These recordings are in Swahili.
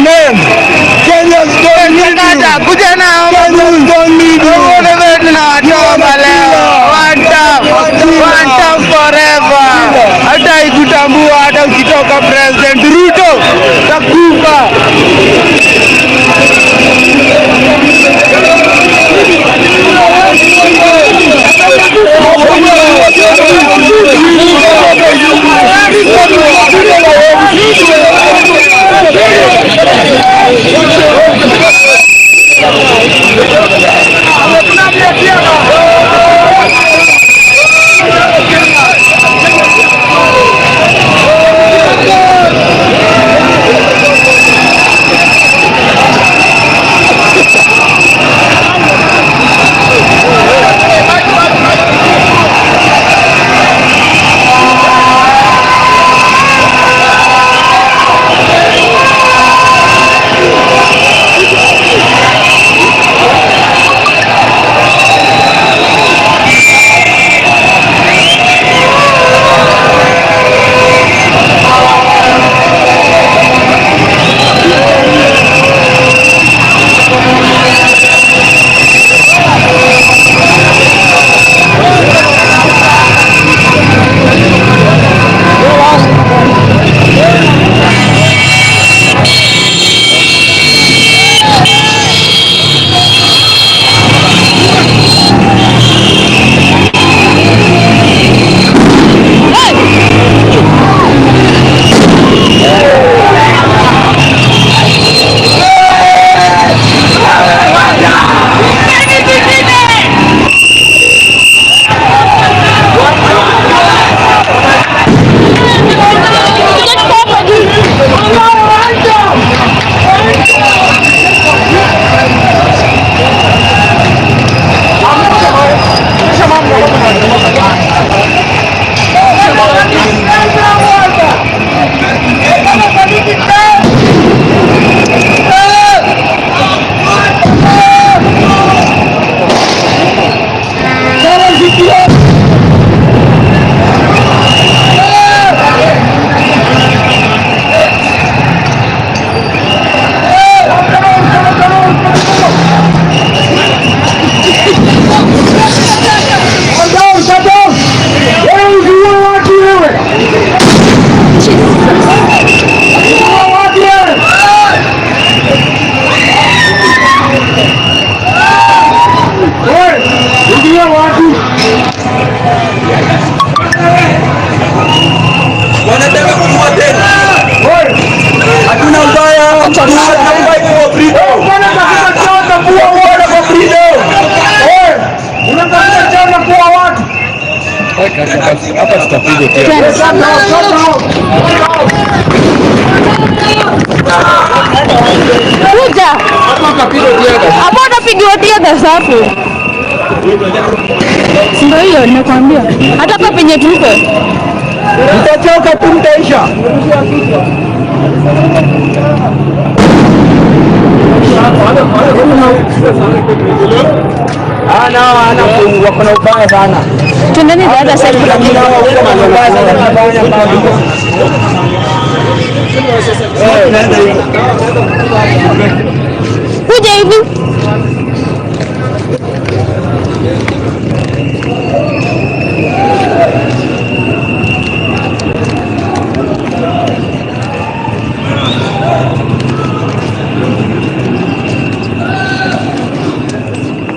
name. Kenyans don't need you. Kuja na Kenyans don't need you. Tunawachoma leo. One time. One time forever. Hata ikutambua hata ukitoka President Ruto takufa. Wanataka kuua tena. Hatuna ubaya. Tunafai kwa freedom. Kwa freedom. Unatafuta chama kuwa watu. Hapa tutapiga tena. Kuja. Hapo utapigiwa tear hapo. Ndio hiyo nimekuambia. Hata hapa penye tuko. Mtachoka tu mtaisha. Ana wako na ubaya sana. Twendeni the other side kuna kitu. Kuja hivi.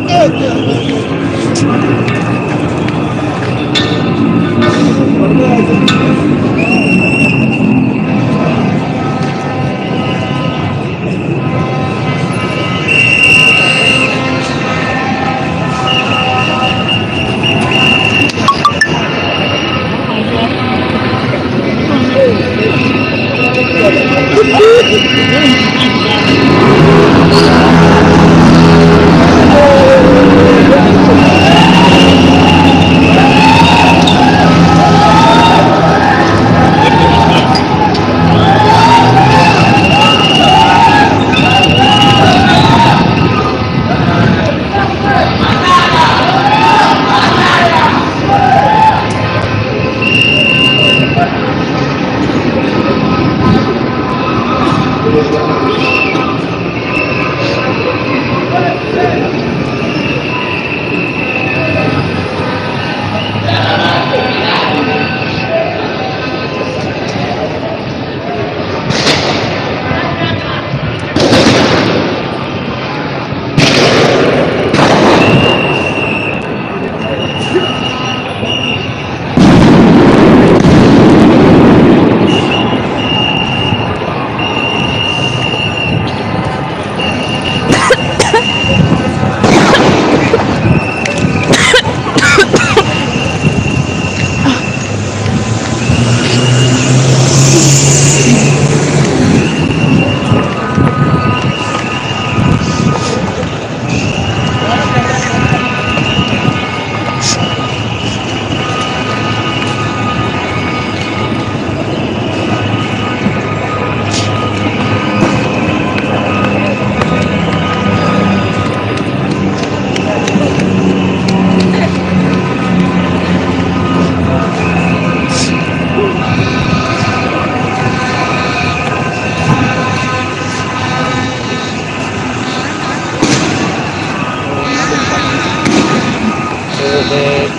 Thank you.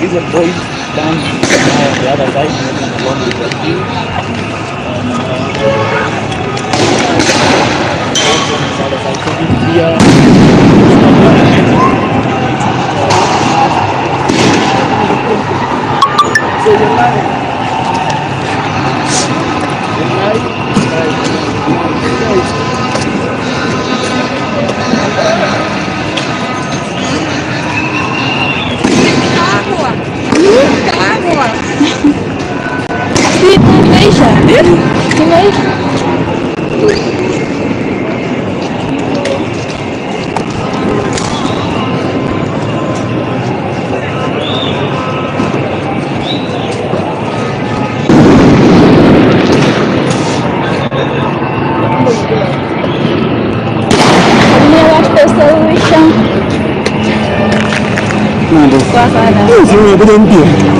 prison boys down the other side, moving along with the queue. And also on this other side, so we are so you're live. You're live. Imeisha. Imeisha.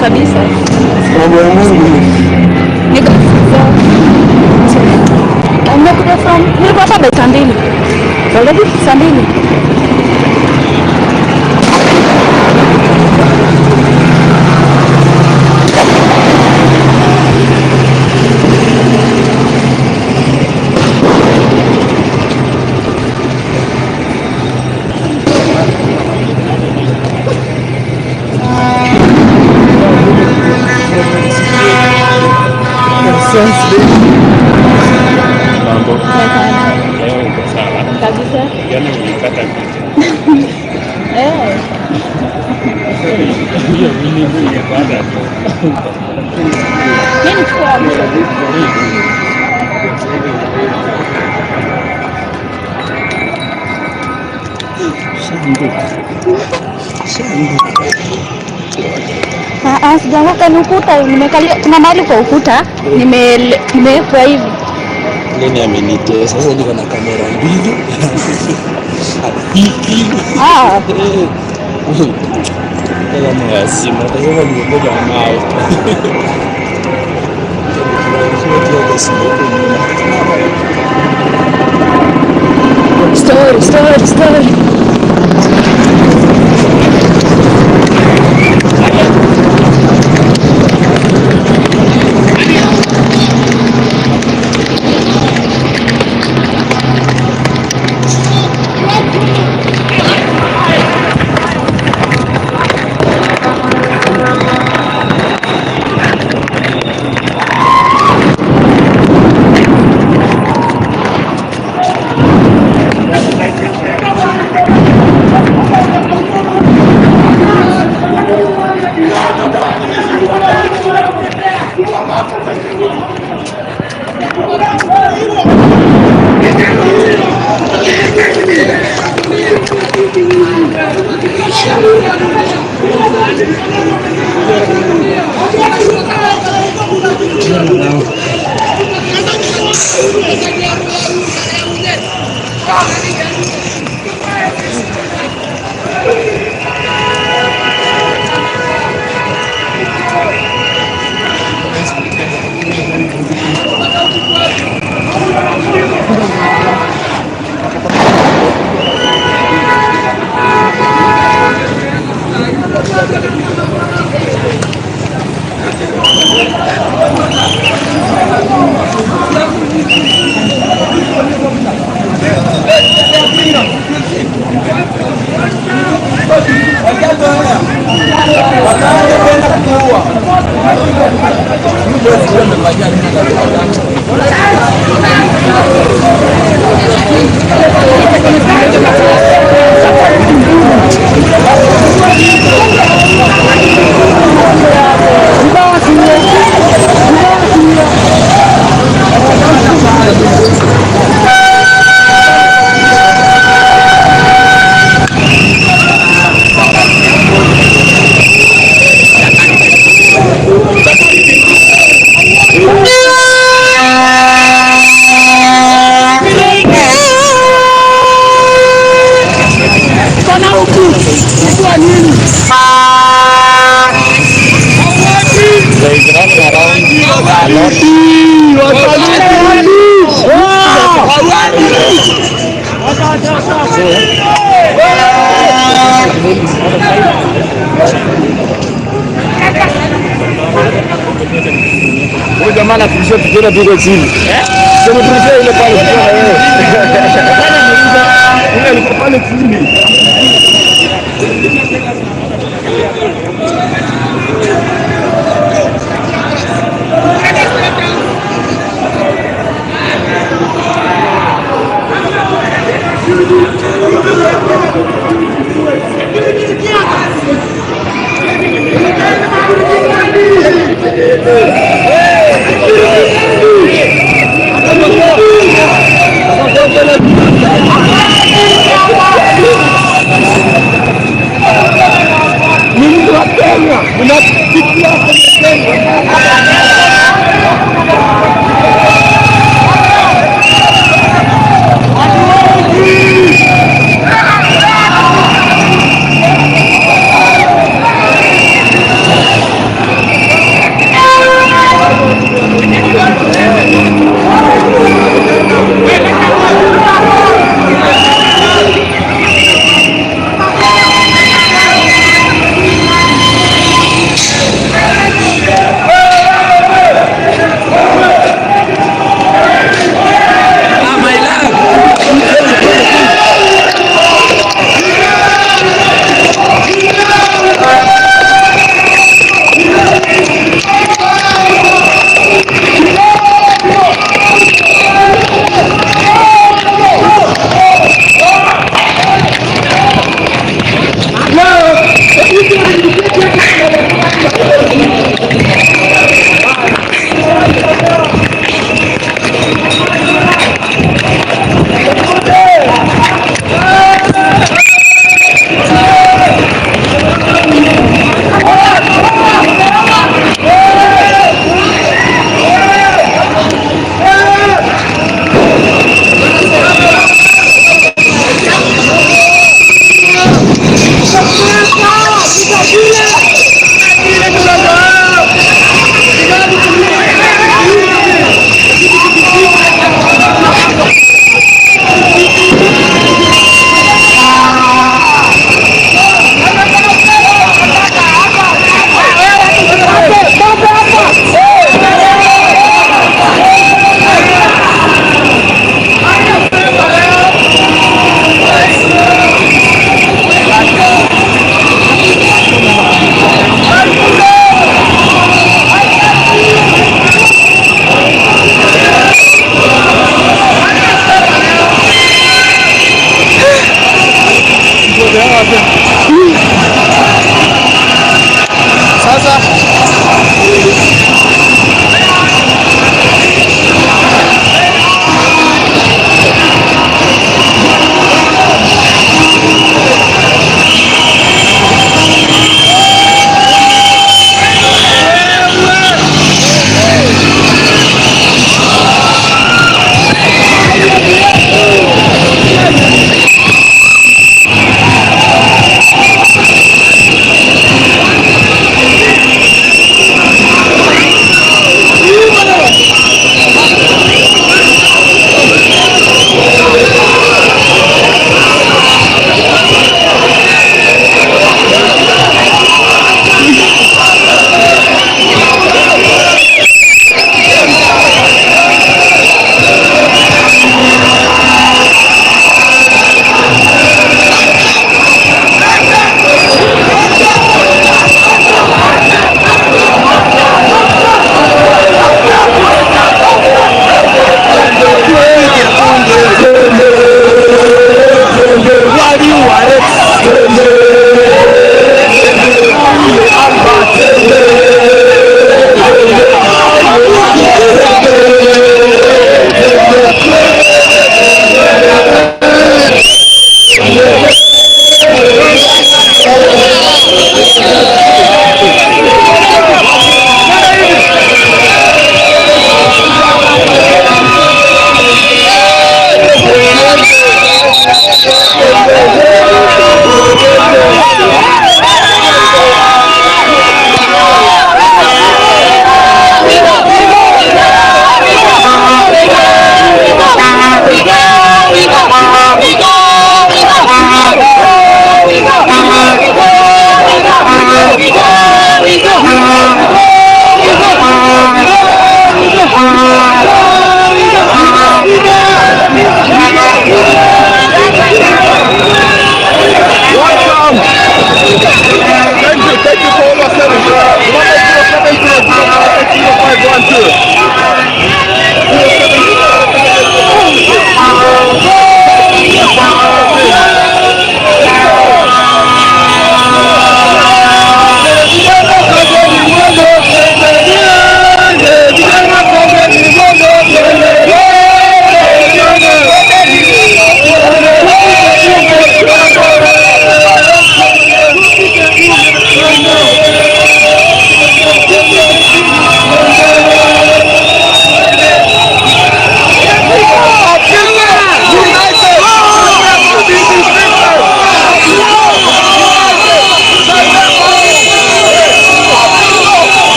Kabisa. Nimekuja from nilikuwa hapa saa mbili. Already saa mbili. Mambo. Leo uko sawa? Kabisa. Yaani ulikata picha. Eh. Hiyo mimi ningepata tu. Mimi nichukua mwisho. Ah, sijaanguka, ni ukuta nimekalia. Kuna mahali kwa ukuta nimewekwa hivi. Nini amenitoa sasa, niko na kamera mbili. Ah, Kama ni wazimu, atasema nimebeba mawe. Story, story, story. Huyu jamaa anakurusha tukiona tuko chini. Sema turushe ile pale tukiona wewe. Ile alikuwa pale chini.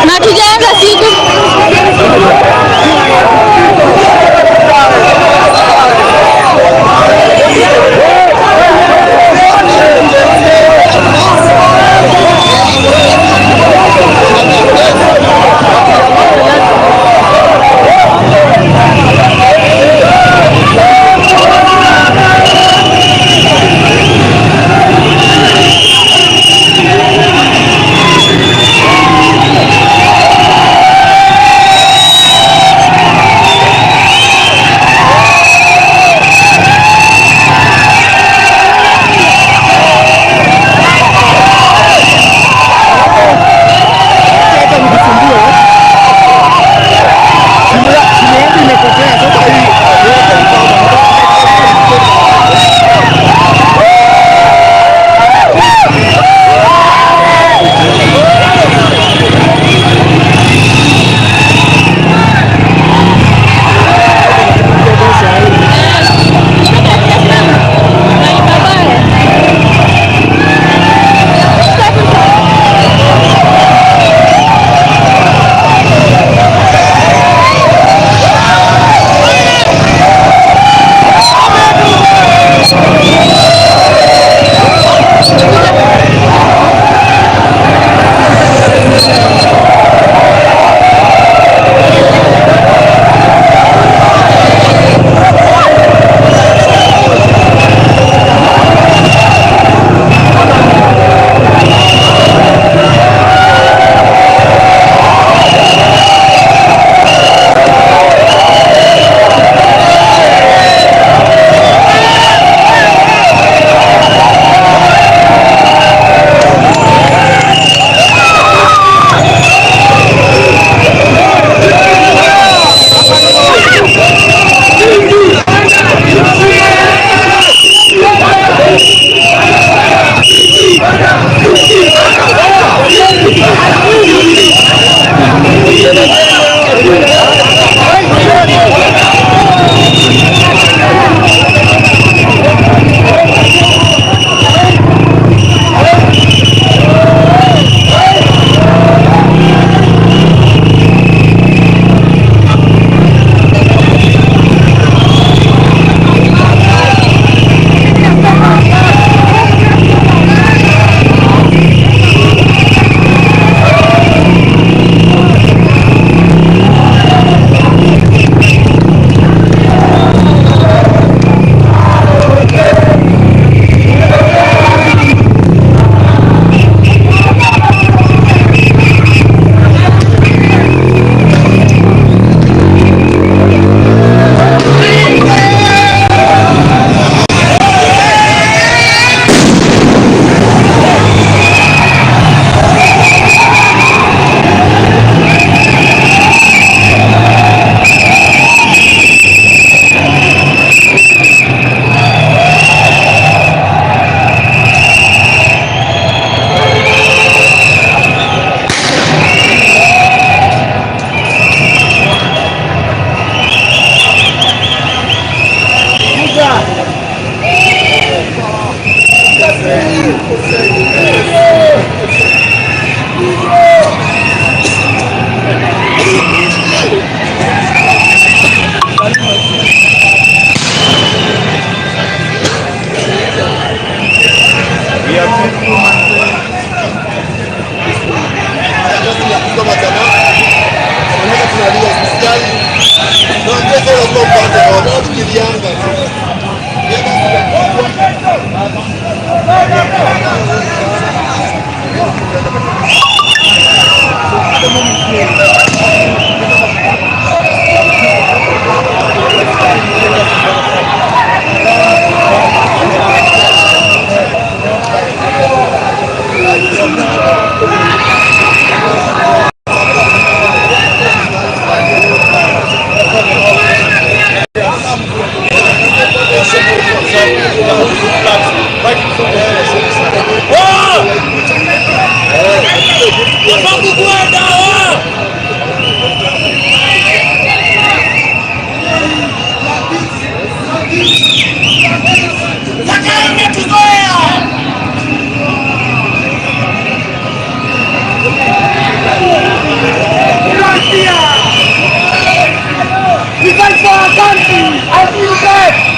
Na tujaanza siku. We fight for our country as you said.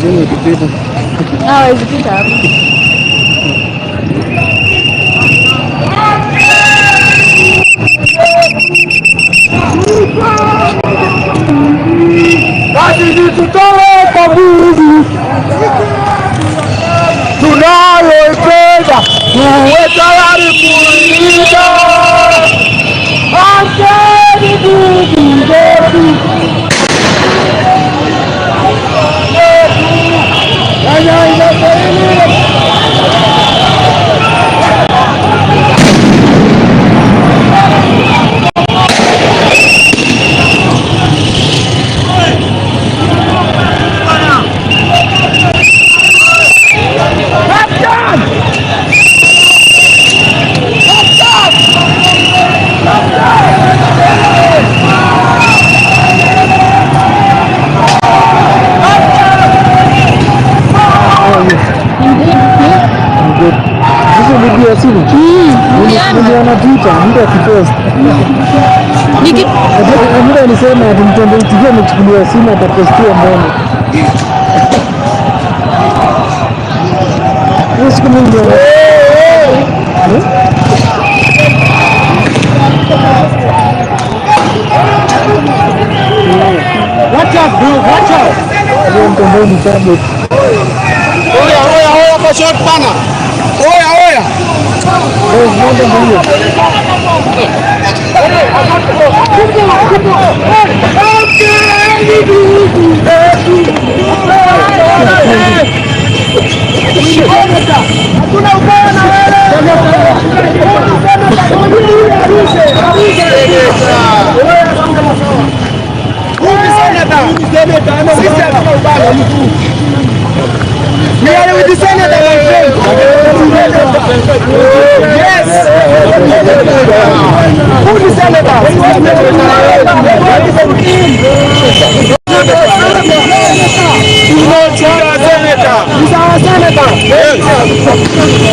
Jioni ukipita. Hawezi pita hapa. Basi tutoe kaburi tunayoipenda, tuwe tayari kuilinda. Amkeni ndugu zetu, Kenya inastahili. Sasa nilipigiwa simu. Niliona Twitter mtu akipost. Mtu alisema ati Mtandao TV amechukuliwa simu atapostiwa mbona. Hiyo siku mimi niliona. Watch out bro, watch out. Hiyo mtandao ni tablet. Oya, oya, oya kwa short bana. Oya, oya. Wewe mambo ndio hiyo. Hatuna ubaya na wewe. Sisi hatuna ubaya. We are with the senator, my friend. Yes. Who the senator? Senator. He's our senator. Yes.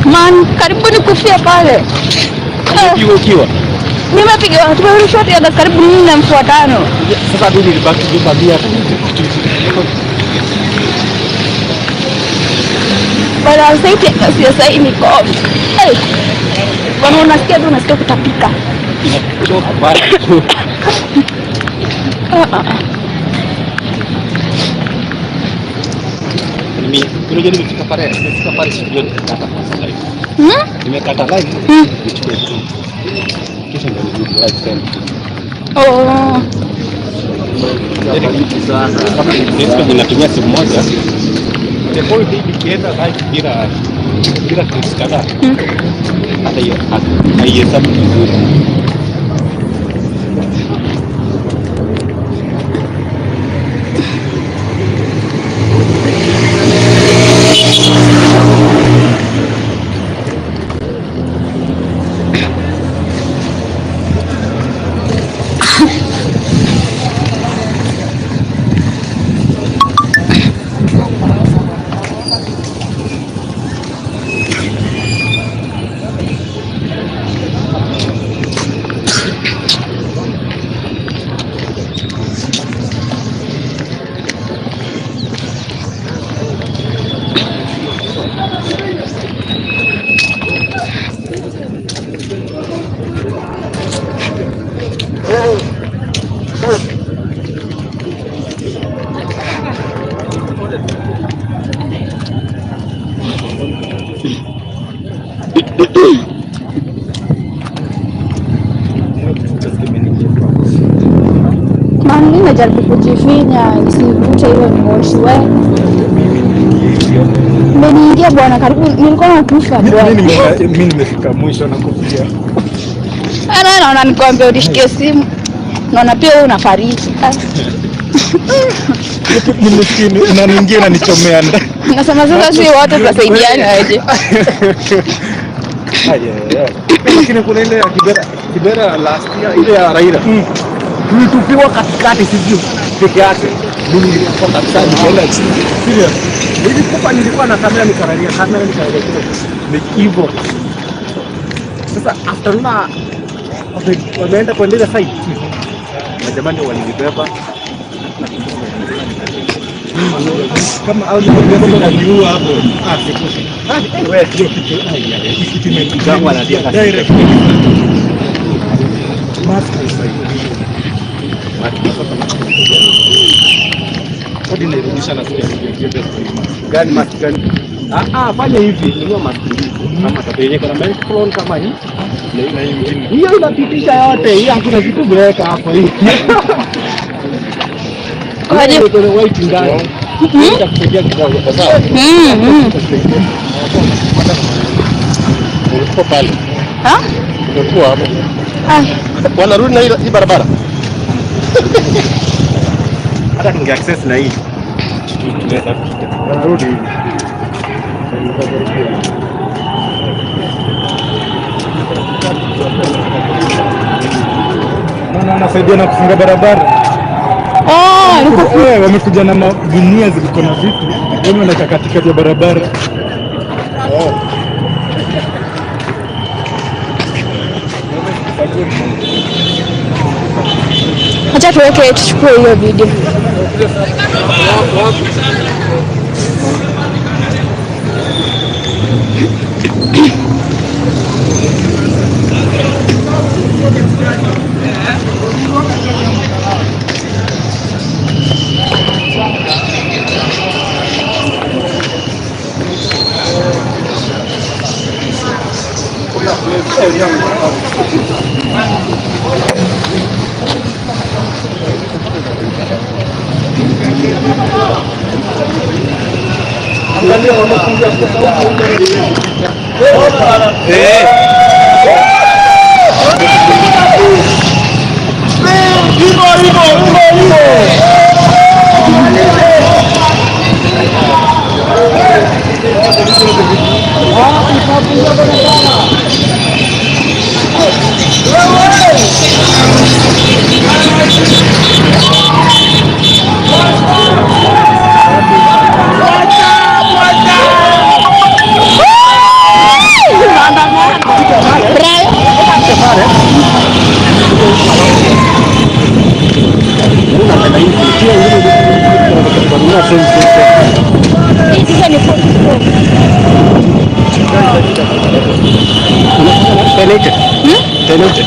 Man, karibu nikufia pale. Ukiwa Nimepiga tumerusha ya karibu nne mfuatano. Sasa mimi nilibaki nyuma pia. Bana sasa sio sasa niko off. Hey. Bana unasikia tu unasikia kutapika. Inachoka bana. Mimi unajua nimefika pale, nimefika pale studio nikakata kwanza live. Nimekata live. Nichukue tu. Kisha ndio nirudi live tena. Oh. Kama ninatumia simu moja. The whole day nikienda live bila clips kadhaa. Hata hiyo haihesabu vizuri. Najaribu kujifinya nisivute hiyo moshi we. Mmeniingia bwana, karibu nilikuwa nakufa bwana. Mimi nimefika mwisho na kofia. Ana naona nikwambia unishikie simu. Naona pia wewe unafariki. Nimesikia unaniingia unanichomea ndani. Nasema sasa si wote tutasaidiana aje. Lakini kuna ile ya Kibera, Kibera last year ile ya Raila. Tulitupiwa katikati sisi peke yake. Mimi nilikufa kabisa nikaenda chini. Serious. Nilikufa nilikuwa na kamera nikararia, kamera nikararia kile. Ni hivyo. Sasa after na wameenda kuendelea side. Majamani walinibeba. Kama au ni kaniua hapo. Ah, sikufi. Wewe Hiyo kitu ai, hii kitu Zangu analia imekuja kabisa. direct. Mask haisaidii. Hadi nairudisha na sikia sikia best mask. Gani mask gani? Ah ah, fanya hivi, nunua mask mbili. Kama tatu yenye kuna microphone kama hii. Na hii ingine. Hiyo inapitisha yote, hii hakuna kitu umeweka hapo hii. Kwaje? Hiyo kuna white ndani. Itakusaidia kidogo kwa sababu Mm. ulikuwa pale. Ha? Ulikuwa hapo. Ah, Wanarudi na hii barabara. Hata tunge access na hii. Tunaweza kupita. Wanarudi hivi. Naona wanasaidia na kufunga barabara. oh, niko Eh, wamekuja na magunia ziliko na vitu, yaani wanaweka katikati ya barabara. Acha tuweke tuchukue hiyo video. Hii sasa ni Tenete. Tenete.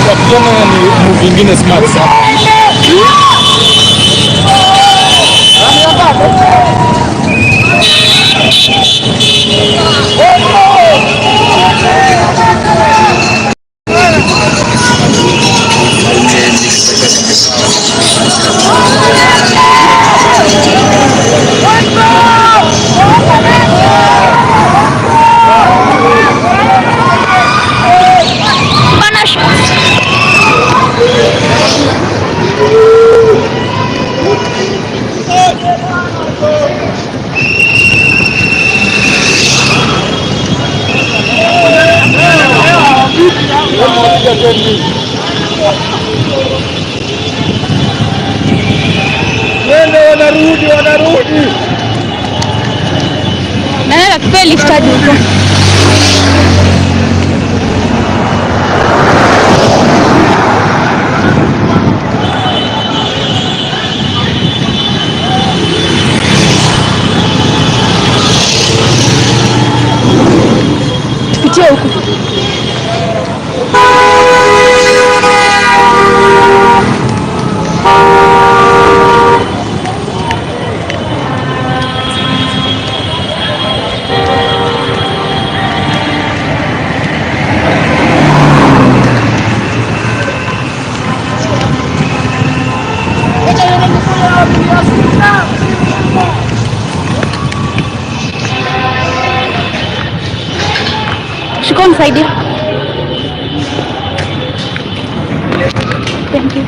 Wakiona ni move ingine smart sana. Bana Wende wanarudi, wanarudi. Nani atakupea lift hadi huko? Tupitie huku. Shika unisaidie. Thank you.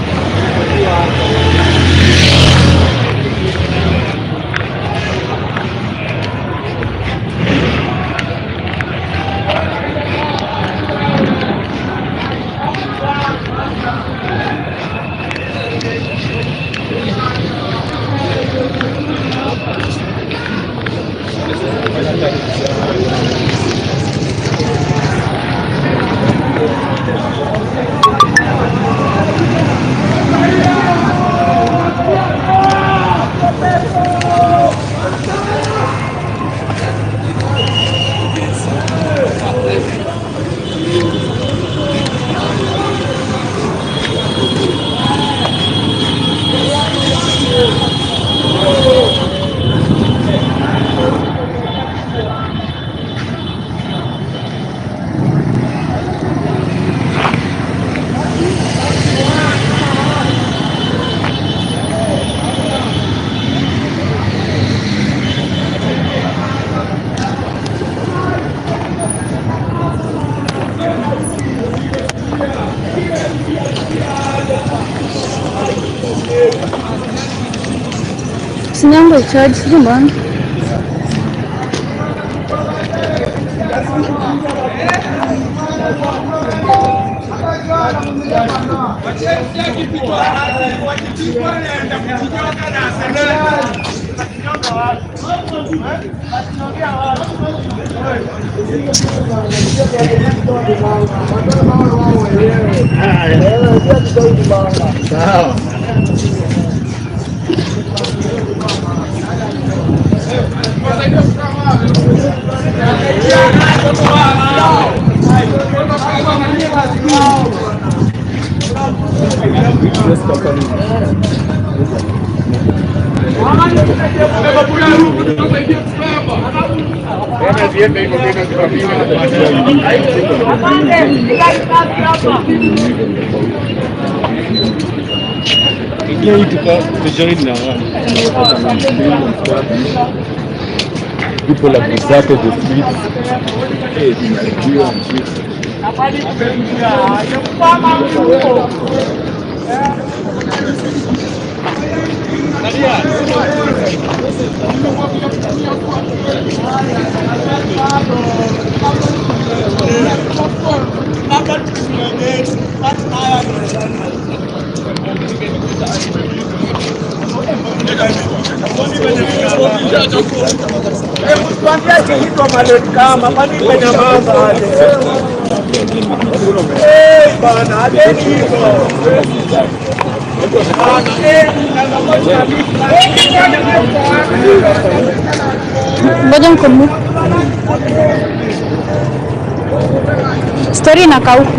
Simu yangu haicharge, sijui mbona. Sawa. Ingia hii tujoin na people have deserted the streets. Eh, tunajua mzuri. Ngoja nikumbuke. Story inakaa huku.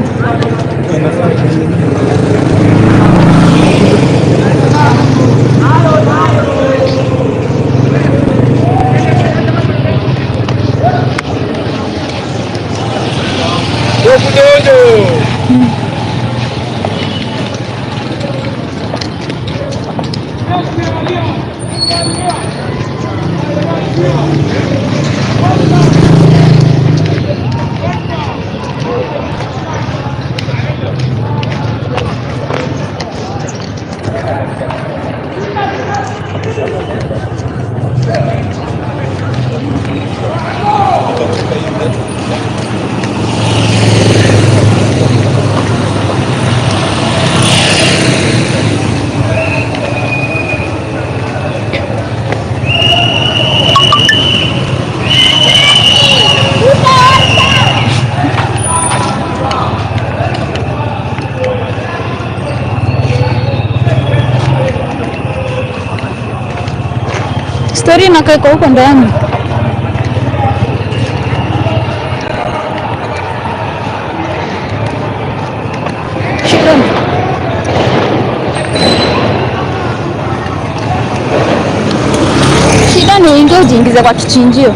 Story inakaa iko huko ndani. Shukrani. Shida ni uingie ujiingize kwa kichinjio.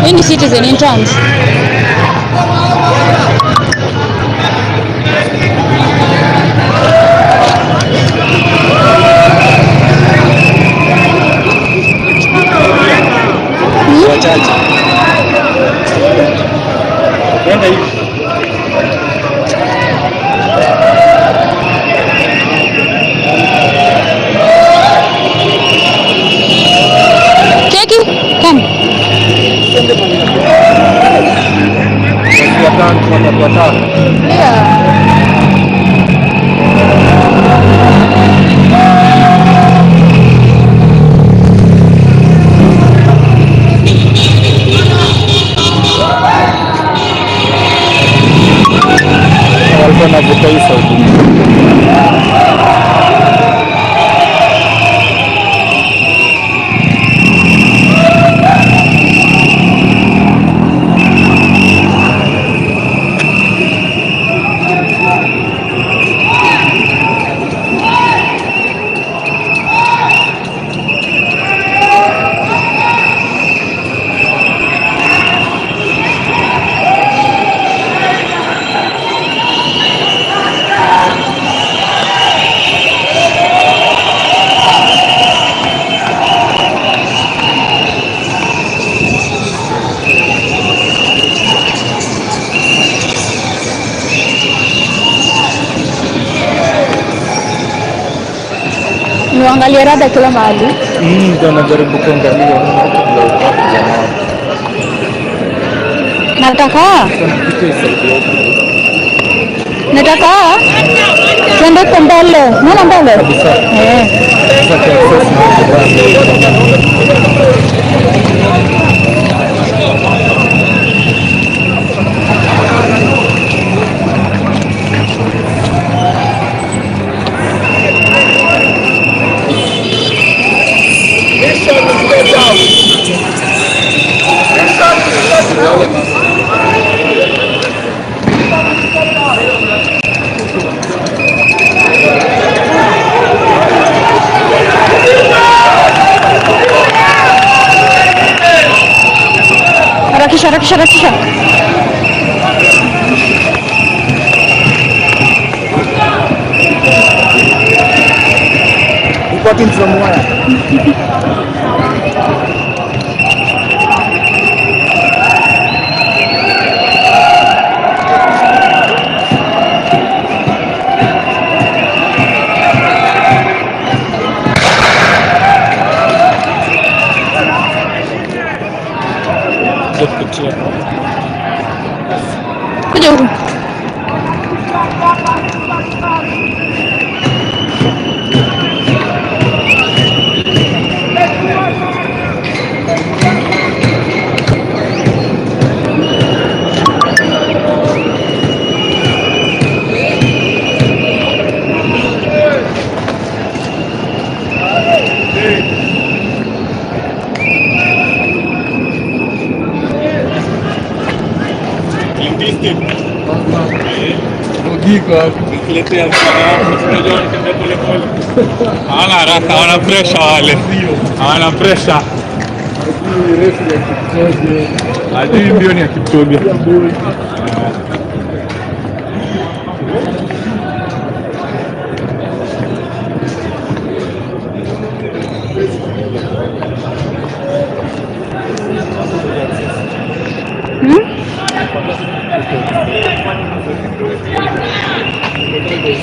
Hii ni Citizen Interns. Wachache. Kwenda hivi. Cheki, come. Watatu, watatu, watano. Yeah. Walikuwa wanavuta hii sauti. Niangalie rada kila mahali. Ndio najaribu kuangalia la ukapu jamaa. Nataka Kitu isaidie. nataka tuende huko mbele. Unaona mbele? Kabisa. Eh. Sasa kiaccess na Harakisha, harakisha, harakisha. Reporting from where? Iko wapi? Nikiletea unajua wanatembea pole pole. Hawana haraka, hawana pressure wale. Hawana pressure. Hajui refu ya Kipchoge. Hajui mbio ni ya Kipchoge. Ya Bolt.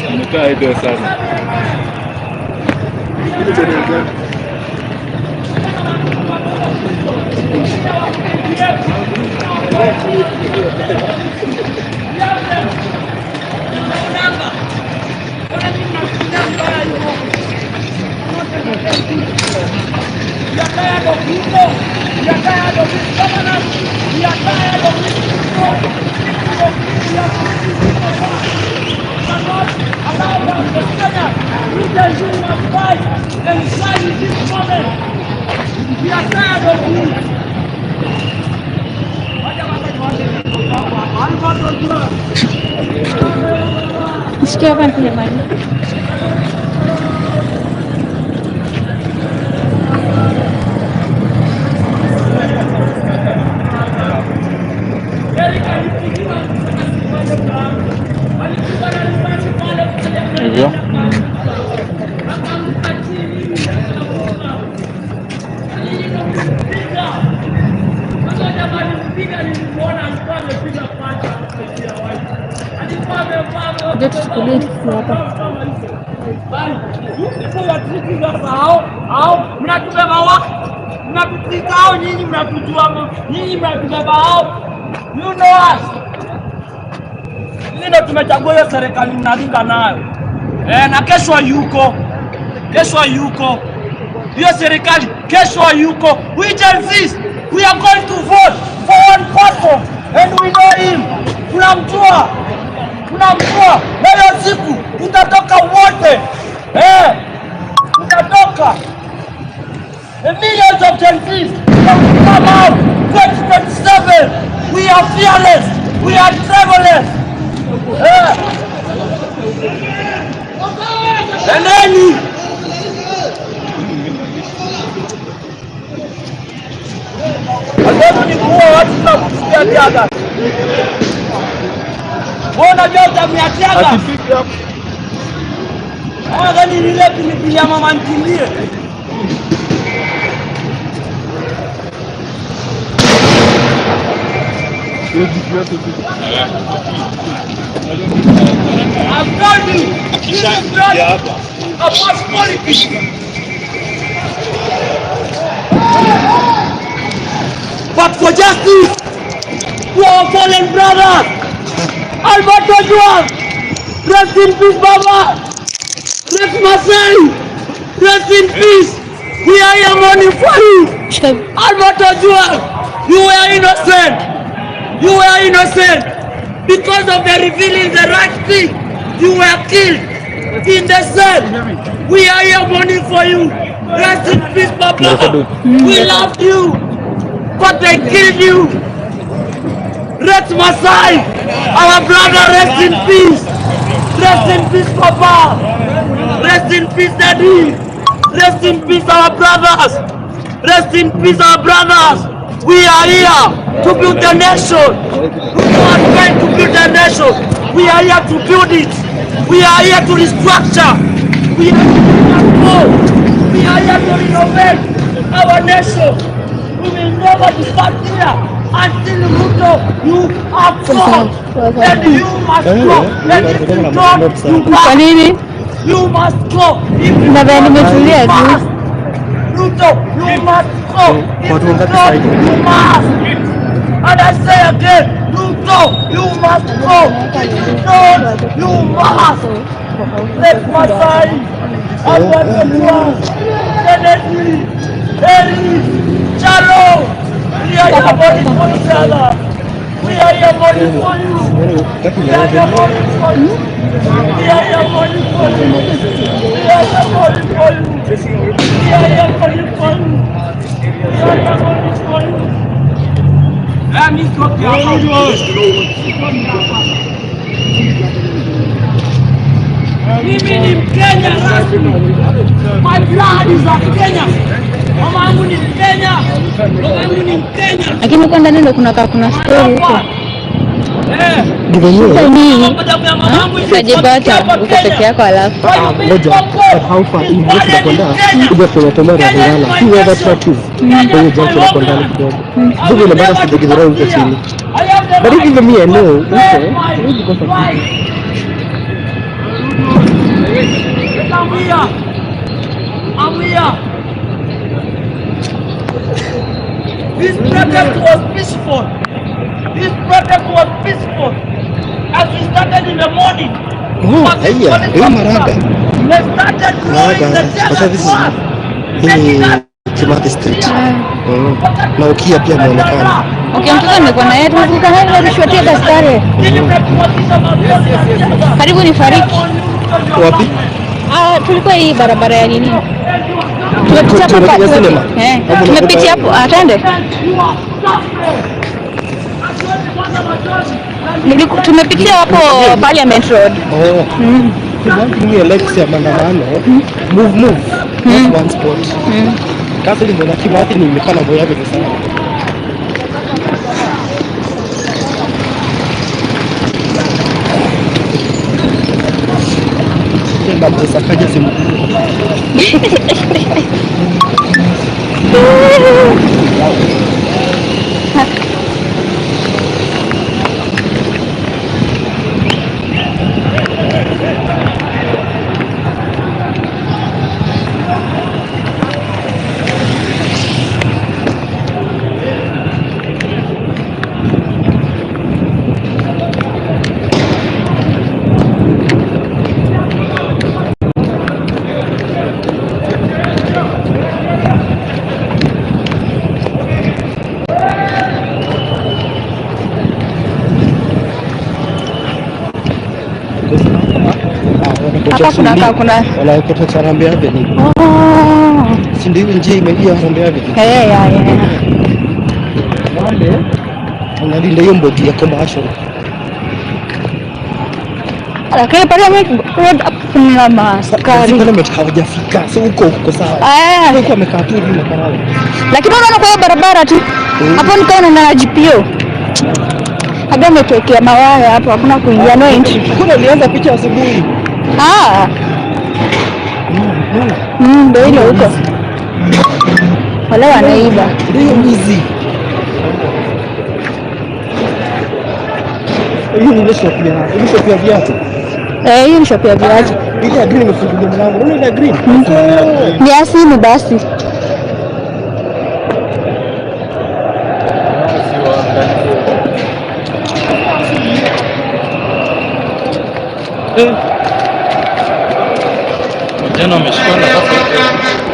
Amekaa idle sana. Ile channel gani? Nishikie hapa nikunywe maji. Hivyo. Ndio tuchukulie tukiwa hapa. Mnatubeba wa mnatupika au nyinyi mnatujua, nyinyi mnatubeba au you know us. Sisi ndo tumechagua hiyo serikali mnaringa nayo na kesho hayuko, kesho hayuko hiyo serikali, kesho hayuko. We Gen Zs, we are going to vote for one person and we know him. Tunamjua, tunamjua, na hiyo siku tutatoka wote tutatoka. The millions of Gen Zs will come out 2027. We are fearless. We are travelers. Endeni. Watoto ni kuua watu na kusikia tiaga. Wewe unajua utamia tiaga? Akifika hapo Kama gani ile pilipili ya mama ntilie. hiyo jipu yote tu. I've told you, this is not about politics. But for justice to our fallen brothers, Albert Ojwang, rest in peace, Baba. Rest Masai, rest in peace. We are here mourning for you. Shika hivi. Albert Ojwang, you were innocent. You were innocent. Because of the revealing the right thing, you were killed in the cell. We are here mourning for you. Rest in peace, Papa. We loved you, but they killed you. Rest Masai, our brother, rest in peace. Rest in peace, Papa. Rest in peace, Daddy. Rest in peace, our brothers. Rest in peace, our brothers. We are here to build the nation. We are trying to build the nation. We are here to build it. We are here to restructure. We are here to go. We are here to renovate our nation. We will never depart here until Ruto, you are gone. And you must go. And if you don't, you Kwa must. nini? You must go. If you Nadhani don't, nimetulia you tu. must. Ruto, you must go. If Watu you wangapi don't, sasa? you must. And I say again, Ruto, you must go. If you don't, you must. Let Masai, Albert Ojwang, Kennedy, Eric, Chalo, we are here mourning for each other. We are here mourning for you. We are here mourning for you. We are here mourning for you. We are here mourning for you. We are here mourning for you. We are here mourning for you. Eh, mimi sitoki hapa. Sitoki hapa. Mimi ni Mkenya rasmi. My blood is a Kenya. Mama yangu ni Mkenya. Baba yangu ni Mkenya. Lakini huko ndani ndo kuna kuna story huko. Eh. Sasa ni Damu ya mama yangu utajipata uko peke yako alafu. Ngoja, but how far in huwezi nakwenda kuja kwenye tembea na kulala. See where that truck is. Kwa hiyo junction hapo ndani kidogo. Ndio ile basi ndio kidhara huko chini. But if even me I know huko, huwezi kosa kitu. I'm here. I'm here. This protest was peaceful. This protest was peaceful. As we started in the morning. Oh, haya, hiyo Maraga. They started throwing Maraga, the tear sasa gas this to us. is hii ni Kimathi Street. Na ukia pia inaonekana. Okay, mtoto nimekuwa na yeye tumevuka hadi na tear gas pale. Karibu nifariki. Wapi? Ah, tulikuwa hii barabara ya nini? Tumepitia hapo Tunapiga cinema? Eh, tumepitia hapo. Ah, twende. Tumepitia hapo Parliament Road. Oh. The one thing me I like ya maandamano, move move. Not one spot. Sasa nimeona Kimathi nimekaa na Moi Avenue sana. Tena pesa kaja simu. Hapa kuna kuna wanaokota Harambee Avenue. Oh. Si ndio njia imeingia Harambee Avenue? Eh, ya ya. Wale wanalinda hiyo mbodi ya commercial. Lakini Parliament Road hapo kuna maaskari. Parliament hawajafika. So huko huko sawa. Ah, Huko amekaa tu hivi makarao. lakini unaona kwa hiyo barabara tu. Hapo nikaona na GPO. Hadi ametokea mawaya hapo, hakuna kuingia, no entry. Kuna alianza picha asubuhi. Ah, ndio ile huko. Wale wanaiba. Ndio mwizi. Hiyo ni ile shop ya, ile shop ya viatu. Eh, hiyo ni shop ya viatu. Ile ya green imefunguliwa mlango. Unaona ile ya green? Ni ya simu basi. Vijana wameshikana sasa.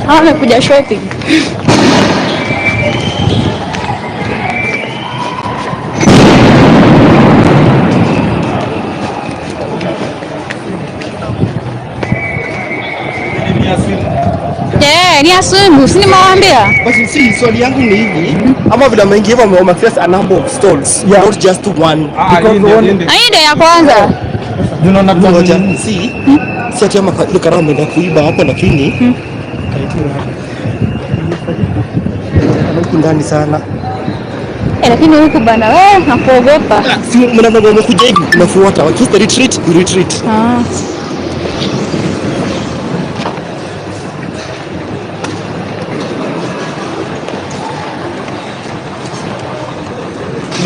Hawa wamekuja shopping. Ni asumu, si nimewaambia. But you see, swali yangu ni hivi, ama vile wameingia hivyo wame access a number of stalls, not just one. Hii ndio ya kwanza. Ngoja, see, si ati ama ile karama ameenda kuiba hapo lakini huku ndani sana. Lakini huku bana wewe nakuogopa. Si mnavyo wamekuja hivi, unafuata. Just retreat, you retreat.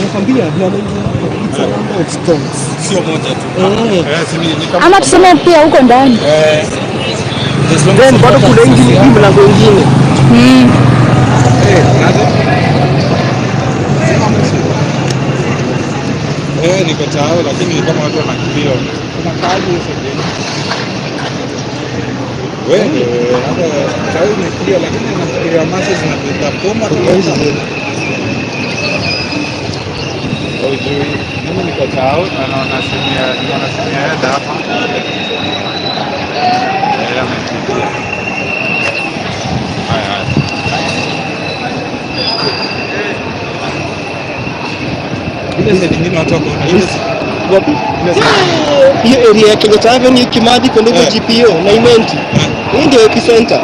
Nakwambia it's a number of stalls. Sio moja tu. Ama tuseme pia huko ndani. Then bado kuna ingine hii mlango ingine. Niko tao lakini ni kama watu wanakimbia. Kuna kazi hizo je. Wewe hata tao imekimbia lakini nafikiria macho zinapita koma tu. Ujui, mimi niko tao na naona simu ya hapa. Amekimbia. Haya. Ile side nyingine watu wako na ile wapi? Hiyo area ya Kenyatta Avenue, Kimathi, kwenda huko GPO na Imenti. Hii ndio epicenter.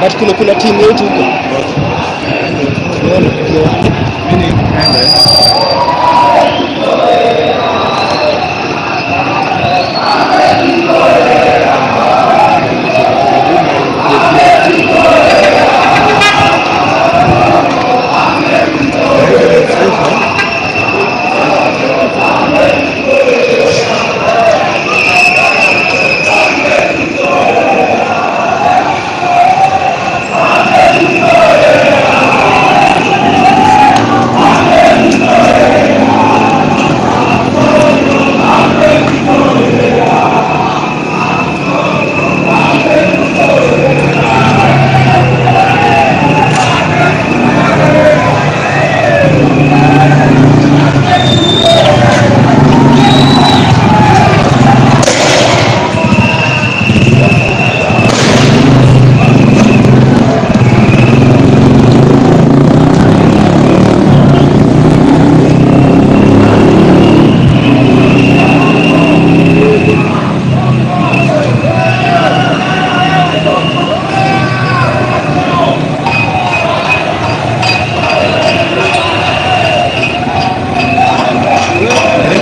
But kuna team yetu huko. Unaona? Mimi niende.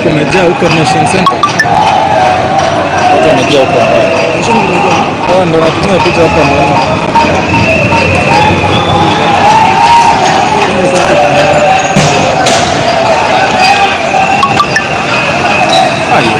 Kumejaa huko Nation Center. Watu wamejaa huko. Hawa ndio wanatumia picha hapa naona. Ayo,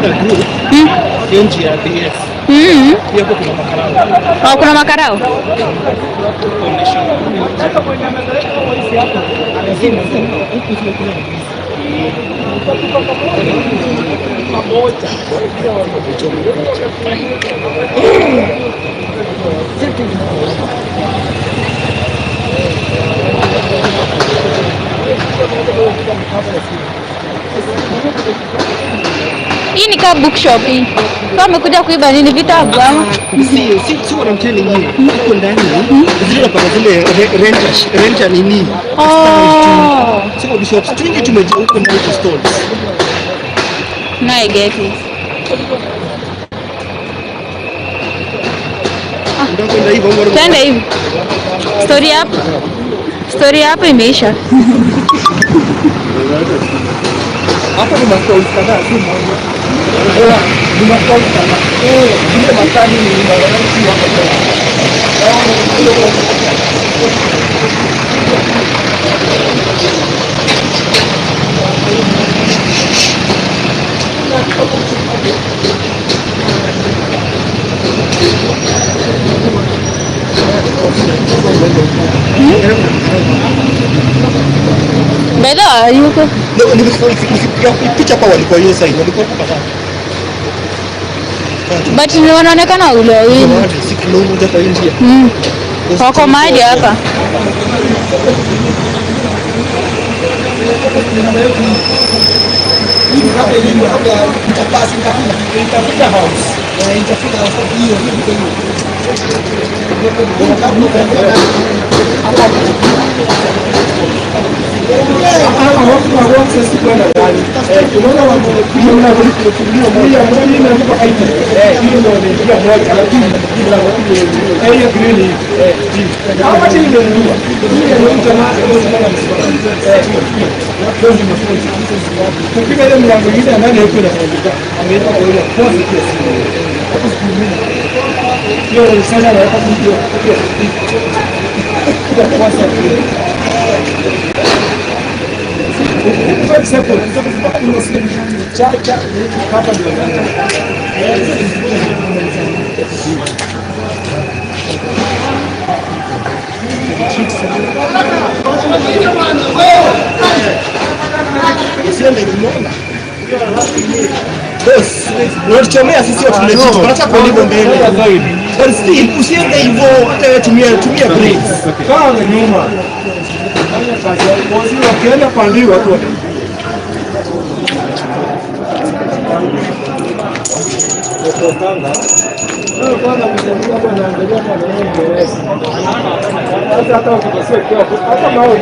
Ukienda group, nje ya DS. Pia hapo kuna makarao. Oh, kuna makarao. Hii ni kama bookshop hii. Kama amekuja kuiba nini vitabu ama? Si what I'm telling you. Huko ndani zile paka zile renter nini? Oh. Sio shops twingi tumejaa huko ndani kwa stores. Now I get it. Ndio kwenda hivyo ngoro. Twende hivi. Story hapo. Story hapo imeisha. Hapa ni mastalls kadhaa si moja. Ni mastalls kadhaa. Ile matani ni wananchi wako tena. Beda yuko. Ndio nilipiga picha kwa walikuwa hiyo side, walikuwa hapo kadhaa. But ni wanaonekana wawili wawili. Si kilo moja kwa India. Wako maji hapa. Unatuchomea sisi watu legit, tunataka kuenda mbele. But still usiende hivyo, hata wewe tumia brakes. Kaa nyuma. Wakienda pande watu wataingia. Hata mawe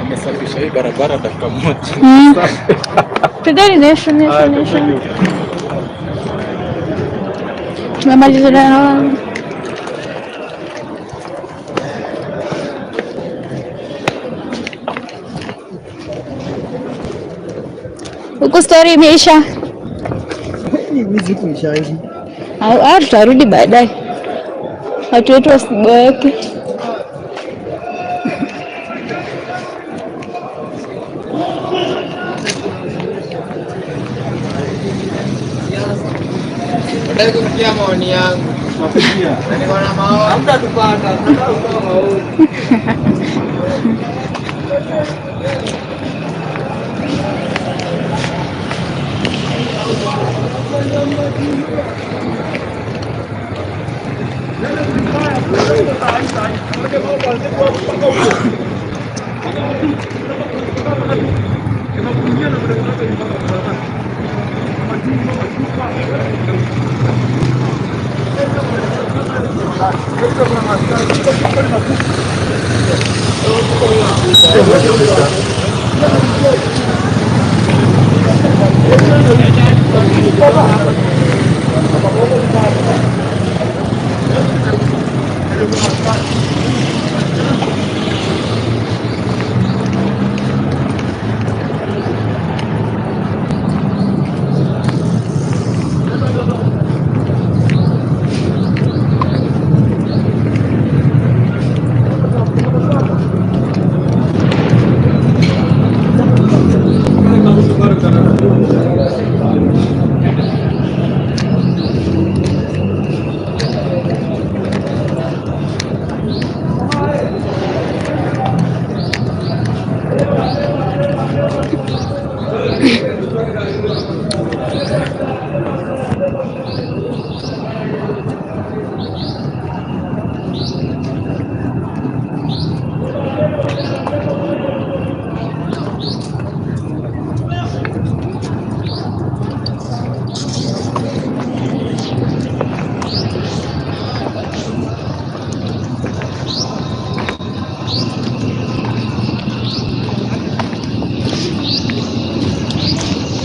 Amesafisha hii barabara dakika moja. Twendeni nation nation nation. Tumemaliza na Huku story imeisha. Wizi kuisha hivi. Au tutarudi baadaye. Watu wetu wasiboeke. Nataka kusikia maoni yangu. Na niko na maoni. Hamtatupata. Nataka kutoa maoni.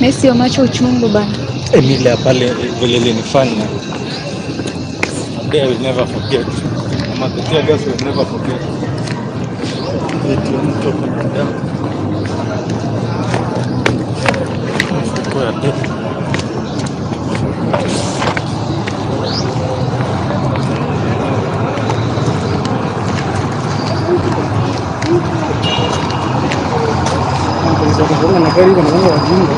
Mimi sio macho uchungu bana. Emilia pale vile ilinifanya. A day I will never forget. Ama the tear gas will never forget. Eti mtu kuna damu. Mfuko ya damu. Na gari kuna mambo wajinga.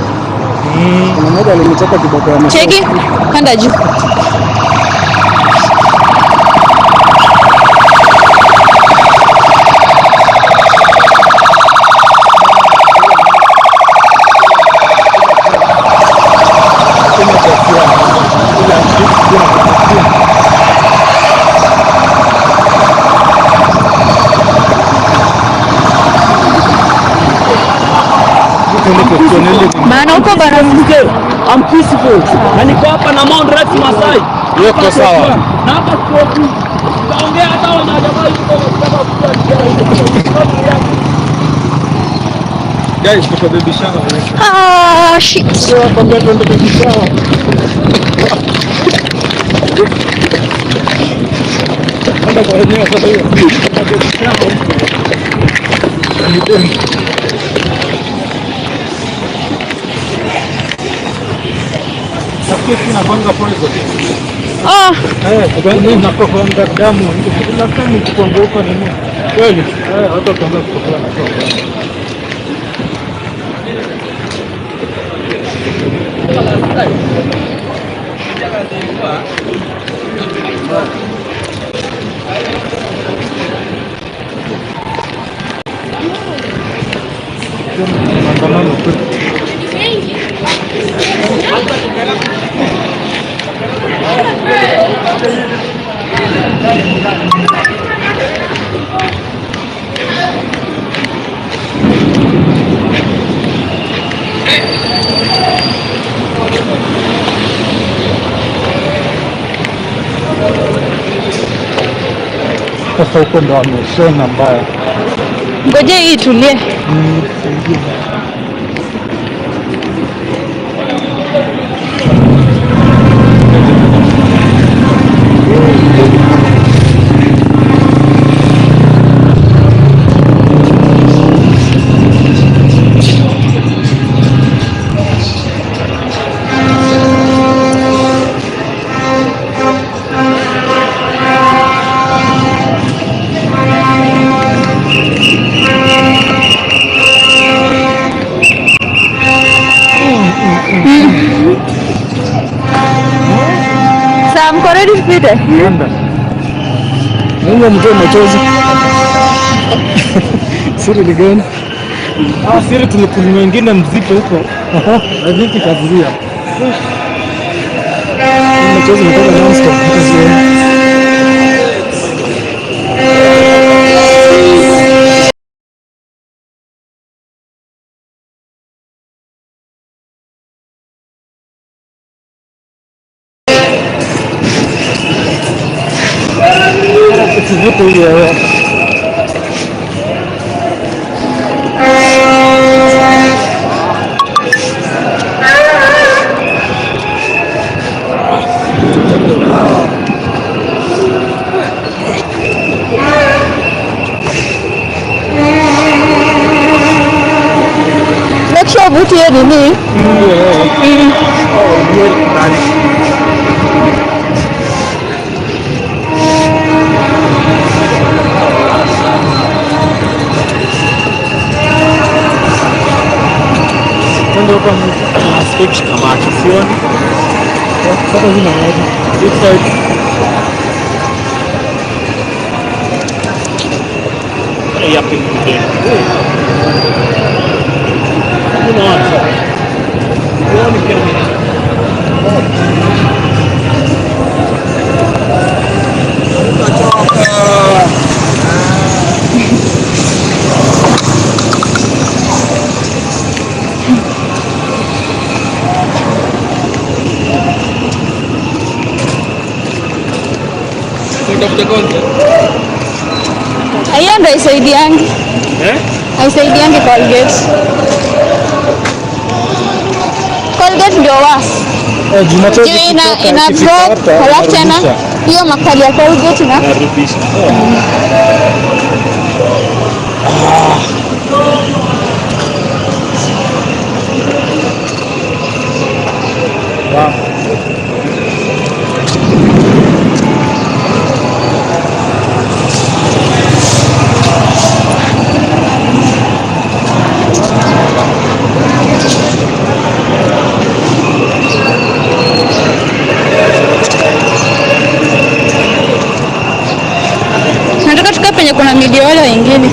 Kuna mmoja alinichapa kiboko ya macho. Cheki, panda juu. Maana huko bana I'm peaceful. Na niko hapa na Mount Rex Masai. Yuko sawa. Na hapa tuko tu. Taongea hata wana jamaa yuko kwa Guys, tuko baby shower. Ah, shit. Kwenda kwa wenyewe sasa hiyo. Baby shower. Nafikiri inakuanga poison. Oh, Eh, kwa nini nakuanga damu? Last time nilikuanga huko nini? Kweli? Eh, watu wakaanza kukohoa na kukohoa. Maandamano kwetu. Sasa huko ndo wameshona mbaya. ngoje hii itulie. Uvute. Mungu mtoe machozi. Siri ni gani? Ah, siri tulikunywa wengine mzito huko. I think ikazuia. Machozi natoka non-stop. Nitaziona. Usivute ile hewa. Make sure uvute hiyo nini. Twende huko sitaki kushika macho, sioni. Sasa zina maji. This side. Hey, hapo ni mbele. Hakuna watu. Sioni kamera. Hiyo ndo haisaidiangi. Eh? Haisaidiangi Colgate. Colgate ndio worse. Eh, juu machozi Juu ina ikitoka, ina ikifika absorb hapa, halafu tena inarudisha. hiyo makali ya Colgate na Narudisha. Nataka tukae penye kuna midiwala wengine.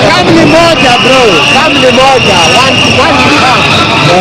Family moja bro, family moja, one one.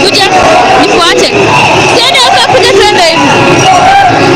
Kuja nifuate. Siende huko, kuja tuende hivi.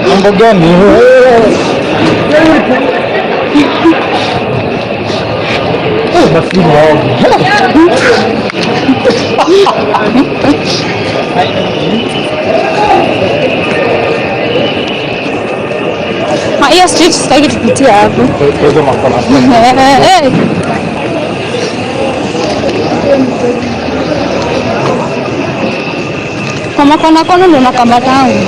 Mambo gani? Maskini waoga. Hiyo street sitaki tupitie hapo. Kwa hizo makona. Eh, eh. Kwa makona kona ndo nakambatangu.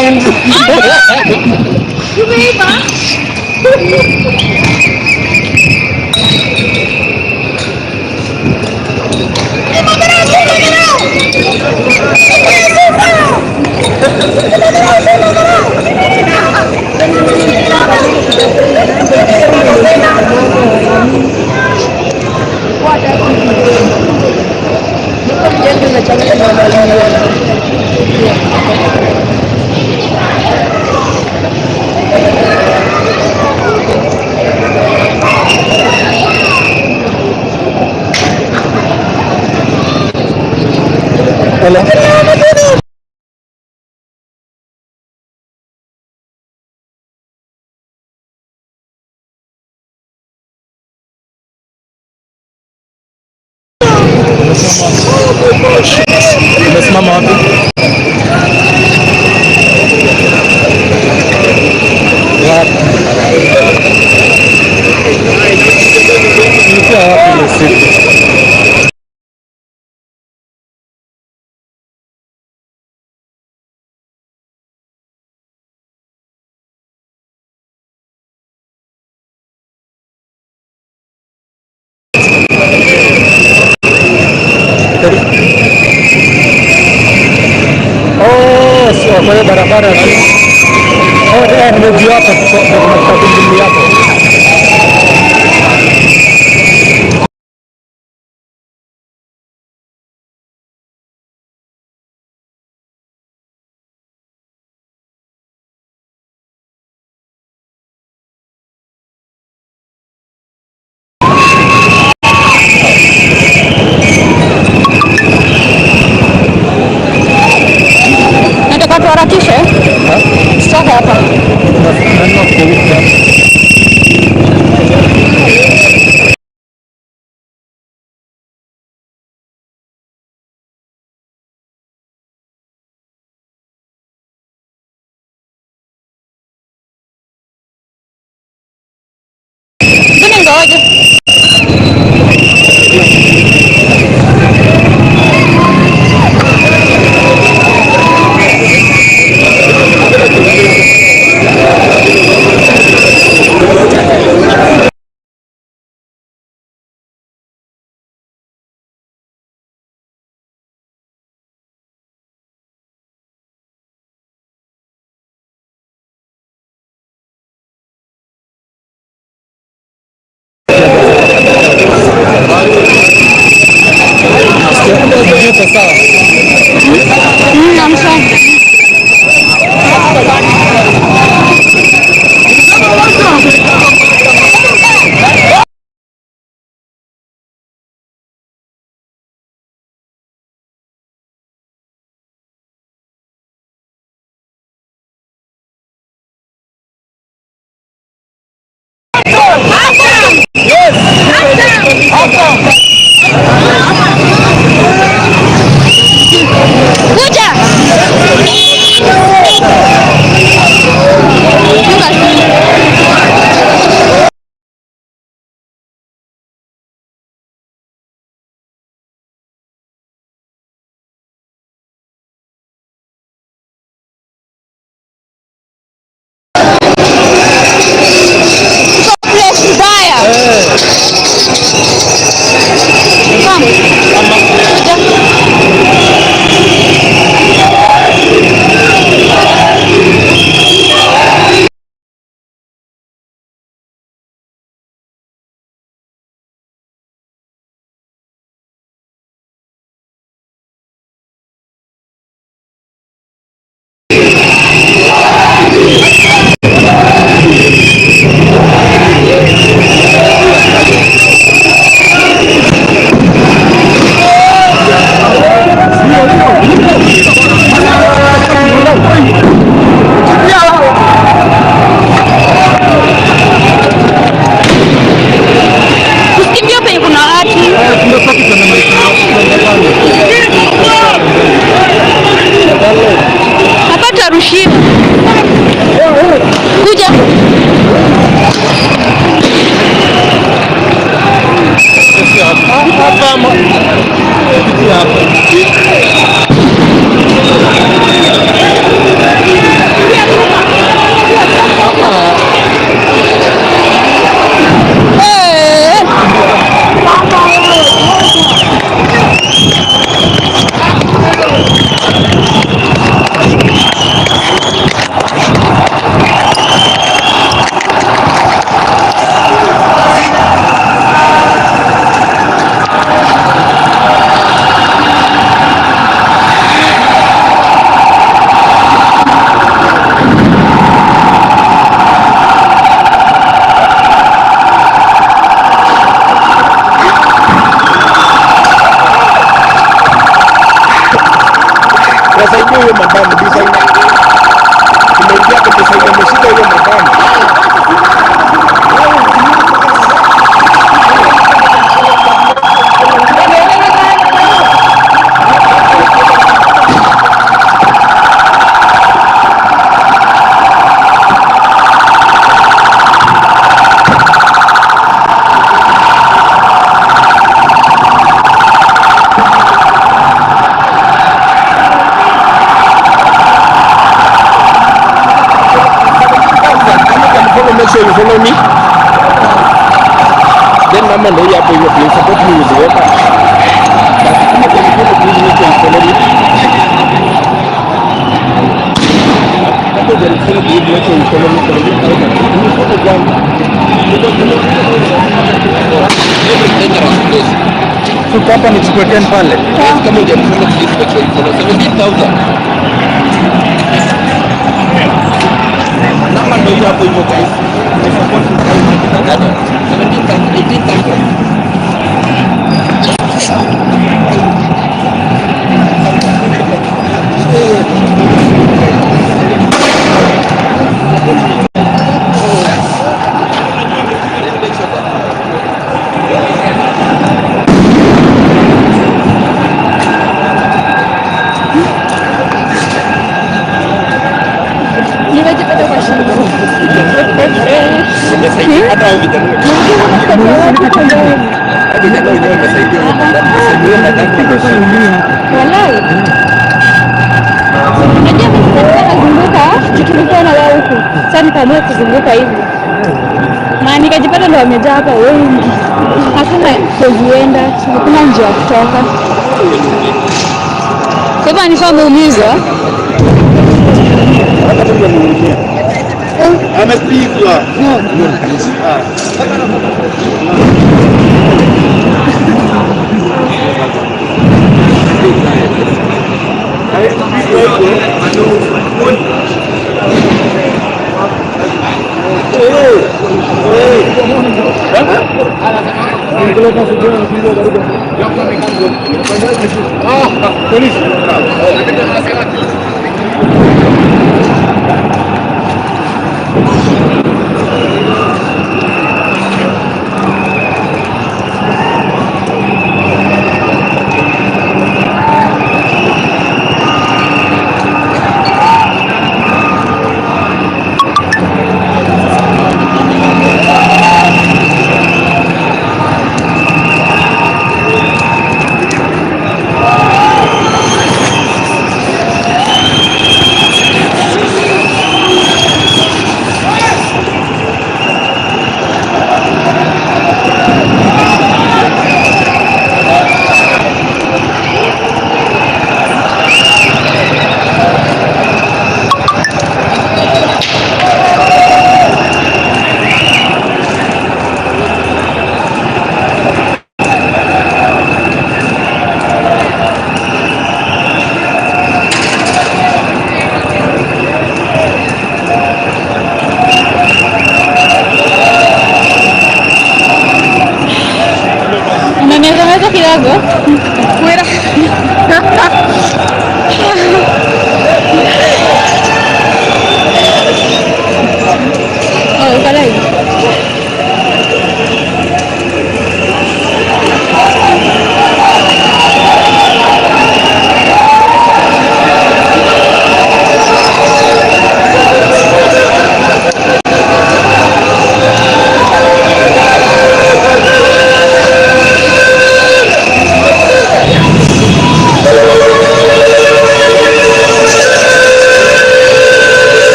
Mind. Tumeiba. Hello. Umesimama wapi? Wapi? Ulikuwa wapi ile siku? Oh, sio kwa hiyo barabara. Oh, eh, nimejua hapa kuna kuingilia hapo. Nataka tuharakishe. Sitoke hapa. Nani kwa huko? Mbona ngoja? Yuko sawa. I'm sorry. Kuja! Chunga. Tuko place mbaya. Come. Kuja. Usikimbie penye kuna watu. Hapa tutarushiwa. Kuja. Hapa hapa. Nasaidia huyo madamu designer. Tumeingia hapo kusaidia, ameshika huyo madamu. Follow, make sure you follow me. Then mama ndio hii hapo hiyo, please support me with water. Basi kama kuna follow, please make sure you follow me. Kama huja follow, please make sure you follow me. 17,000. Follow kwanza. Very dangerous place. Tuko hapa nichukue 10 pale. Guys, kama hujanifollow, please make sure you follow. 17,000. Namba ndio hiyo hapo hivyo guys. Ni support 17,000, 18,000. Nimejipata kwa shida. Nimesaidia hata hao vijana. Hadi vijana wenyewe wamesaidia huyo madamu. Huyo madamu ameshika. Walai. Unajua mimi nilikuwa nazunguka, juu tulikuwa na wao huku. Sasa nikaamua kuzunguka hivi. Na nikajipata ndo wamejaa hapa wengi. Hakuna kuenda, hakuna njia ya kutoka. Kwa hivyo alikuwa ameumizwa. Hata mimi nimehurumia. Amepigwa.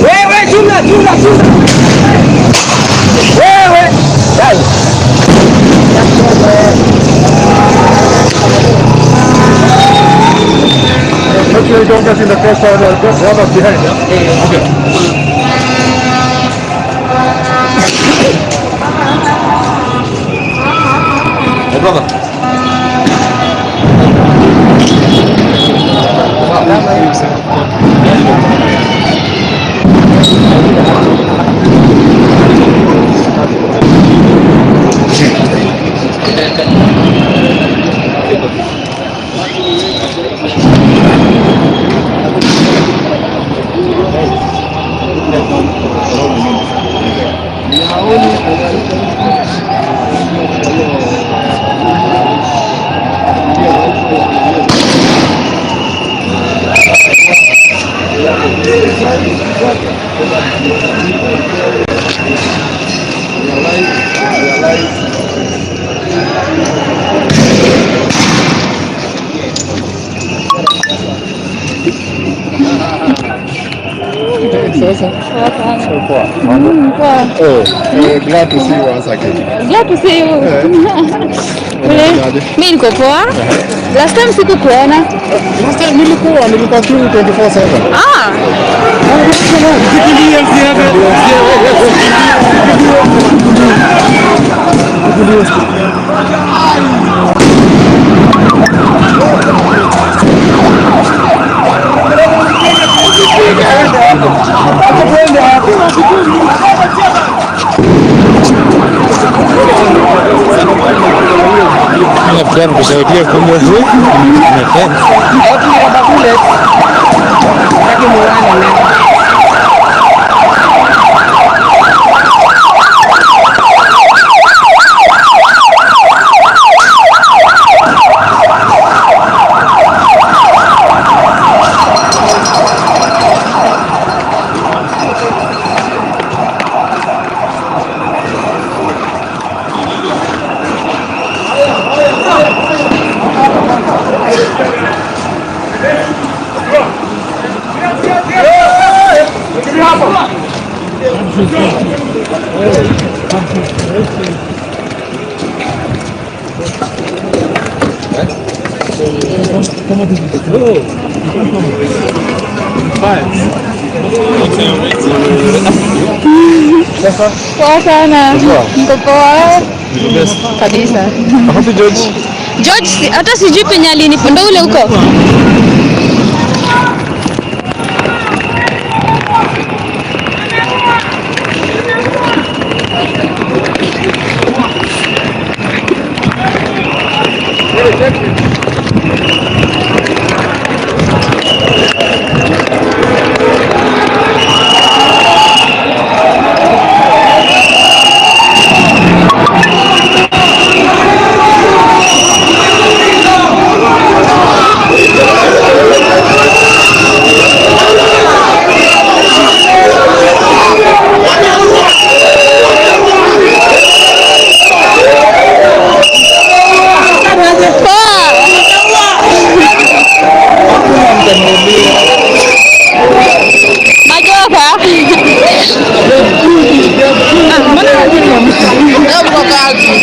Wewe chunga chunga chunga. Wewe. Dai. Make sure you don't get in the cross or the rubber behind, yeah? Okay. Hey, brother. Sasa. Poa. Poa. Oh, glad to see you once again. Glad to see you. Mimi niko poa. Last time sikukuona. Last time nilikuwa tu 24/7. Ah. Kusaidia kumbe Poa sana. Niko poa. Kabisa. Happy George. George, hata sijui penye alinipo, ule huko.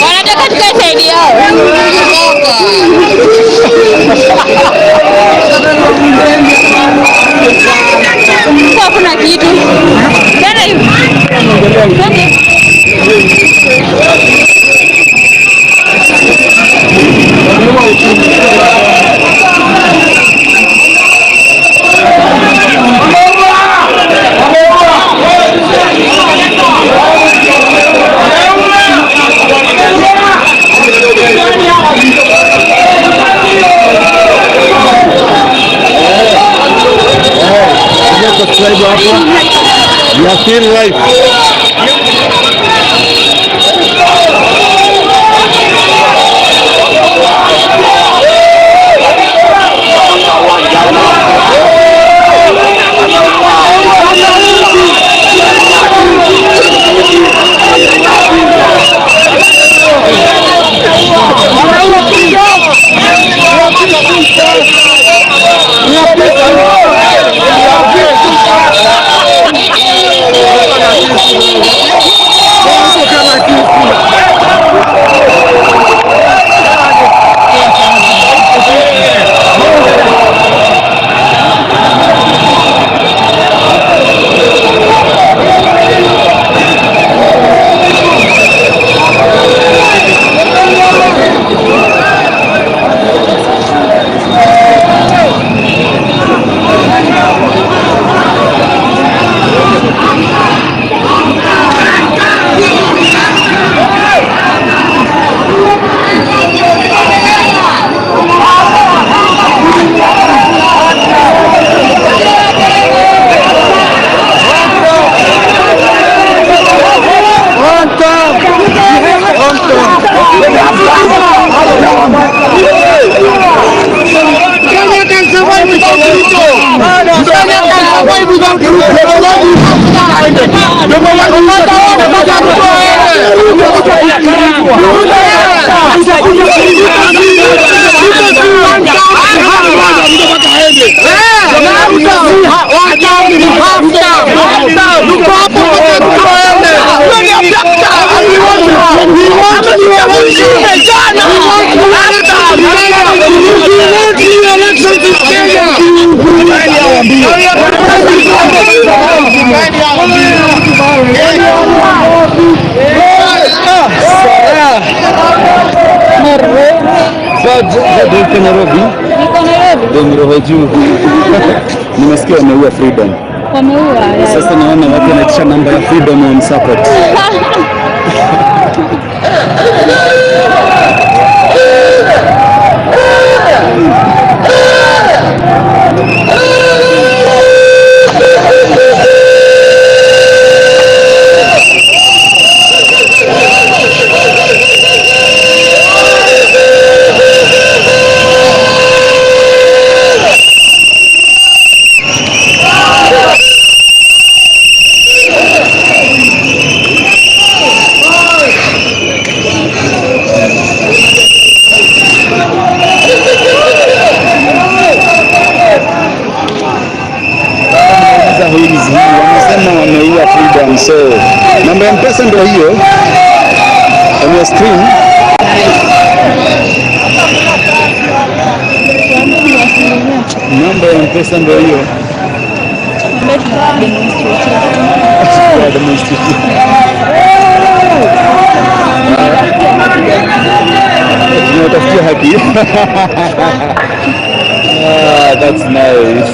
Wanataka tukae side yao. Hakuna kitu. Tena hivi. Subscribe hapo. We are still live. Tuko hapo mpaka tuende. We want new election. We want new elections in Kenya. Uko Nairobi? Niko Nairobi. Ndio roho juu. Nimesikia wameua Freedom. Wameua. Sasa naona watu wanaitisha namba ya Freedom on support. Wamesema wameua Freedom, so namba ya M-Pesa ndio hiyo on your screen. Namba ya M-Pesa ndio hiyo. Tunatafutia haki. Ah, that's nice.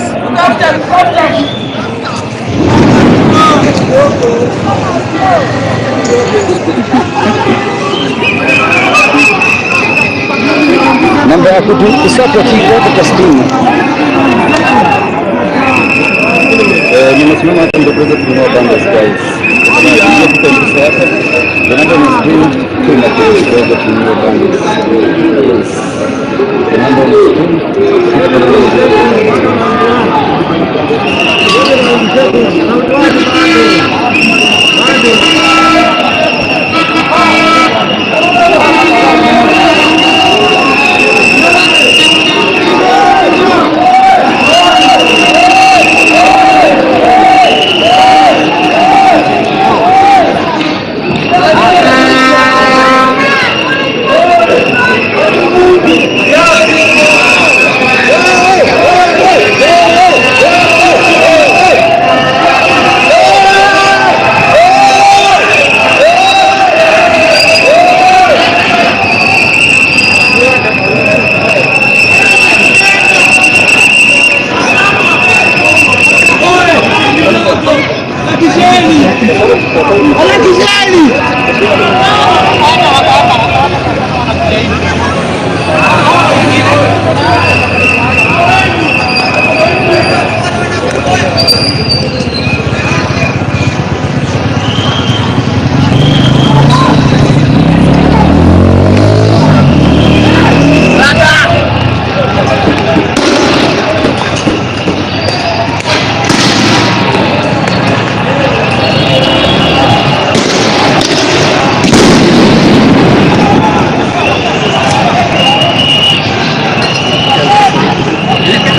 Namba ya kusupport iko hapo kwa screen. Nimesimama hapa ndio kuweza kununua bundles guys. Tunaingia kwa M-Pesa hapa. The number on screen tuna kuweza kununua bundles. Yes. The number on screen.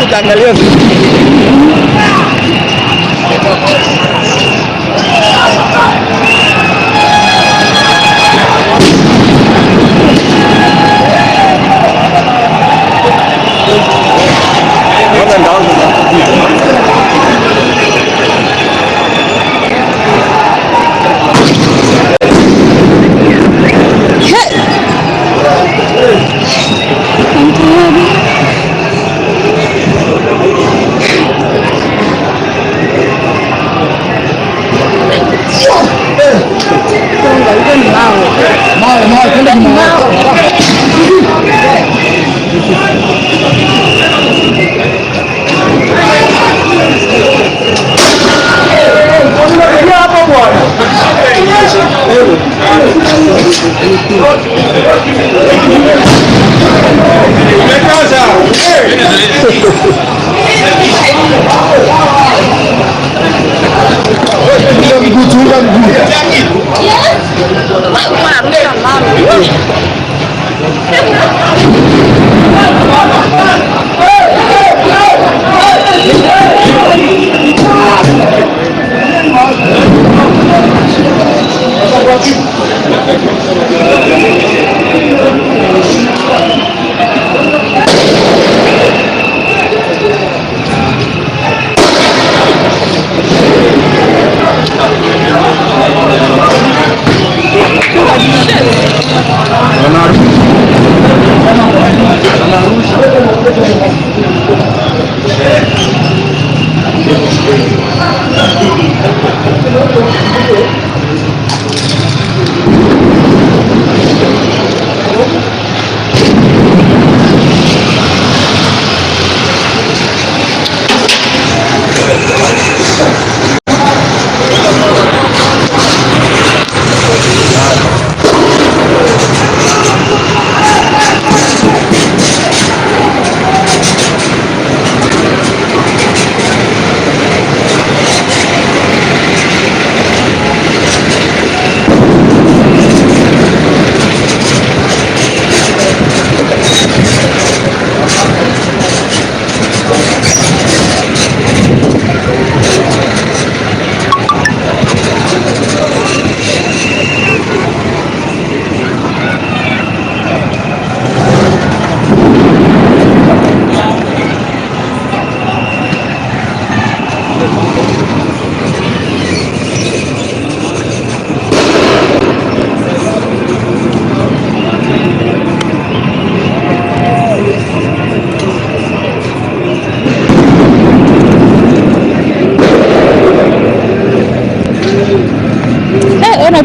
Utaangalia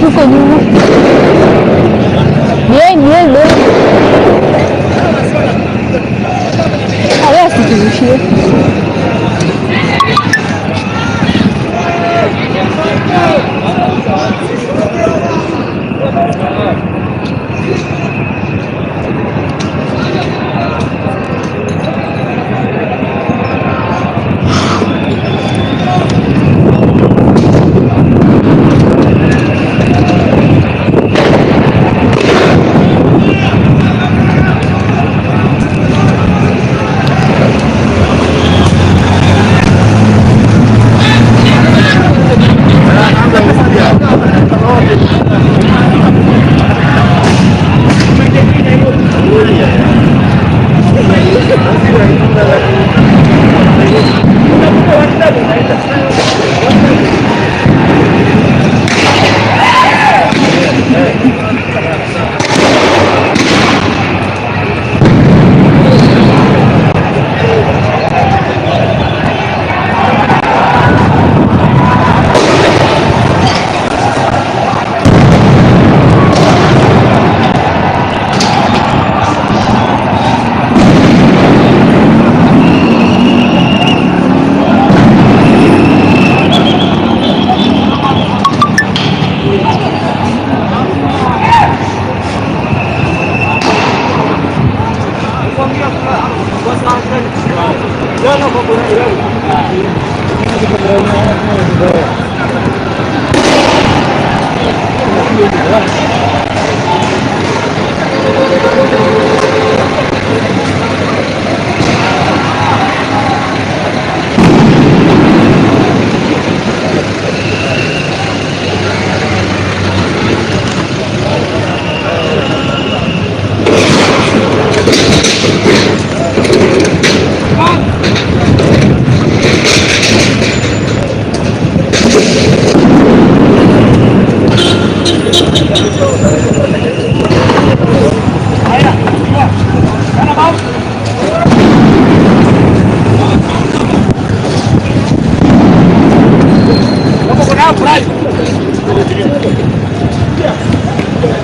Huko nyuma. Ni yeye. Awe asiturushie.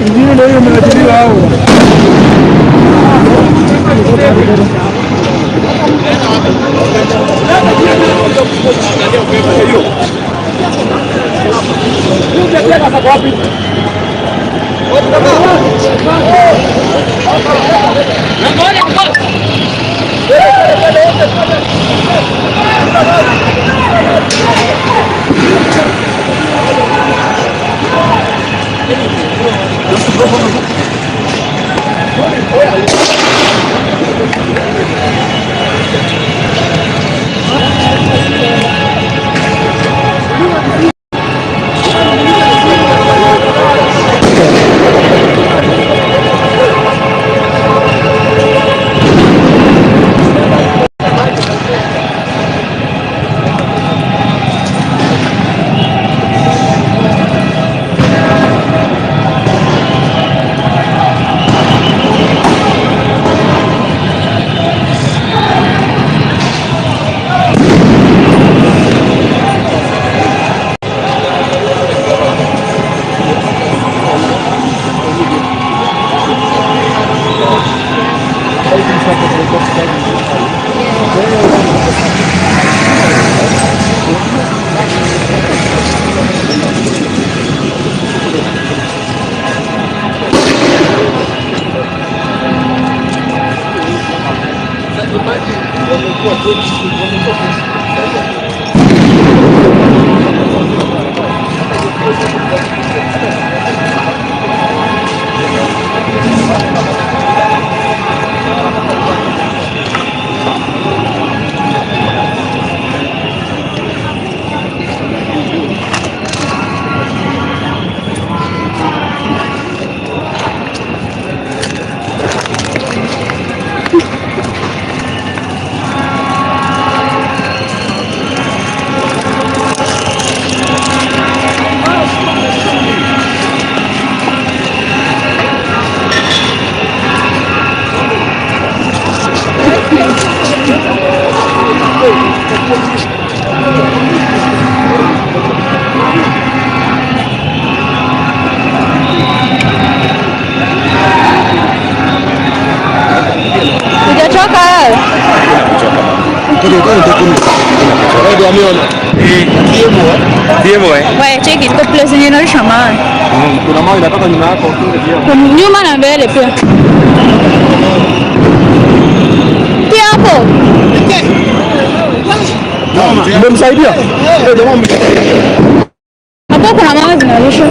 Ingine ndio hiyo imeachiliwa hao. Wewe cheki iko place yenye inarusha mawe. Kuna mawe inatoka nyuma yako. Kuna nyuma na mbele pia. Pia hapo. Mmemsaidia? Jamaa mmemsaidia. Hapo kuna mawe zinarushwa.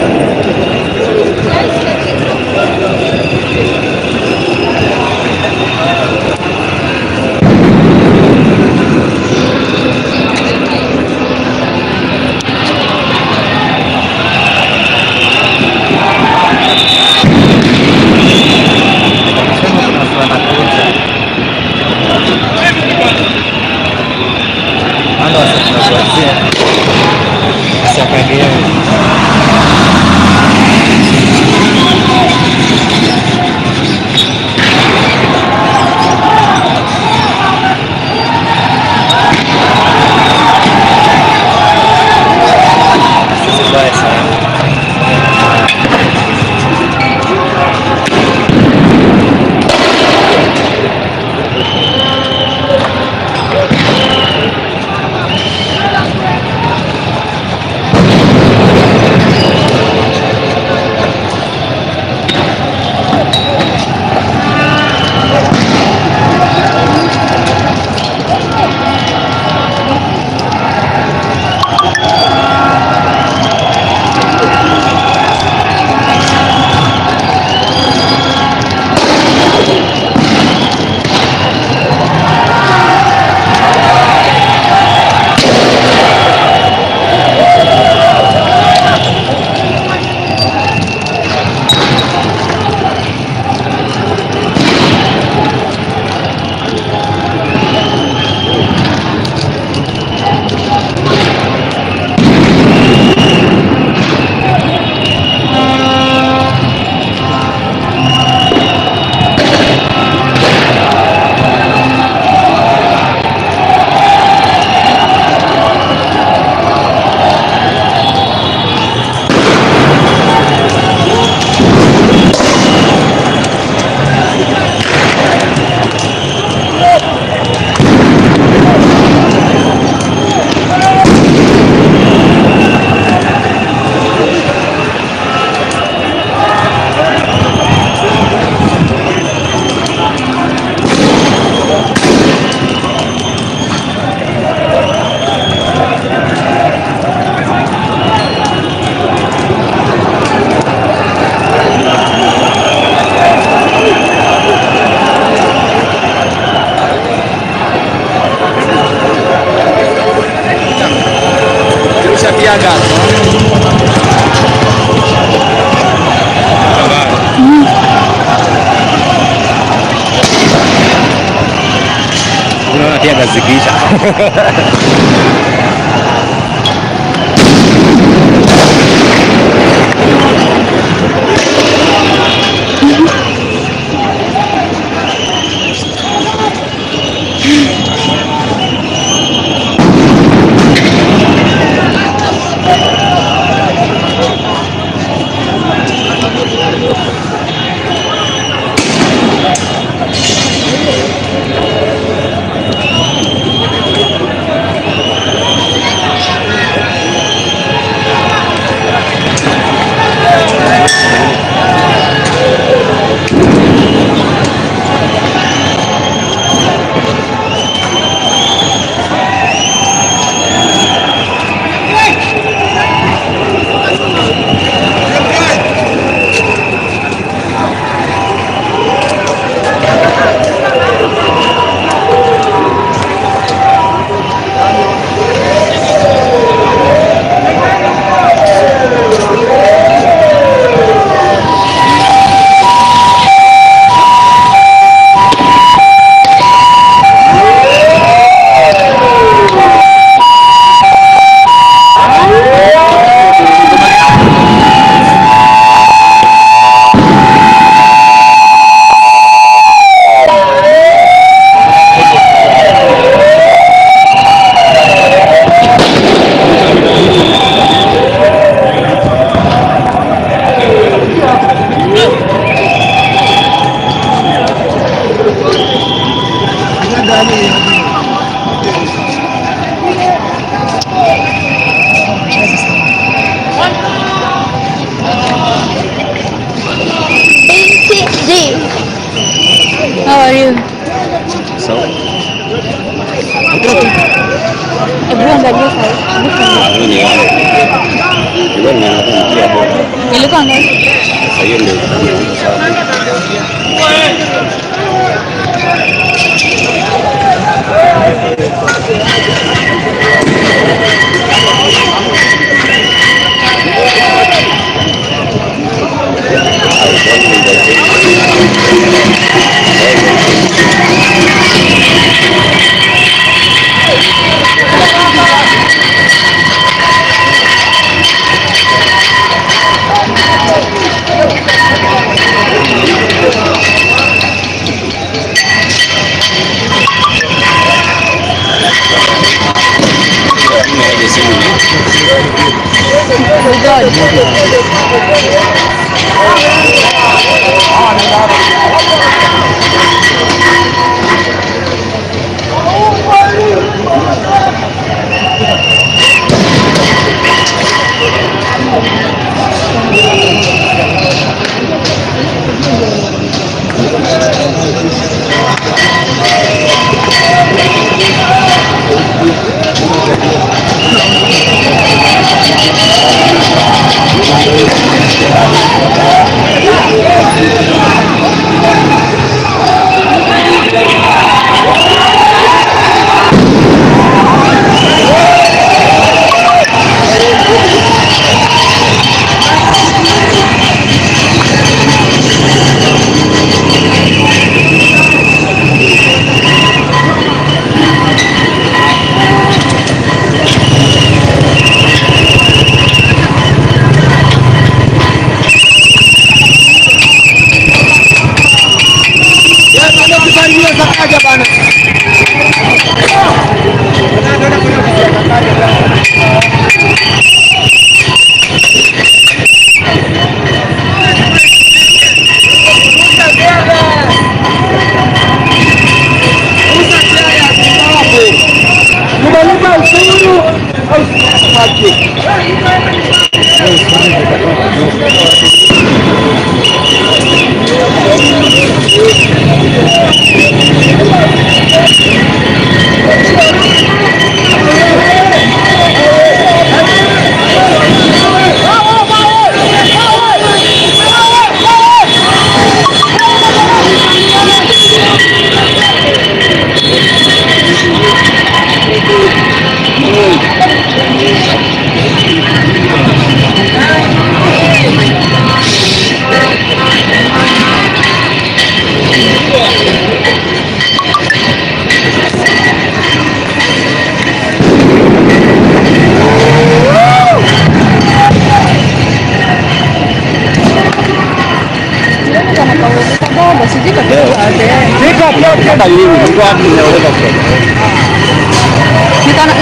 Unaona pia gazikiisha. Umelipa ngapi? Sasa hiyo ndio Oh God.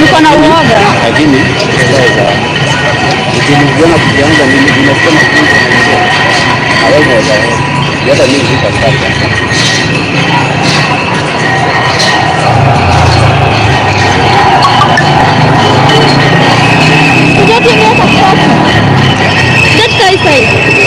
Niko na uoga. Lakini sasa ukiniona kujianza mimi nimesema hawezi hata mimi sitapata. Kuja timu katikati. Kuja tukae side.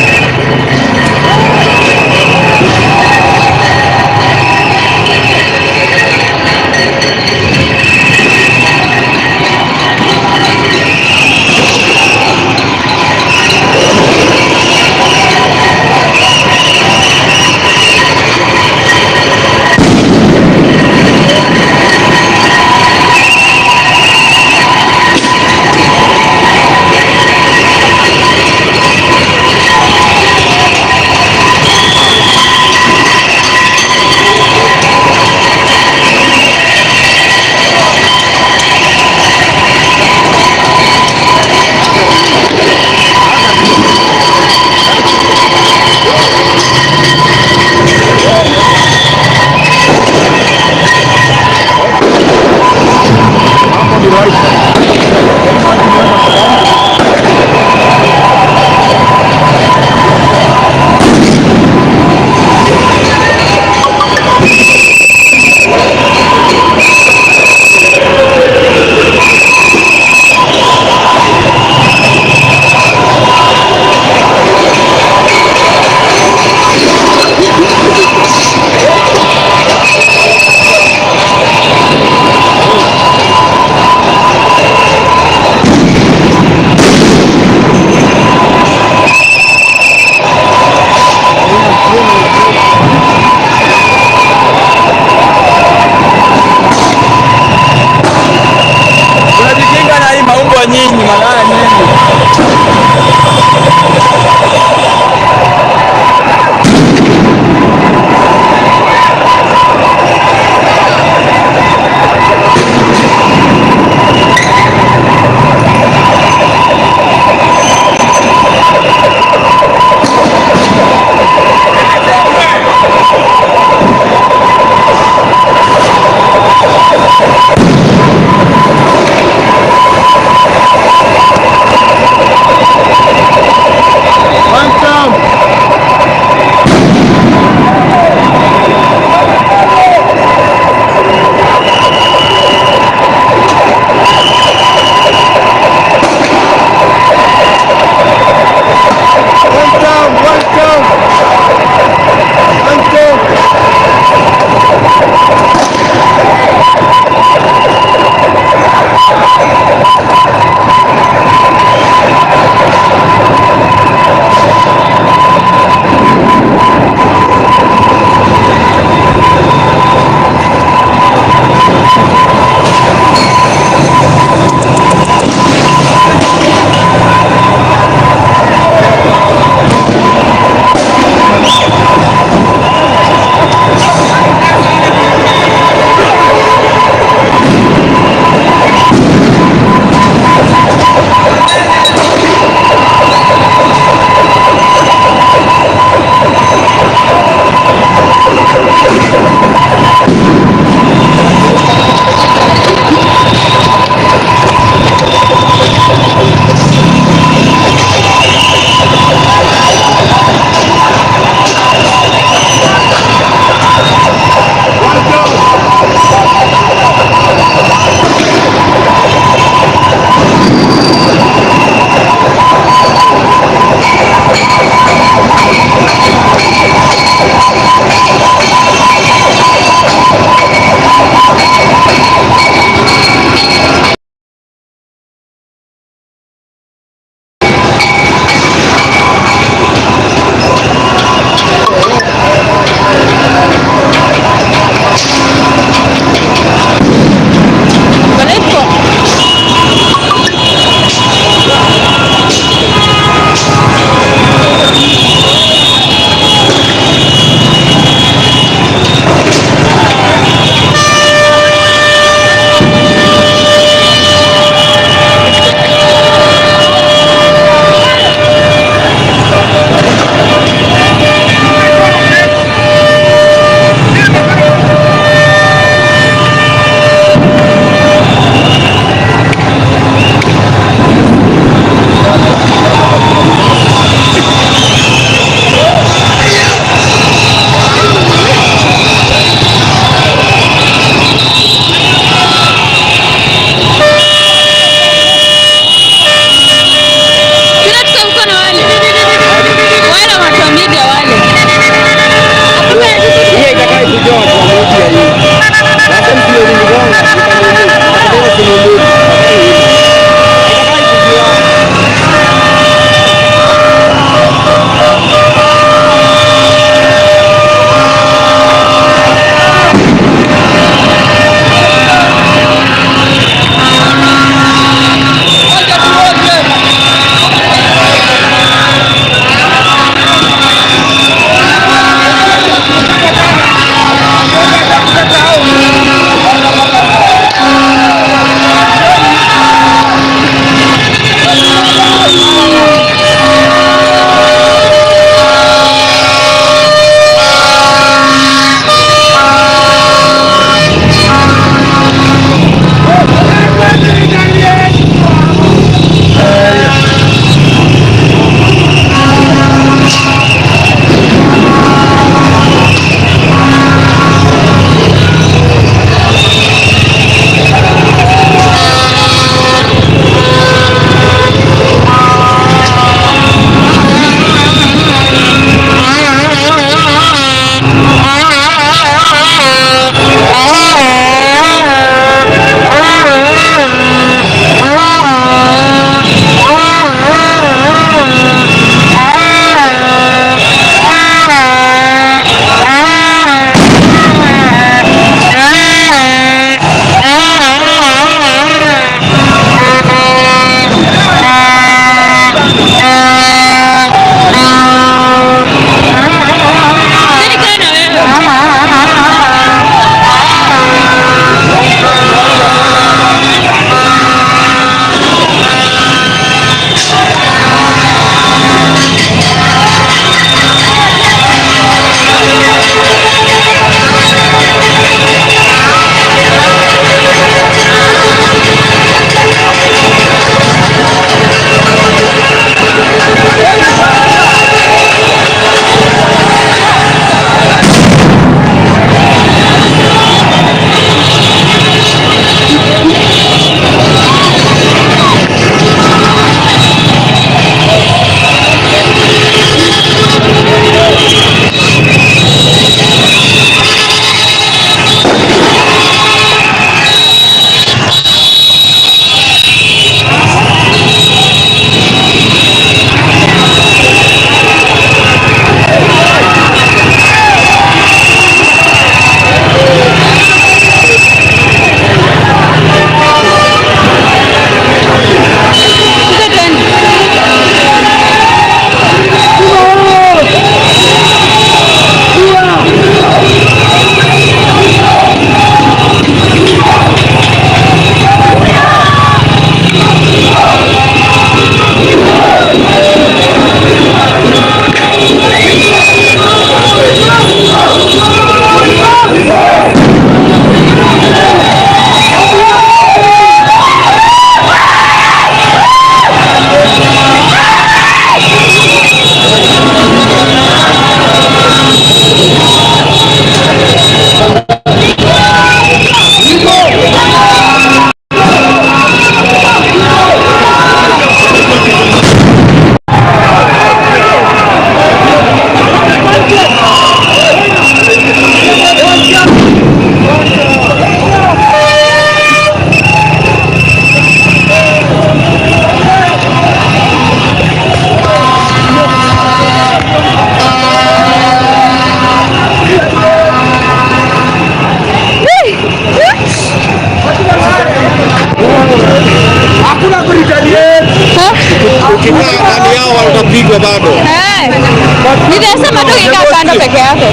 Ama tu ukikaa kando peke yako.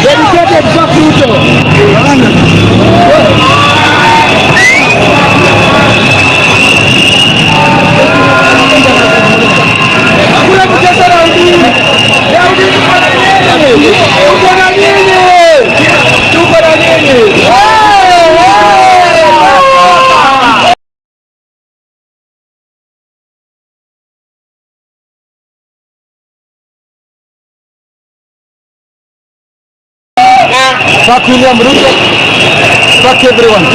Dedicated fuck Ruto. Hakuna mchezo raundi. Raundi tuko na nini? Tuko na nini? Tuko na nini? Fuck William Ruto. Fuck everyone.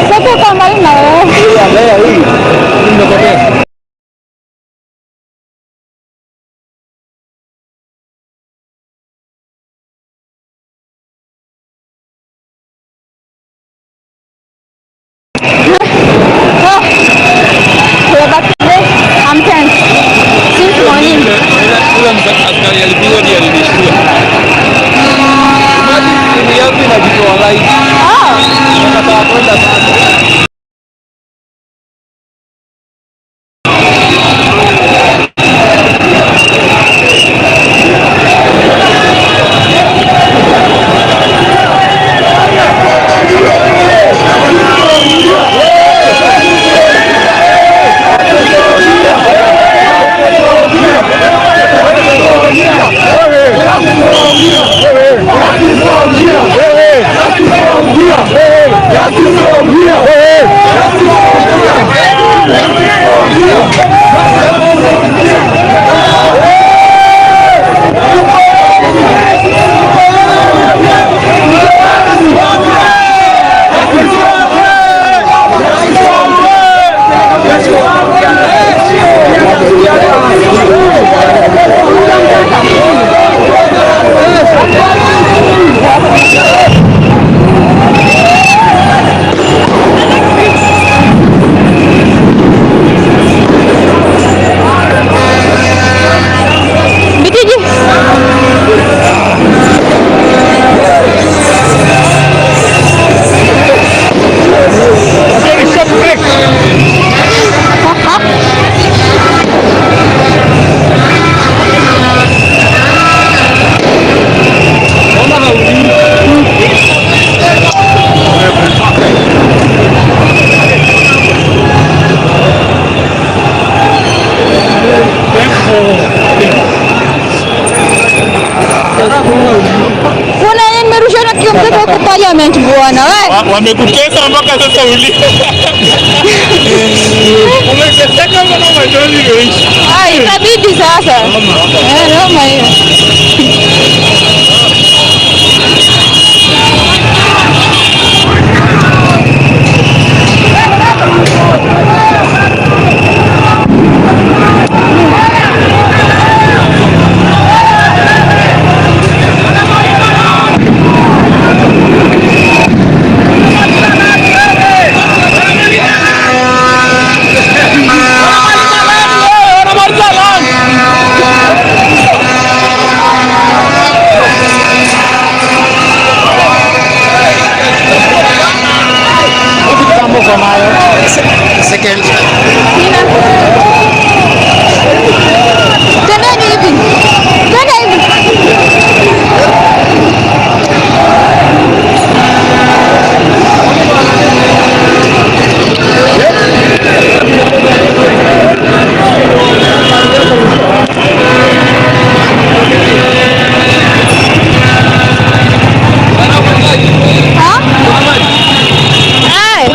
Sasa kwa mbali na wewe. Oh, we're back today. I'm tense. Since morning. Ule askari alipigwa ndiye alinishtua. Imagine simu yangu inajitoa live. Oh. Nataka kwenda sasa. Bitiji. Kuna yenye nimerusha na kio mtoto huko parliament bwana. We. Wamekutesa mpaka sasa ulia. Umeteseka mpaka machozi imeisha. Ai, itabidi sasa. Eh, noma hiyo. Sina. Tendeni hivi. Tenda hivi. Ha? Ai.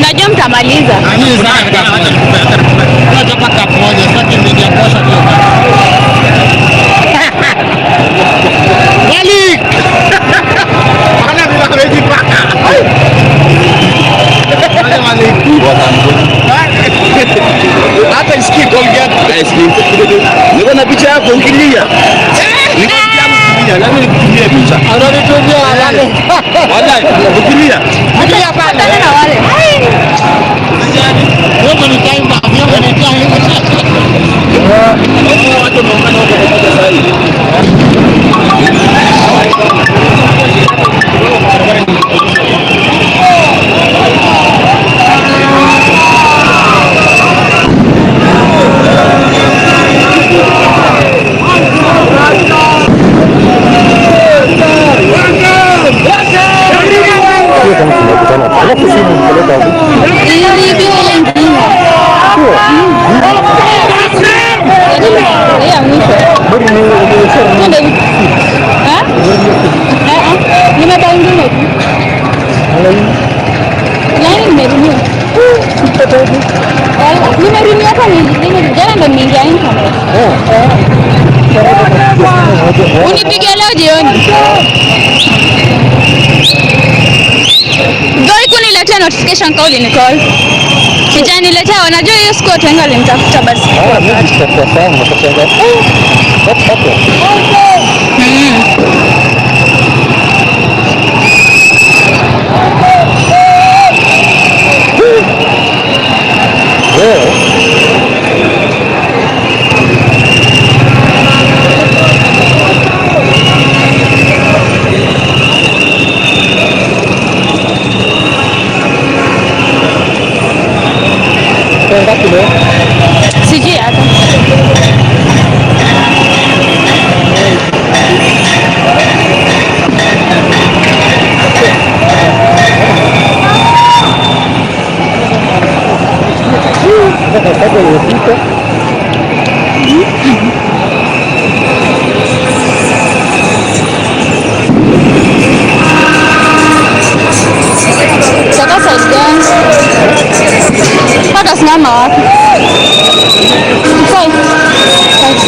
Unajua mtamaliza. Hata isikii Colgate. Niko na picha yako ukilia. Niko na picha yako ukilia. Nami nikutumie picha. Ananitumia wale. Wallahi, ukilia. Ukilia pale. Patana na wale. Yoko ni time bomb, yoko ni time. Watu wameungana huko pamoja sasa hivi. Iliibiwa ile ingine. Ile ya mwisho. Twende hivi. Eh? Eh, eh. Nimebeba ingine tu. Yaani nimerunia. Nimerunia hata jana ndo nimeingia internet. Unipige leo jioni. Goi kuniletea notification call ni call. Kijaniletea, wanajua hiyo siku watu wengi walimtafuta basi. Sijui hata. Toka side gani? Pata simama wapi? Five. Five.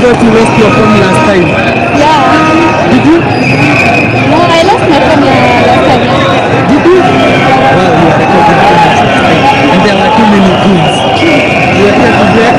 thought you lost your phone last time. Yeah. Did you? No, I lost my phone last time. Yeah. Did you? Well, we are recording too much last time. And there were too many goons. We are here today.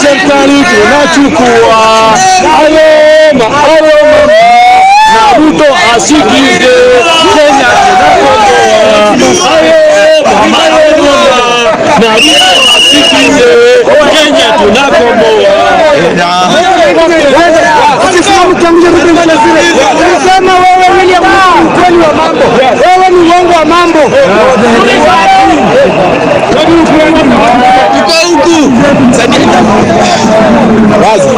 Serikali tunachukua hayo hayo na Ruto asikize. Kenya tunakomboa hayo hayo na Ruto asikize. Kenya tunakomboa. Ulisema wewe William ni ukweli wa mambo. Wewe ni uongo wa mambo. Tuko huku. Wazi.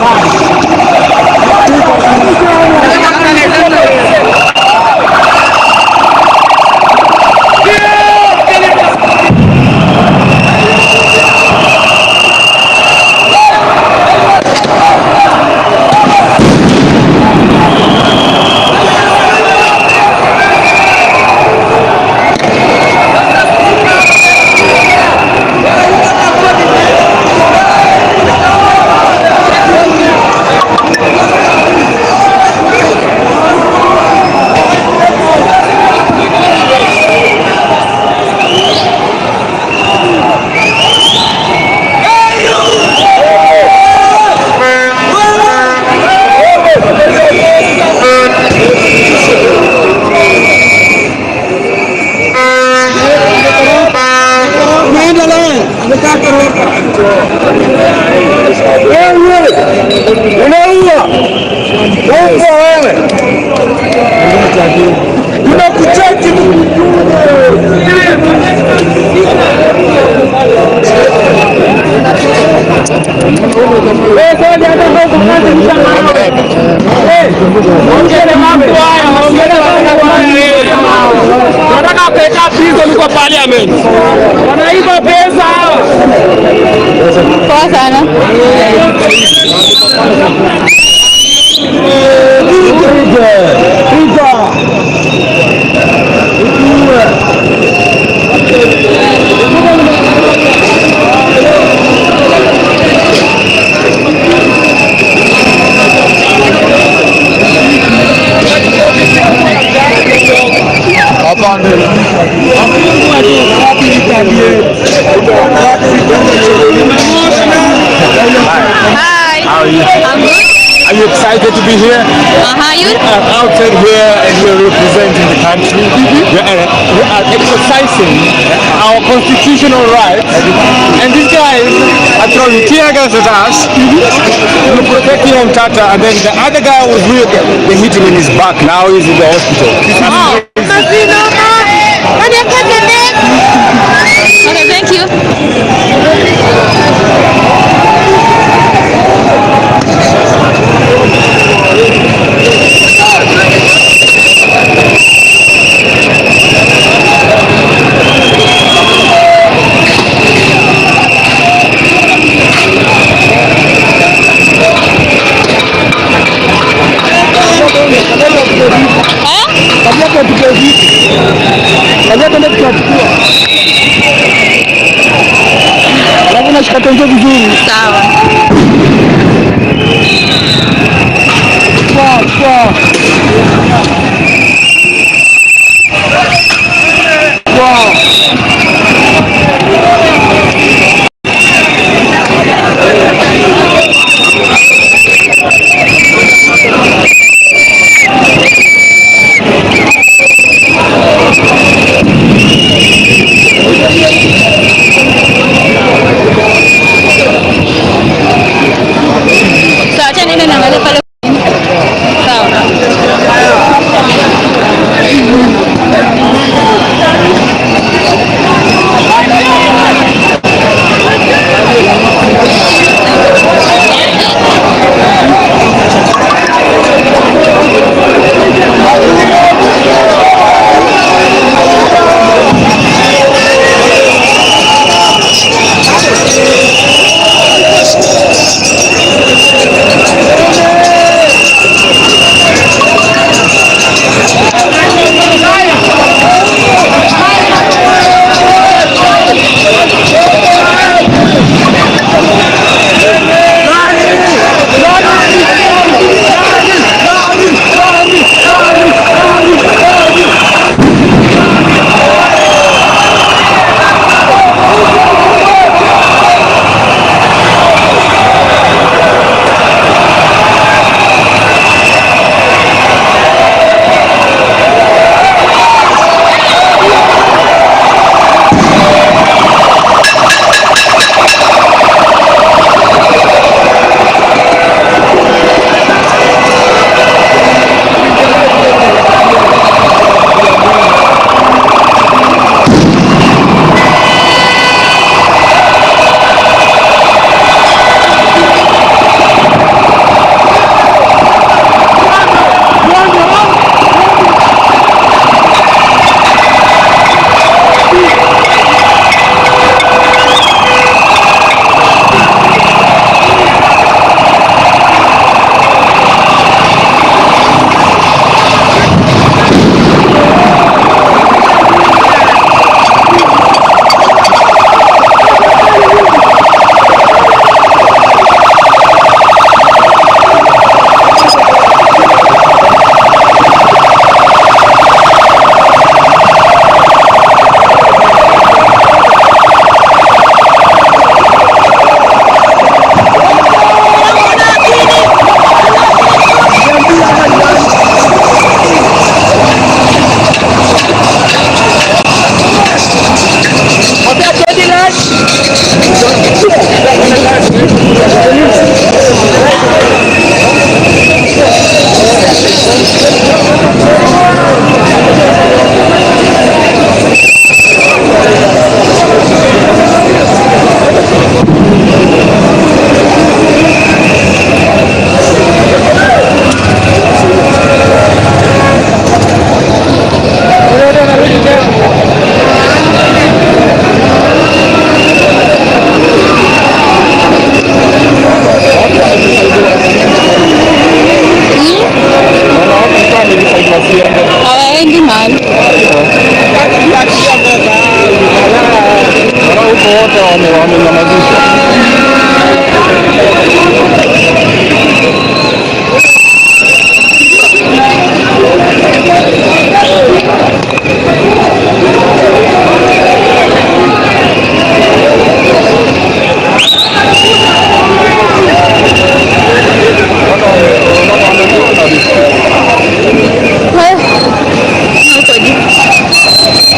Wanataka pesa hizo kwa parliament. Wanaiba pesa hawa. Poa sana. Hi. How are you? I'm good. Are you excited to be here? Uh-huh, you? We are outside here and we are representing the country. We are exercising our constitutional rights. And these guys are throwing tear gas at us. We're protecting Omtata, and then the other guy was with, they hit him in his back. Now he's in the hospital. Oh. Okay, thank you. Sawa. Hawaendi mahali. Huko wote wamenyamazishwa. Huko juu.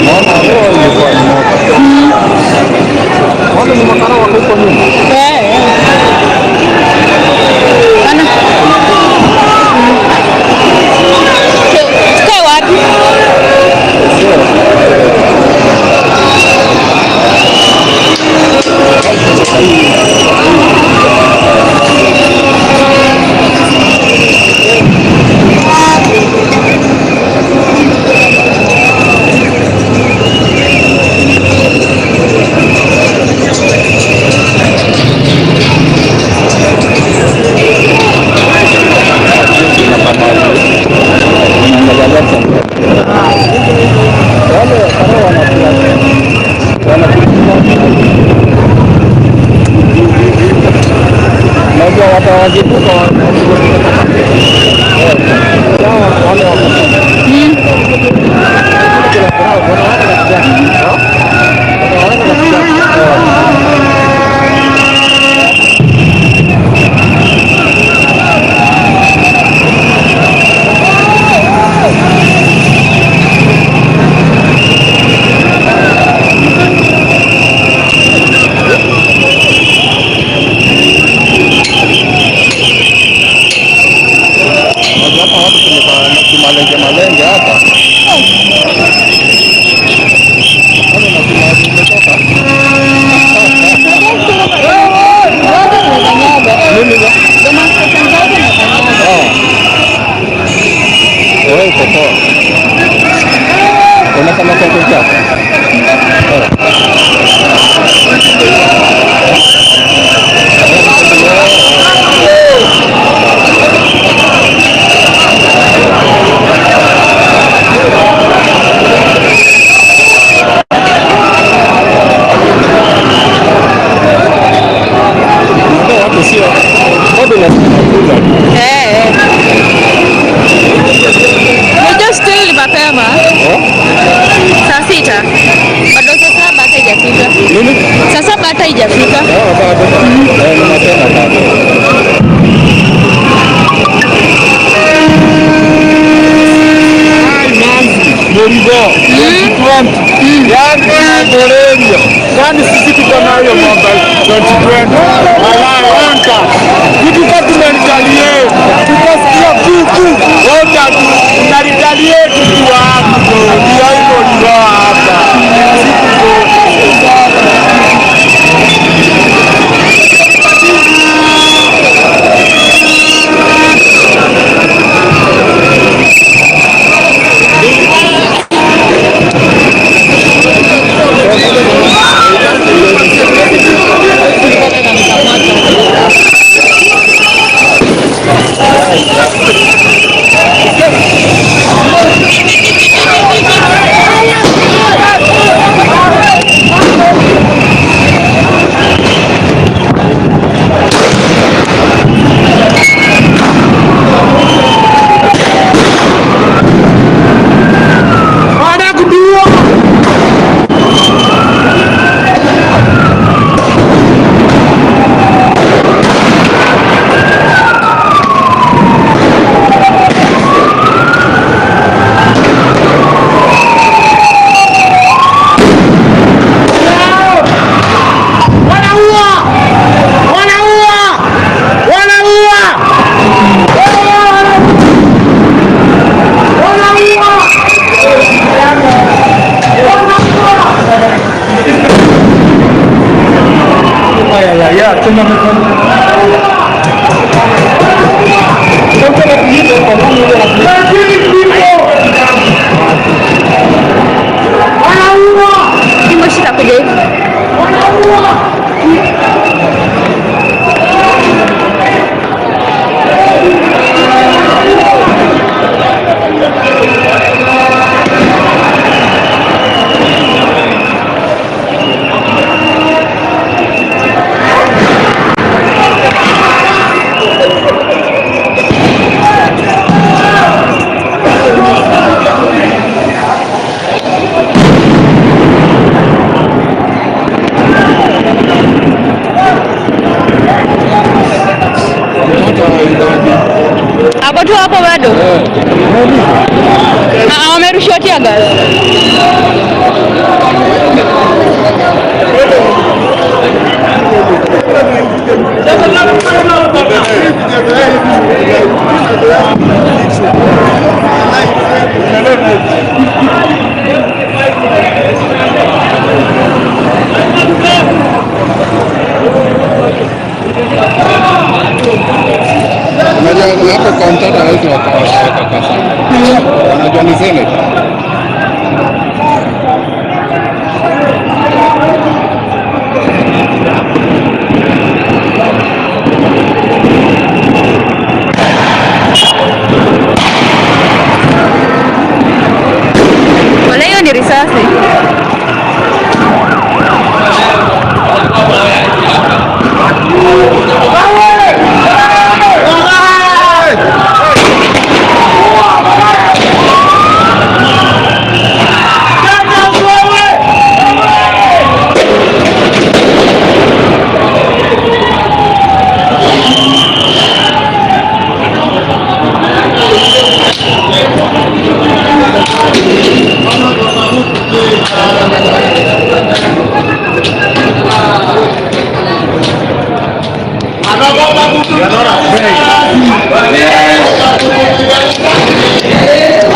Naona leo ilikuwa ni moto. Wale ni makara wako huko nyuma. Ana. Tukae wapi? Najua watawajibuka wale wako. Unajua hapa watu kimalenge malenge hapa. Wale na kimaji umetoka. Mimi na Ah. Wewe uko poa. Unasema kwa chako. Unajua watu sio bado inakuja. Eh. Unajua still ni mapema. Saa sita. Bado saa saba hata haijafika. Nini? Saa saba hata haijafika. Ah, bado. Eh, ni mapema bado. Morigo 2020 yani Borerio, yani sisi tuko nayo mwaka 2020 walaonka tukika tumeritaliate, tukasikia kuku wote tunaritaliate tukiwa hapo, ndio hivyo ndio hapa siku zote. Thank you. Moshi itakuja hivi. Hapo tu hapo bado. Ah, wamerushiwa tear gas. Unajua hapo kaunta hawezi wakaweka sana. Wanajua ni Senate. Wala hiyo ni risasi.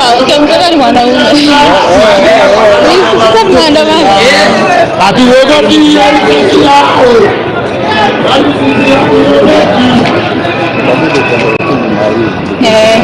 Ah, okay, mtoto ni mwanaume. Sasa tunaandamana. Eh.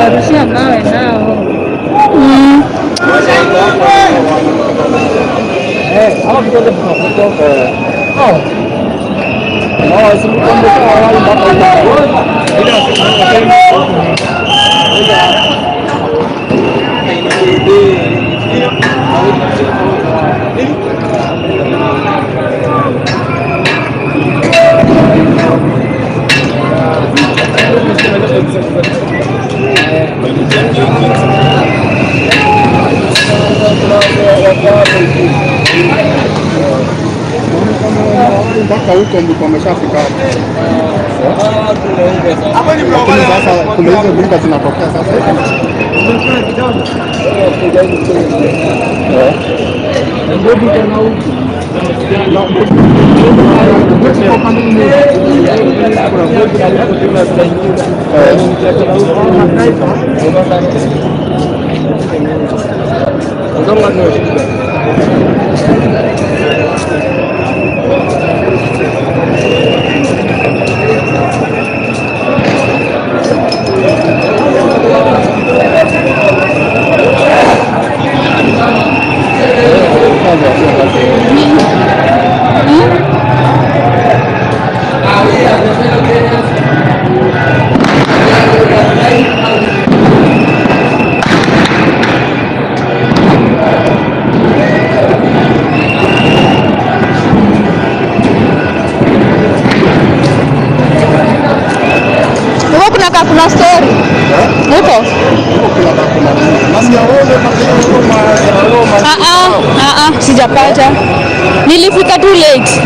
Warushia mawe nao. Mpaka huko ndipo wameshafika hapo. Lakini sasa kuna hizo nyumba zinatokea sasa hivi. Huko kuna kuna story. Huko? Ah ah, ah ah, sijapata. Nilifika too late.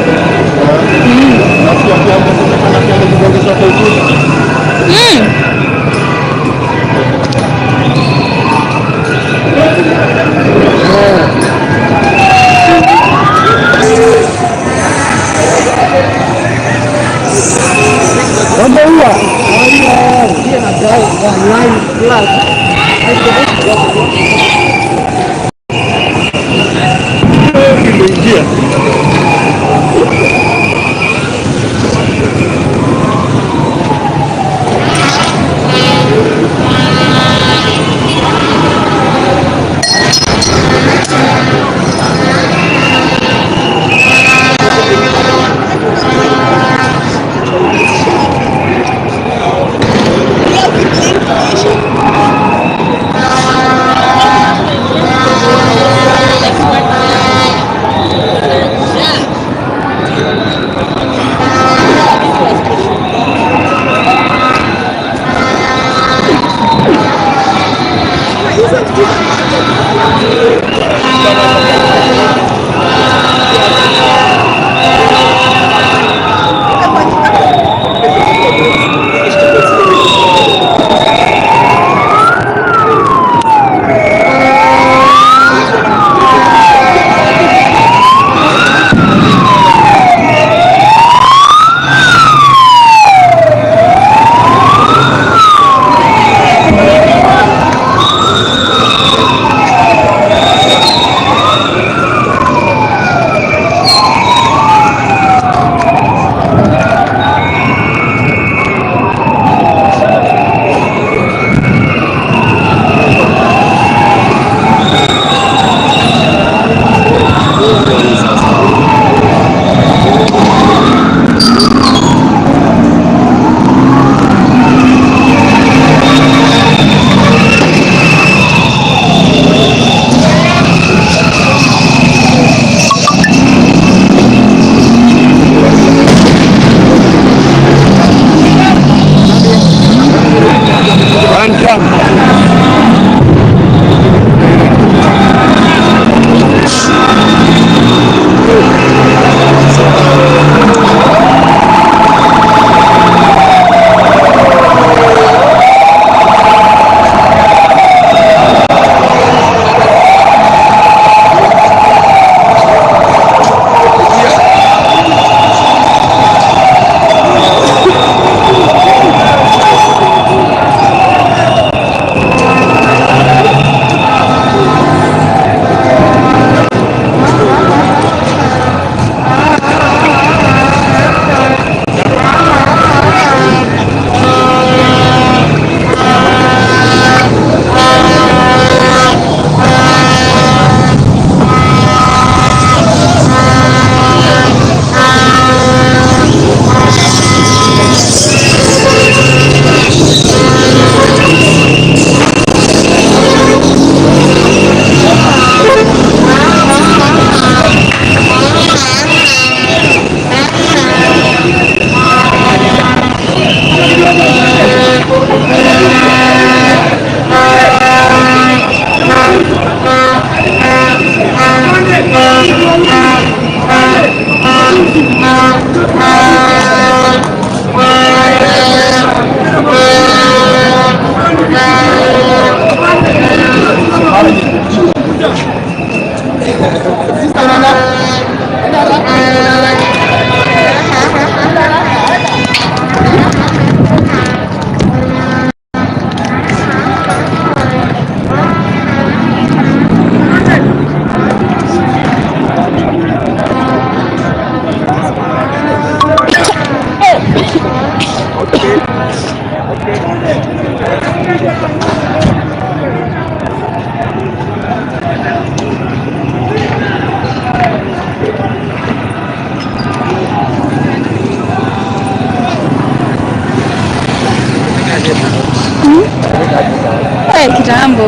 Kitambo.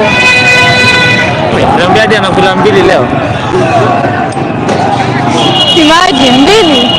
Niambia hadi anakula mbili leo. Imagine mbili.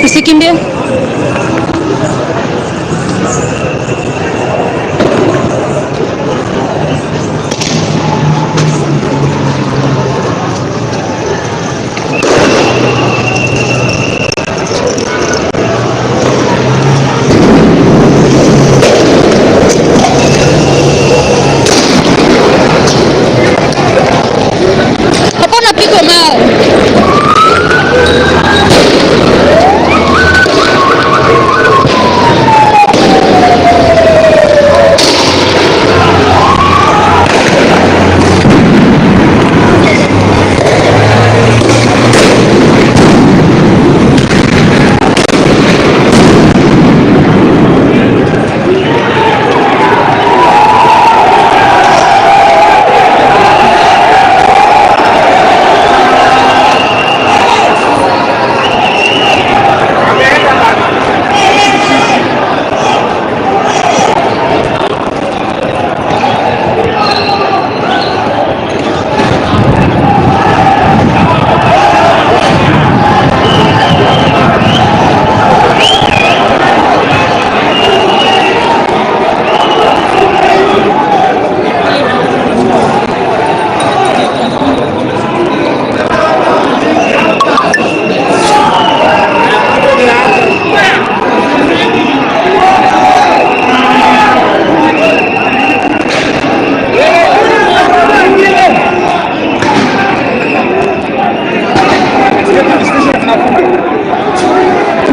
Usikimbie. Hapo unapigwa mawe.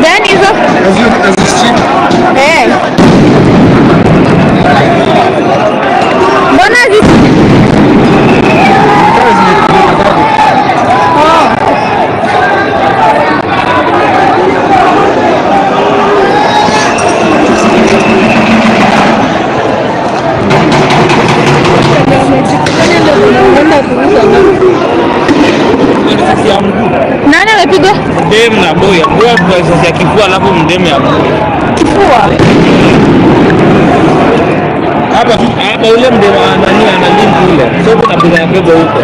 Gani hizo? Eh. Mbona zi Nani amepigwa? Dem na boy, boy kwa risasi ya kifua alafu mdem ya mguu. Kifua. Hapa hapa ule mdem nani ana link ule. Sio kuna bila bebo huko.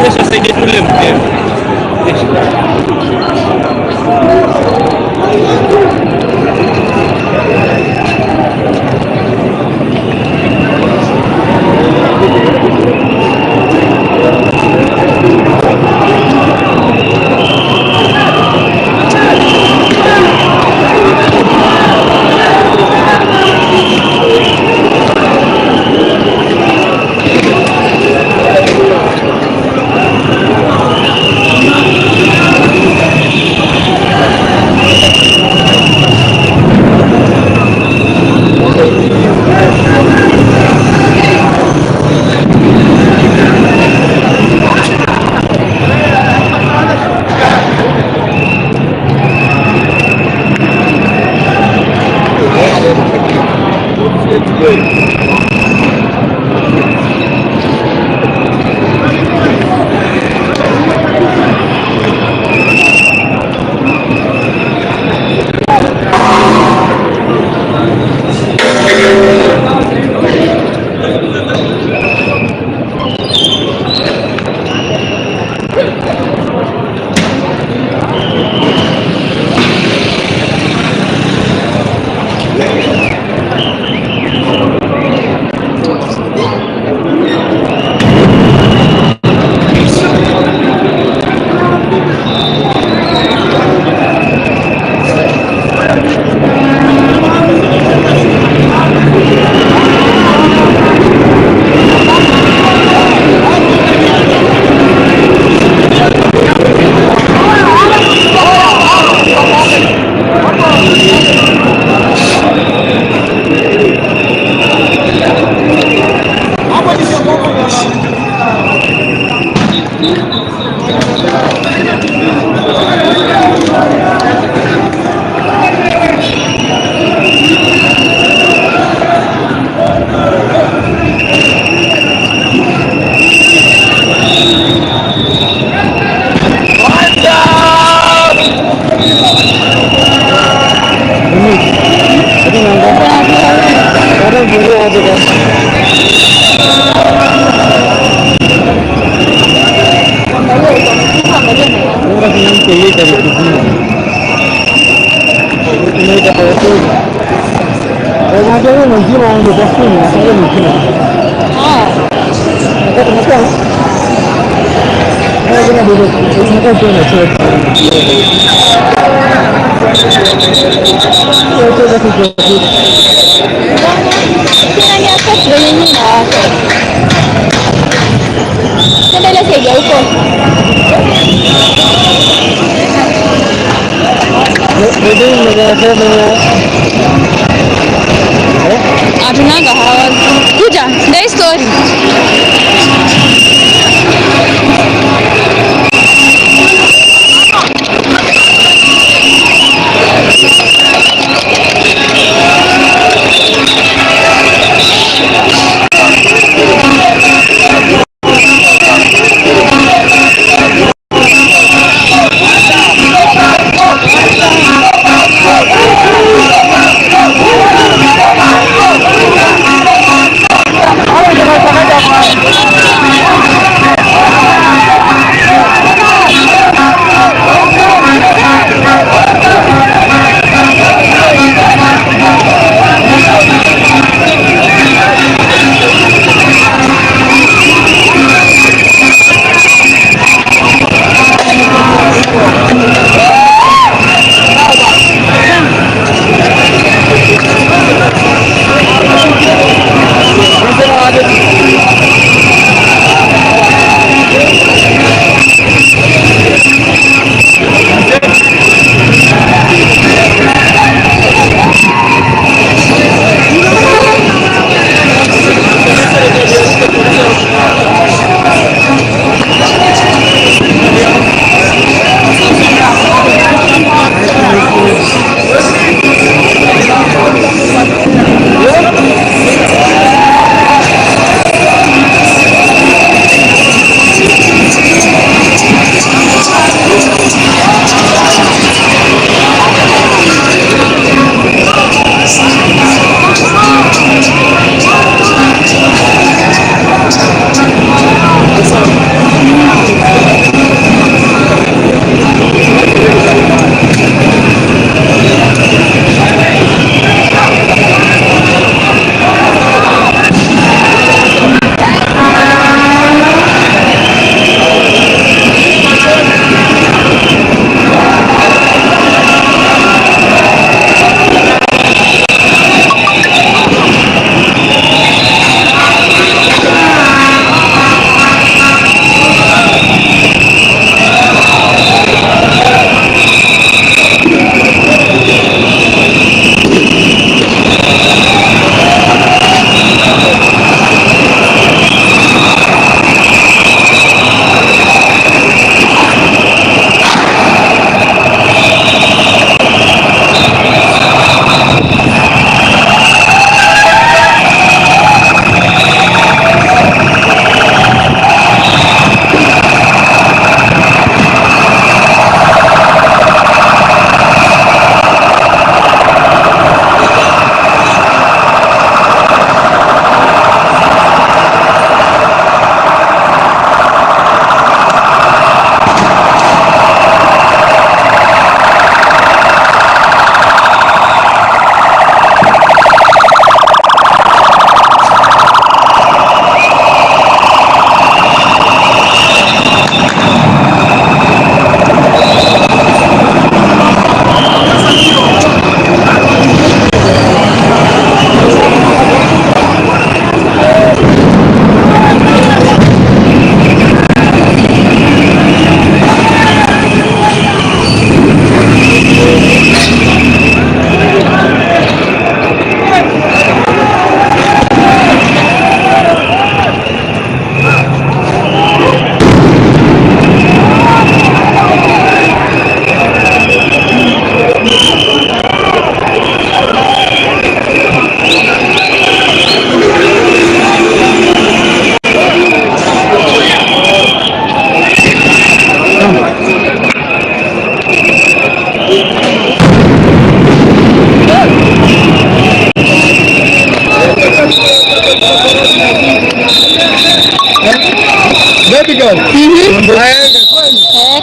Sasa Yule mdemu. Nenda ile side ya huko. Hatunanga hawa. Kuja, ndio hii story.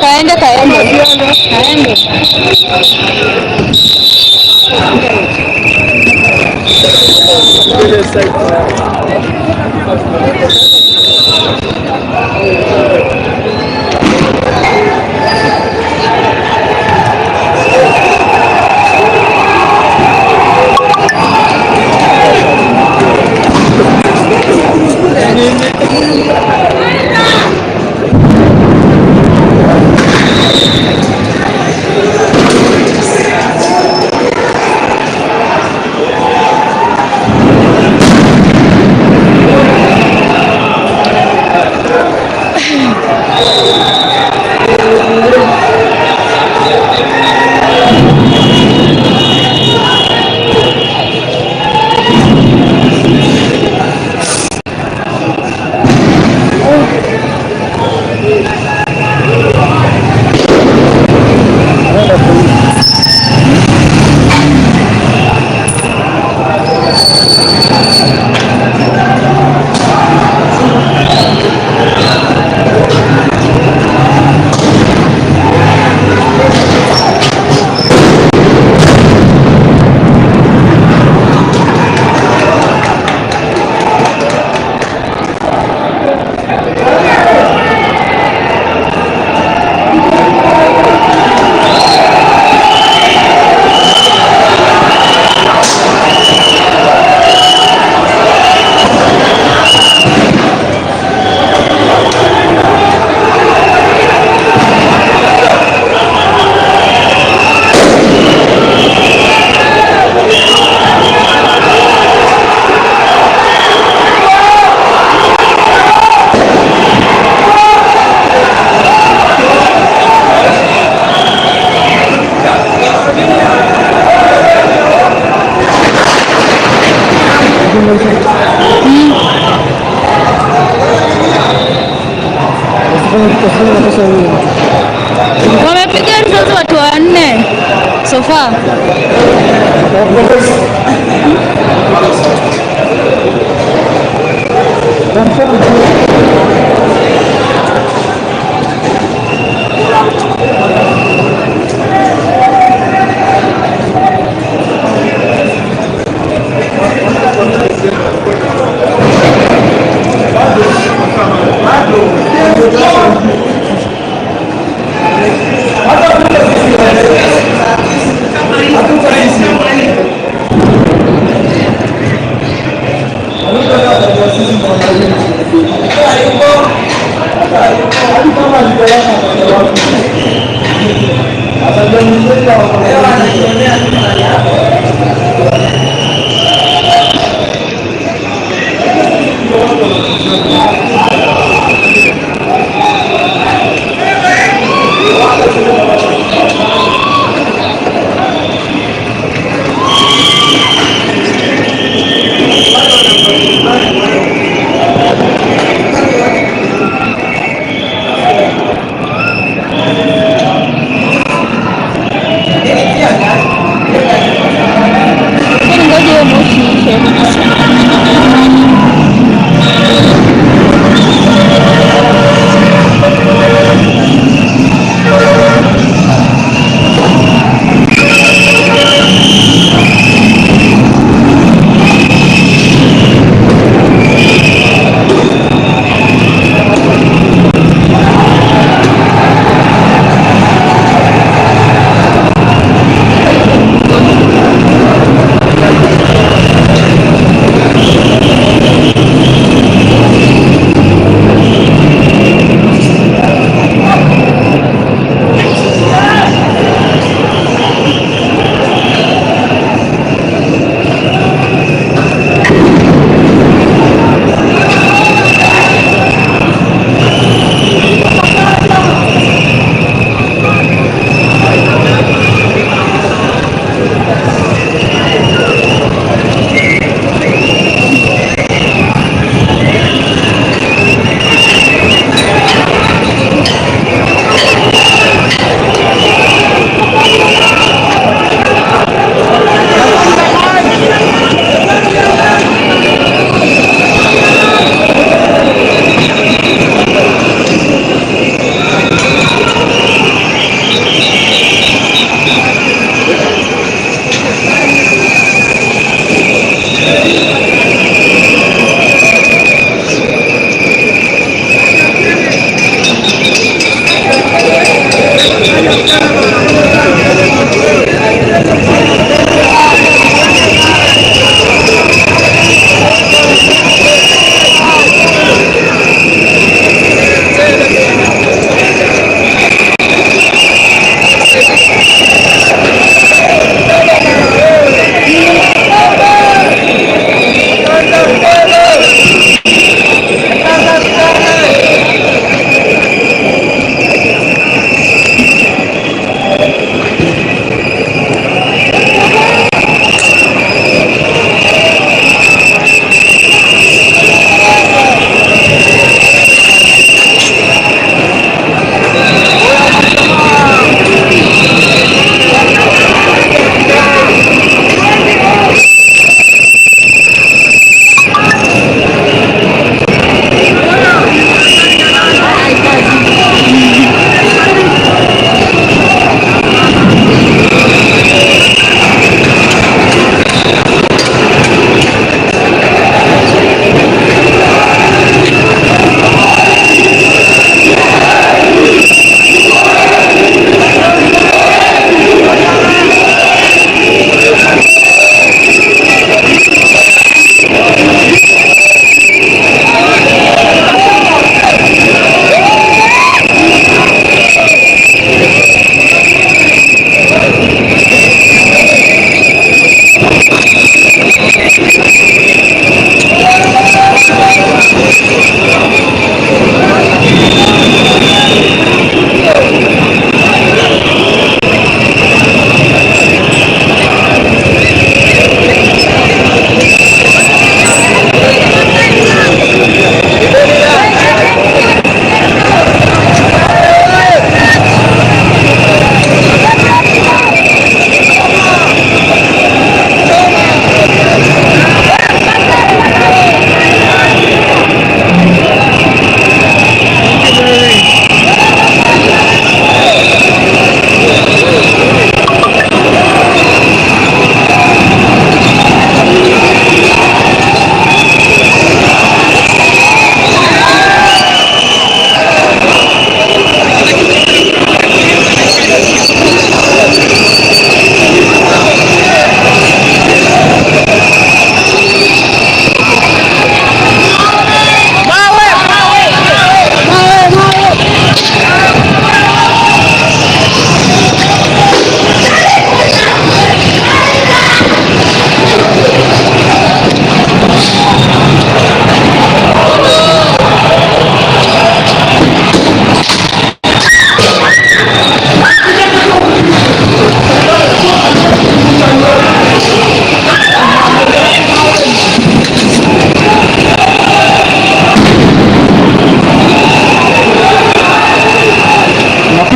Kaende, kaende. Kaende. Wamepiga risasi watu wanne so far.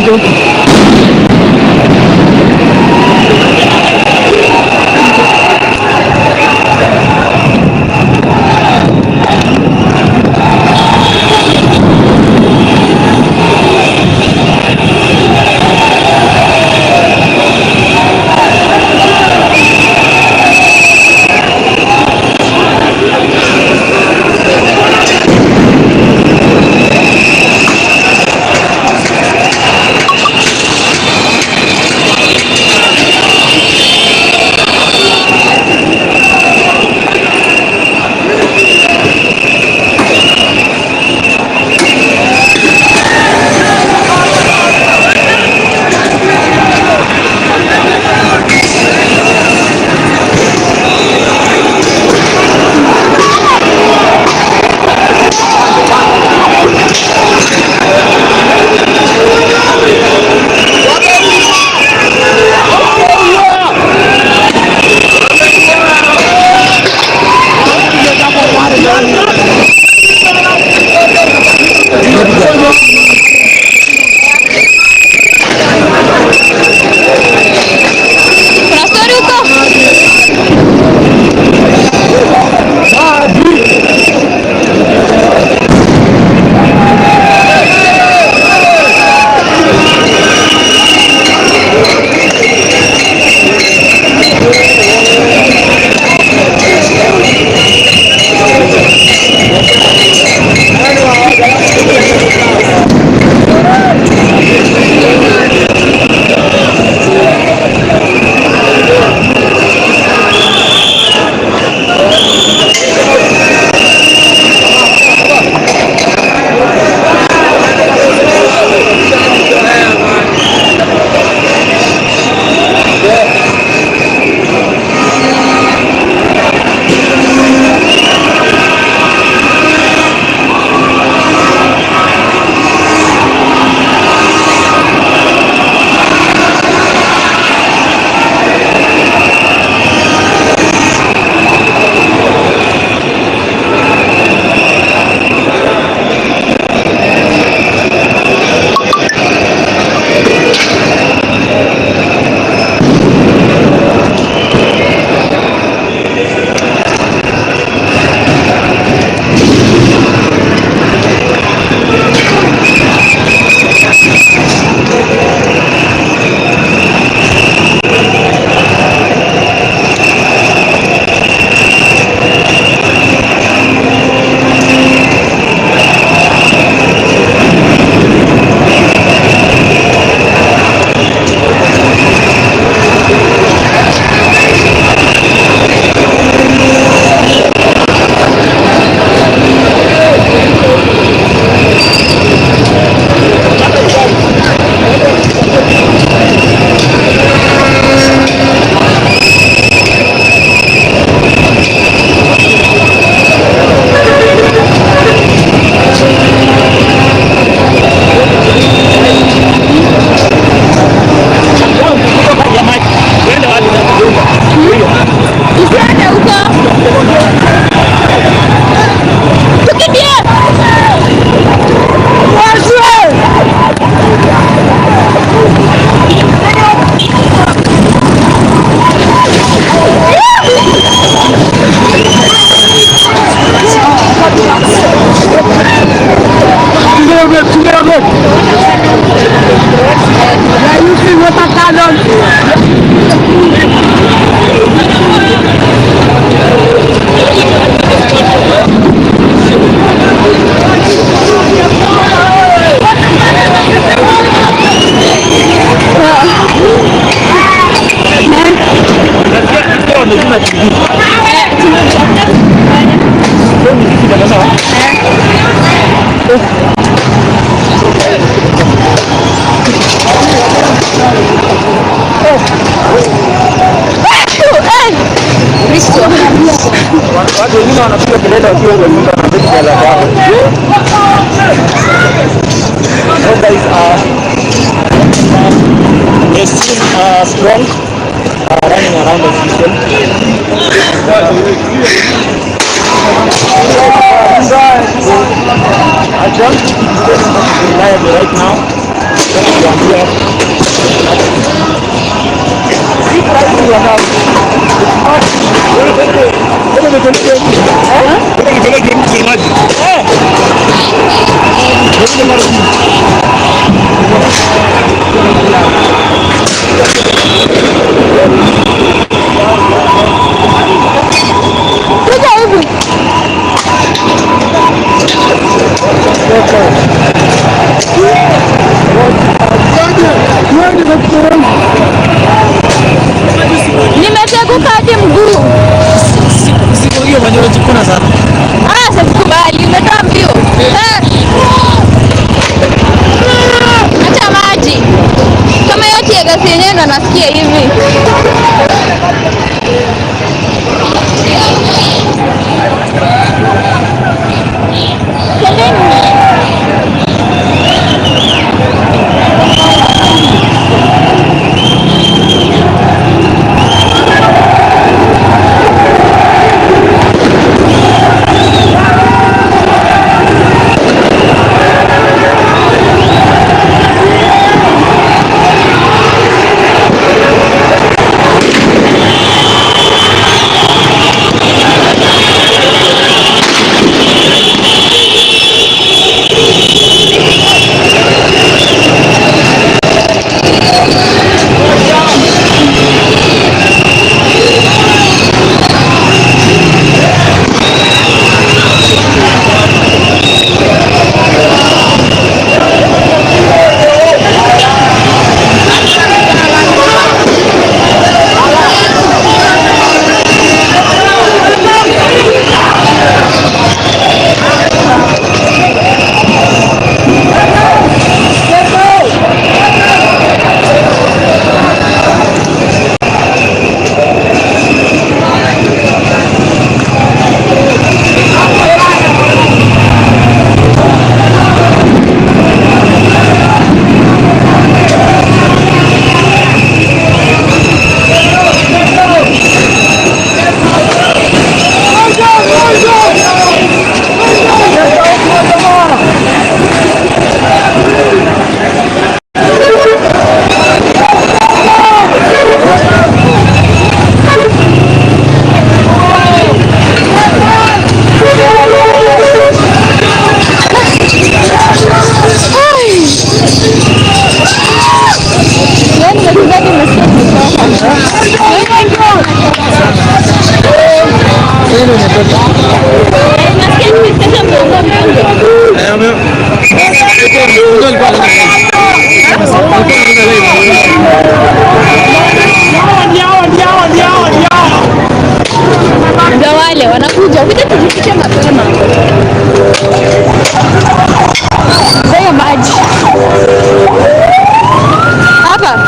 Tuende huko. Kuna story huko? Tusiende huko. Tukimbie. Wazee! Kristo. Watu wengine wanapiga kelele wakiwa kwa nyumba na vitu vya ajabu. So guys, they seem strong, running around as usual. I don't think it's reliable right now. Kuambia Kuja hivi. Nimeteguka hadi mguu. Ah, sikubali, umetoa mbio. Eh. Acha maji. Kama hiyo teargas yenyewe ndo nasikia hivi. Twendeni. Yaani wachezaji nimesikia nimechoka. Nasikia nimesikia mgongo mgongo. Ndio wale wanakuja, kuja tujifiche mapema. Ndio maji. Hapa.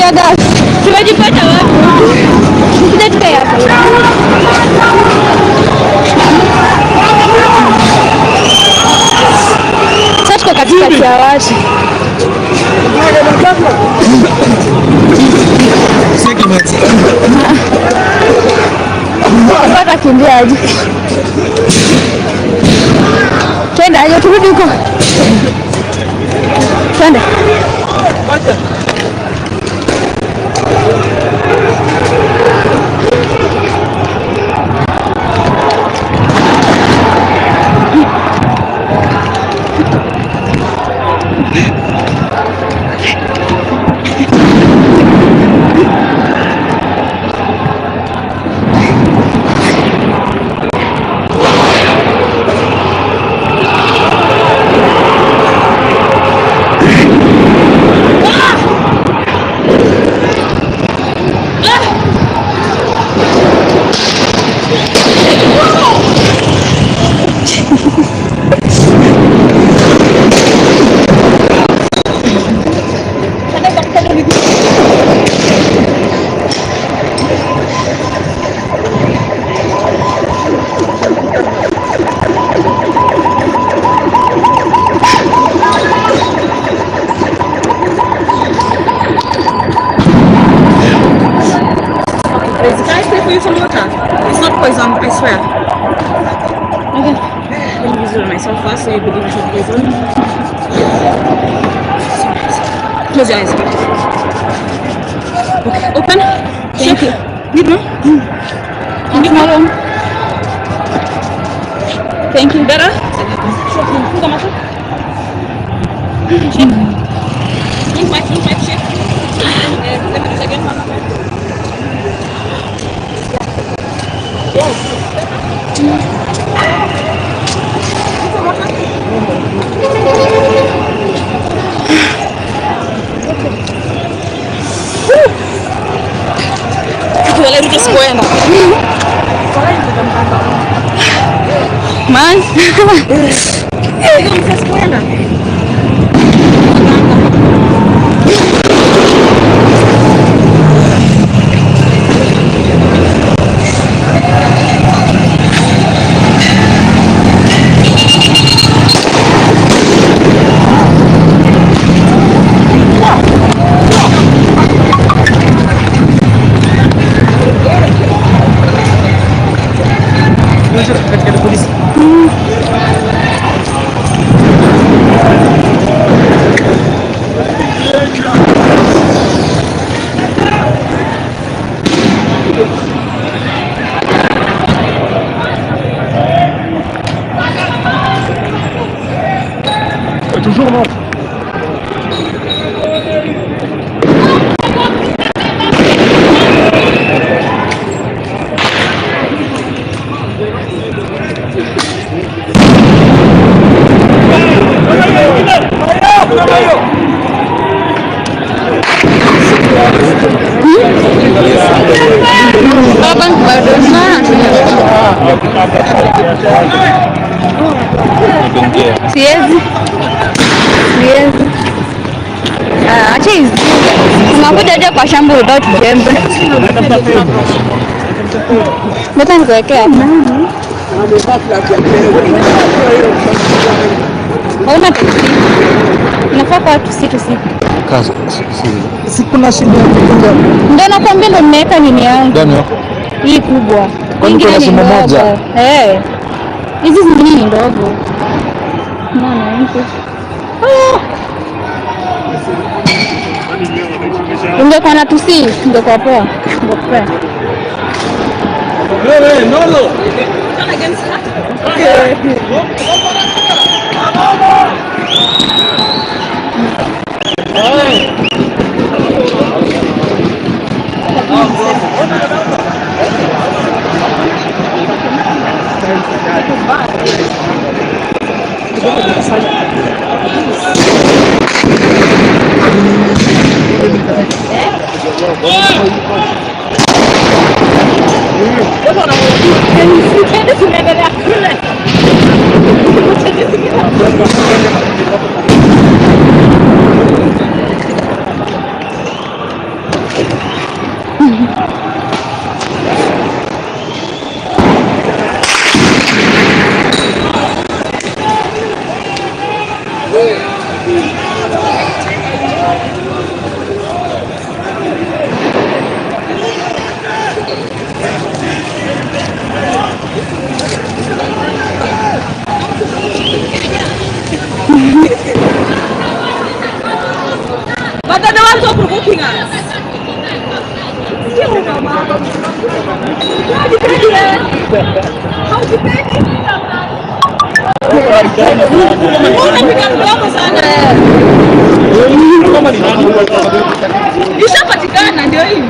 Tear gas. Tumejipata wapi? Kuja tukae hapa. Sasa tuko katikati ya watu. Pata kimbia aje. Twende aje turudi huko. Twende. Can I spray for you some water? It's not poison, I swear. Okay. Let me use it on myself first so you believe it's not poison. Close your eyes. Okay, open. Thank you. Need more? Need more? Thank you. Better? Shake. Don't wipe, shake. Let me do it again. Man. Toujours non. Siwezi. Siwezi. Acha hizi. Tunakuja aje kwa shamba without jembe. Leta nikuwekee hapa. Hauna tusi. Inafaa kwa tusi tusi. Si kuna shida ya kutunza. Ndio nakwambia ndio nimeweka nini yangu. Gani yako? Hii kubwa. Kwani kuna shimo moja? Eh. Hizi zingine ni ndogo. Mwana mtu. Ungekuwa na tusi, ungekuwa poa. Ungekuwa. Wewe nolo. But they're the ones who are provoking us. Unapiga mdomo sana. Ishapatikana ndio hii.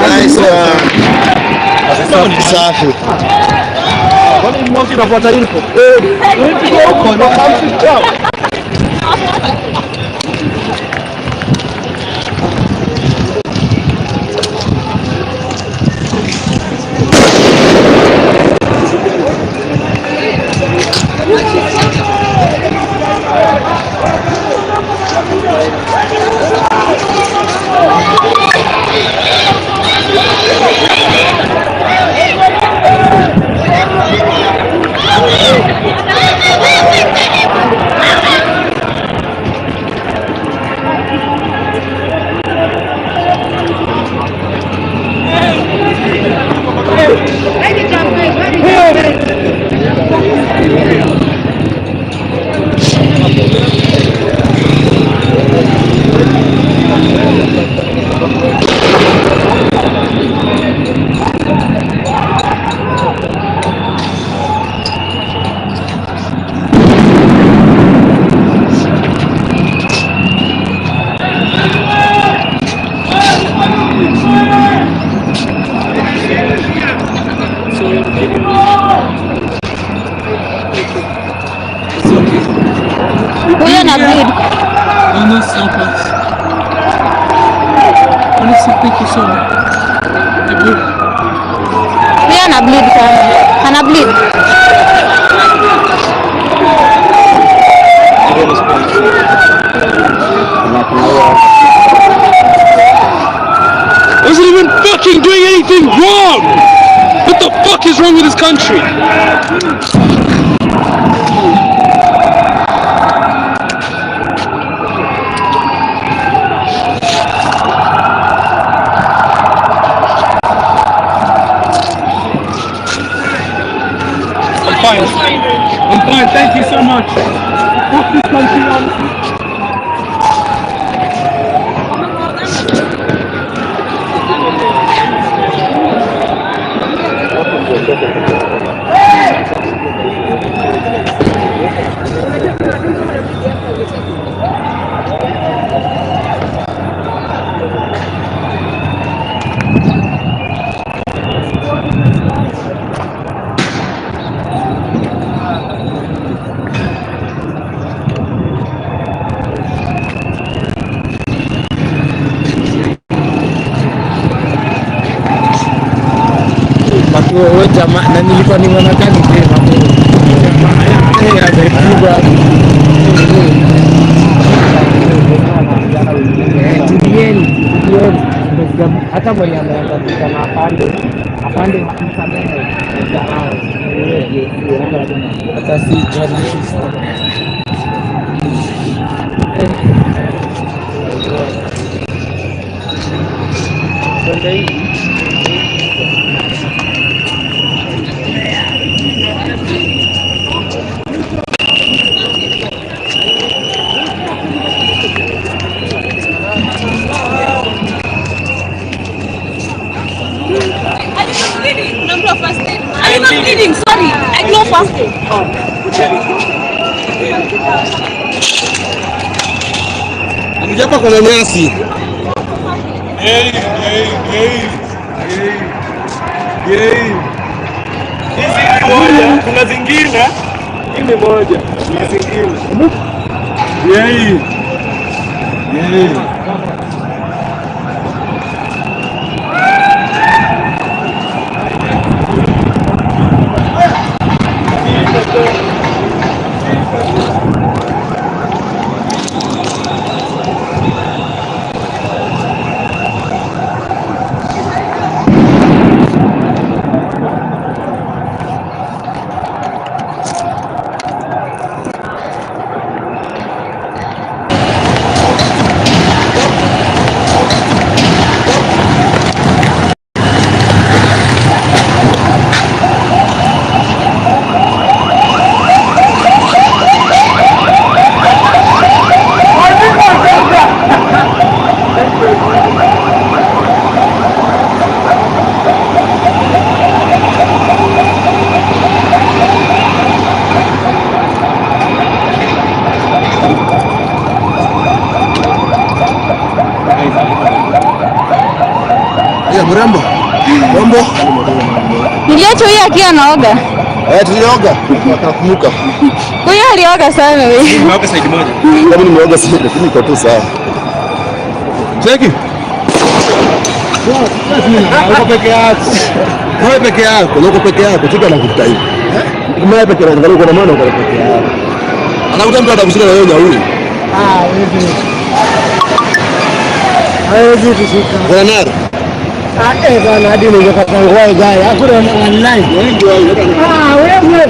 Nice. Safi. Kwani mmoja unafuata info? Huko na chao. Huyo na bleed. No, stop us. Honestly, thank you so much. Hebu, Huyo ana bleed sana. Ana bleed. Wasn't even fucking doing anything wrong! What the fuck is wrong with this country? I'm fine. I'm fine. Thank you so much. Fuck this country, honestly. Huyo jamaa na nilikuwa nimeona kani tena hapo. Eh, amepigwa. Eh, tulieni, tulieni. Ndio hata mwenye ameanza kusema apande, apande msamehe. Msahau. Hata si journalist. I'm not bleeding. I'm not first aid. I'm not bleeding. Sorry. I know first aid. Hapa kuna nyasi. Hizi kuna zingine, hii ni moja, kuna zingine. Yei. Yei. Mambo? Niliacha huyu akiwa anaoga. Eh, tulioga. Akakumbuka. Huyu alioga sana huyu. Nimeoga side moja. Kama nimeoga sisi lakini iko tu sawa. Cheki. Uko peke yako. Wewe peke yako, uko peke yako, cheki anakuta hivi. Mimi peke yangu, angalia uko na maana uko peke yako. Anakuta mtu atakushika na wewe nyauri. Ah, hivi. Hawezi kushika. Kuna naro. Ah, eh bwana, hadi unaweza kufungua gari. Hakuna online. Ah, wewe.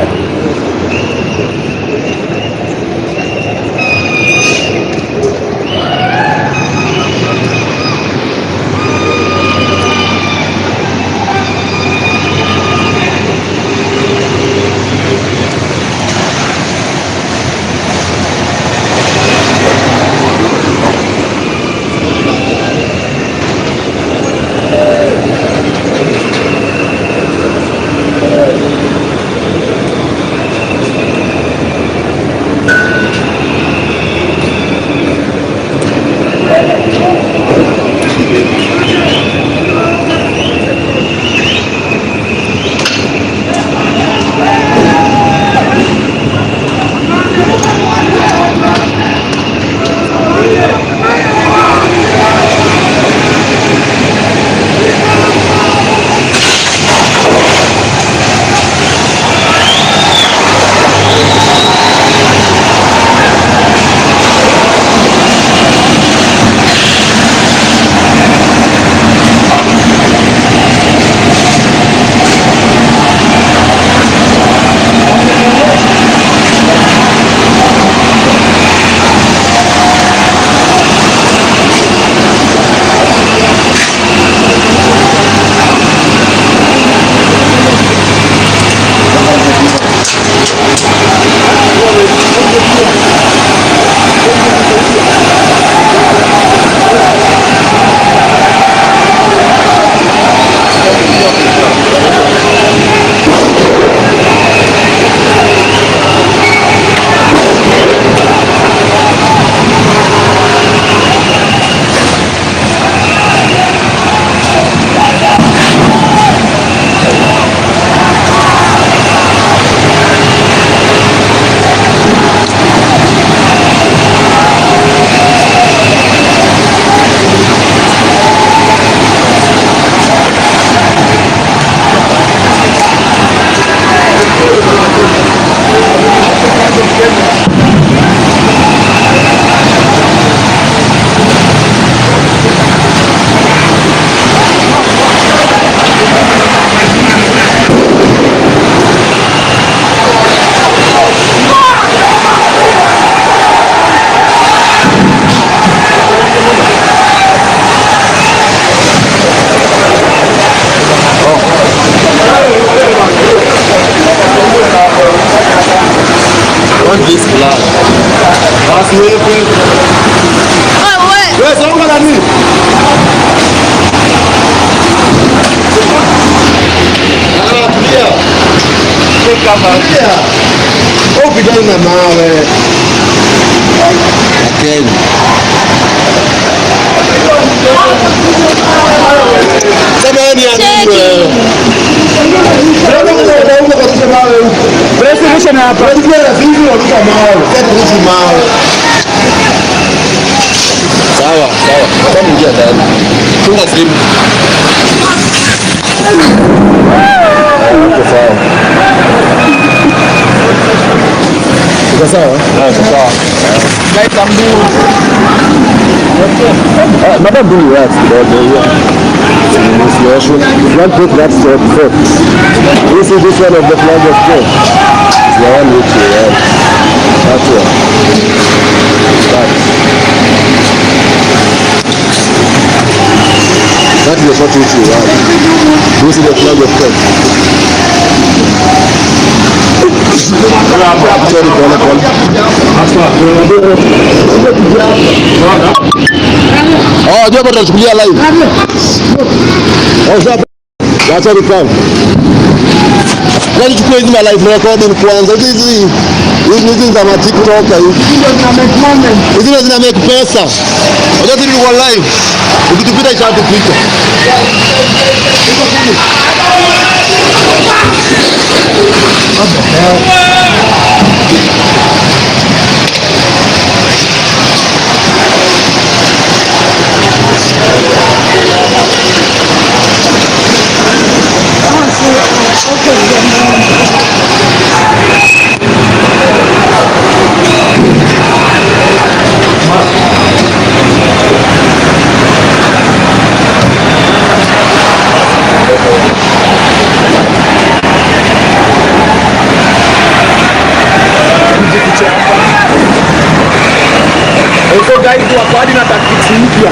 Want this blood. Basi wewe. Wewe songa na nini? Ah, tulia. Tulia. Wewe pigana na mawe. Okay. Sema ni ya nini wewe? Sawa, sawa. Kama ingia ndani. Funga simu. Uko sawa. Uko sawa? Uko sawa. Guys, I'm doing. Madam, do relax kidogo hiyo. You want put that sword first. You see this one of the flag of God. It's the one which you want. That one. That. That is the shot which you want. Do you see the flag of God? Sorry, pole pole. Oh, jambo tunachukulia live. Oh, sawa. Acha nikam. Nani chukua hizi ma live recording kwanza. Hizi hizi za ma TikTok hizi. Hizi ndio zina make pesa. Unajua tulikuwa live. Ukitupita ishatupita. What the hell? So guys, wako hadi na tactics mpya.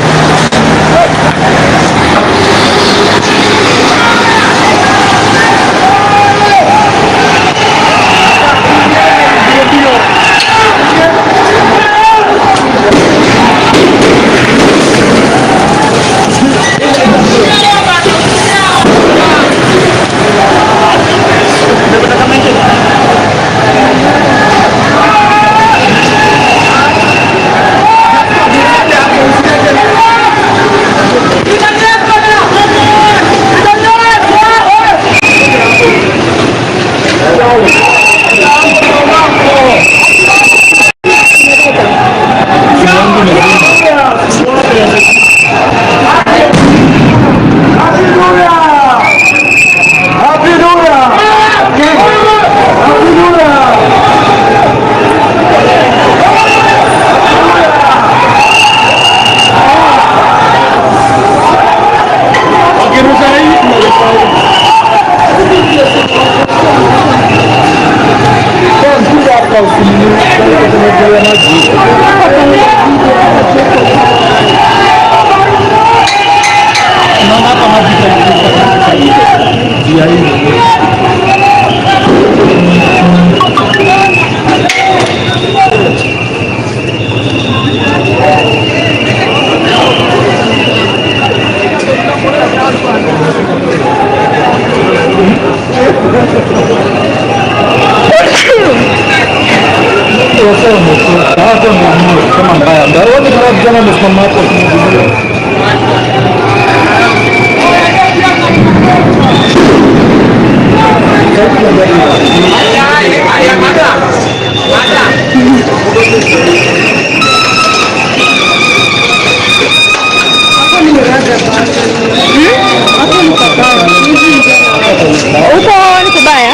Huko ni kubaya.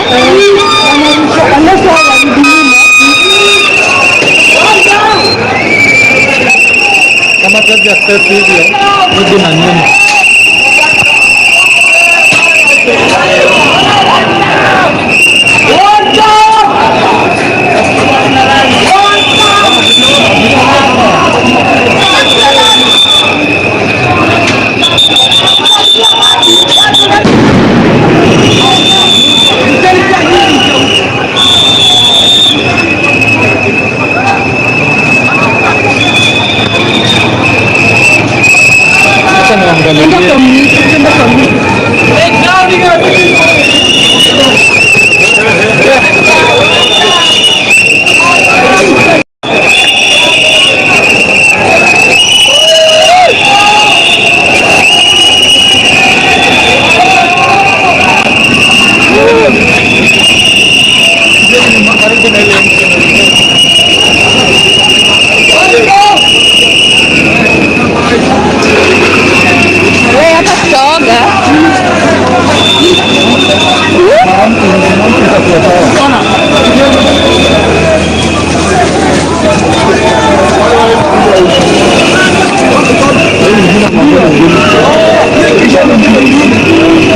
Kama kazi ya step hivyo, rudi na nyuma. Acha niangalie. Wewe hata tutaoga.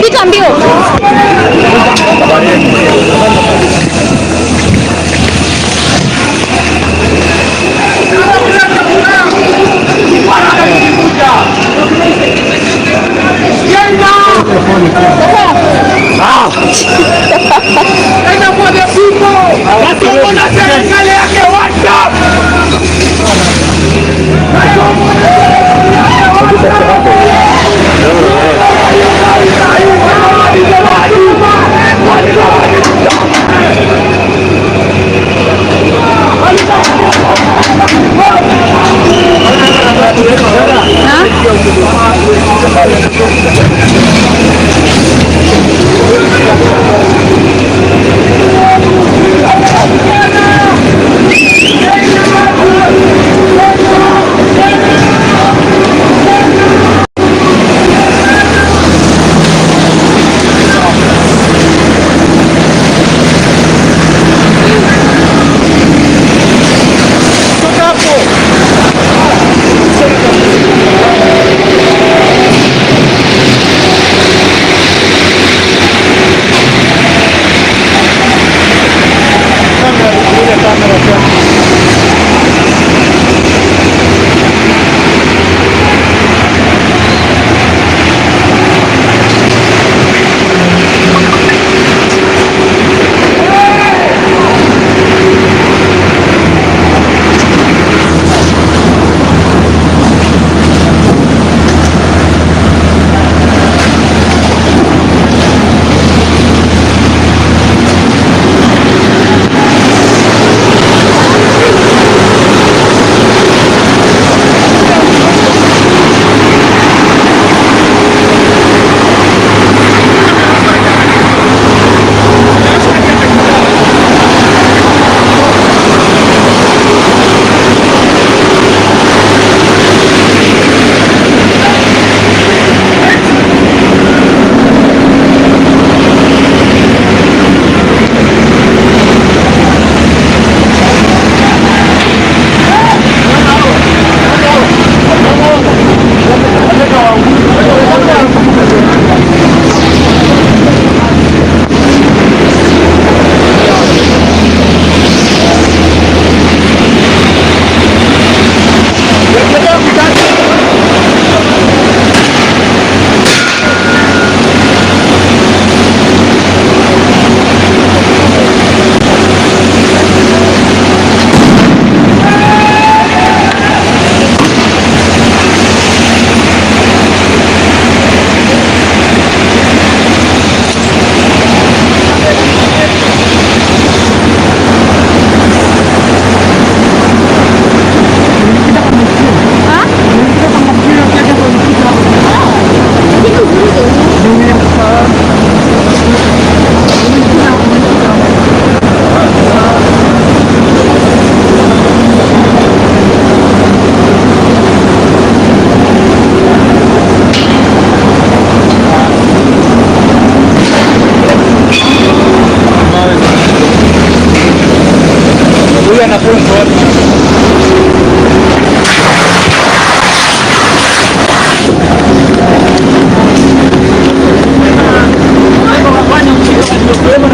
Pita mbio.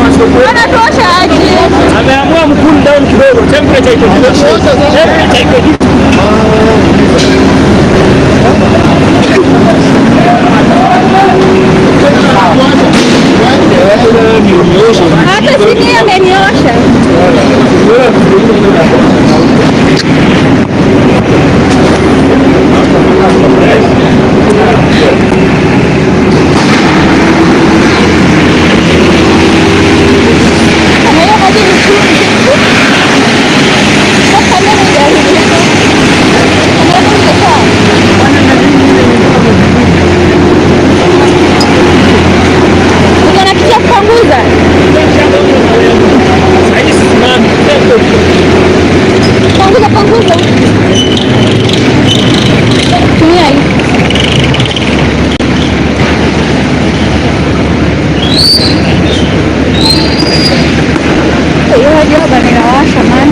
Anatosha aje. Ameamua mcool down kidogo, temperature iko juu. Temperature iko juu. Hata sini ameniosha. Na hiyo maji ni chumvi. Sasa kamera haijaharibika. Kamera iko sawa. Uko na kitu ya kupanguza? Panguza, panguza. Tumia hii. Hiyo hadi hapa ninawasha man.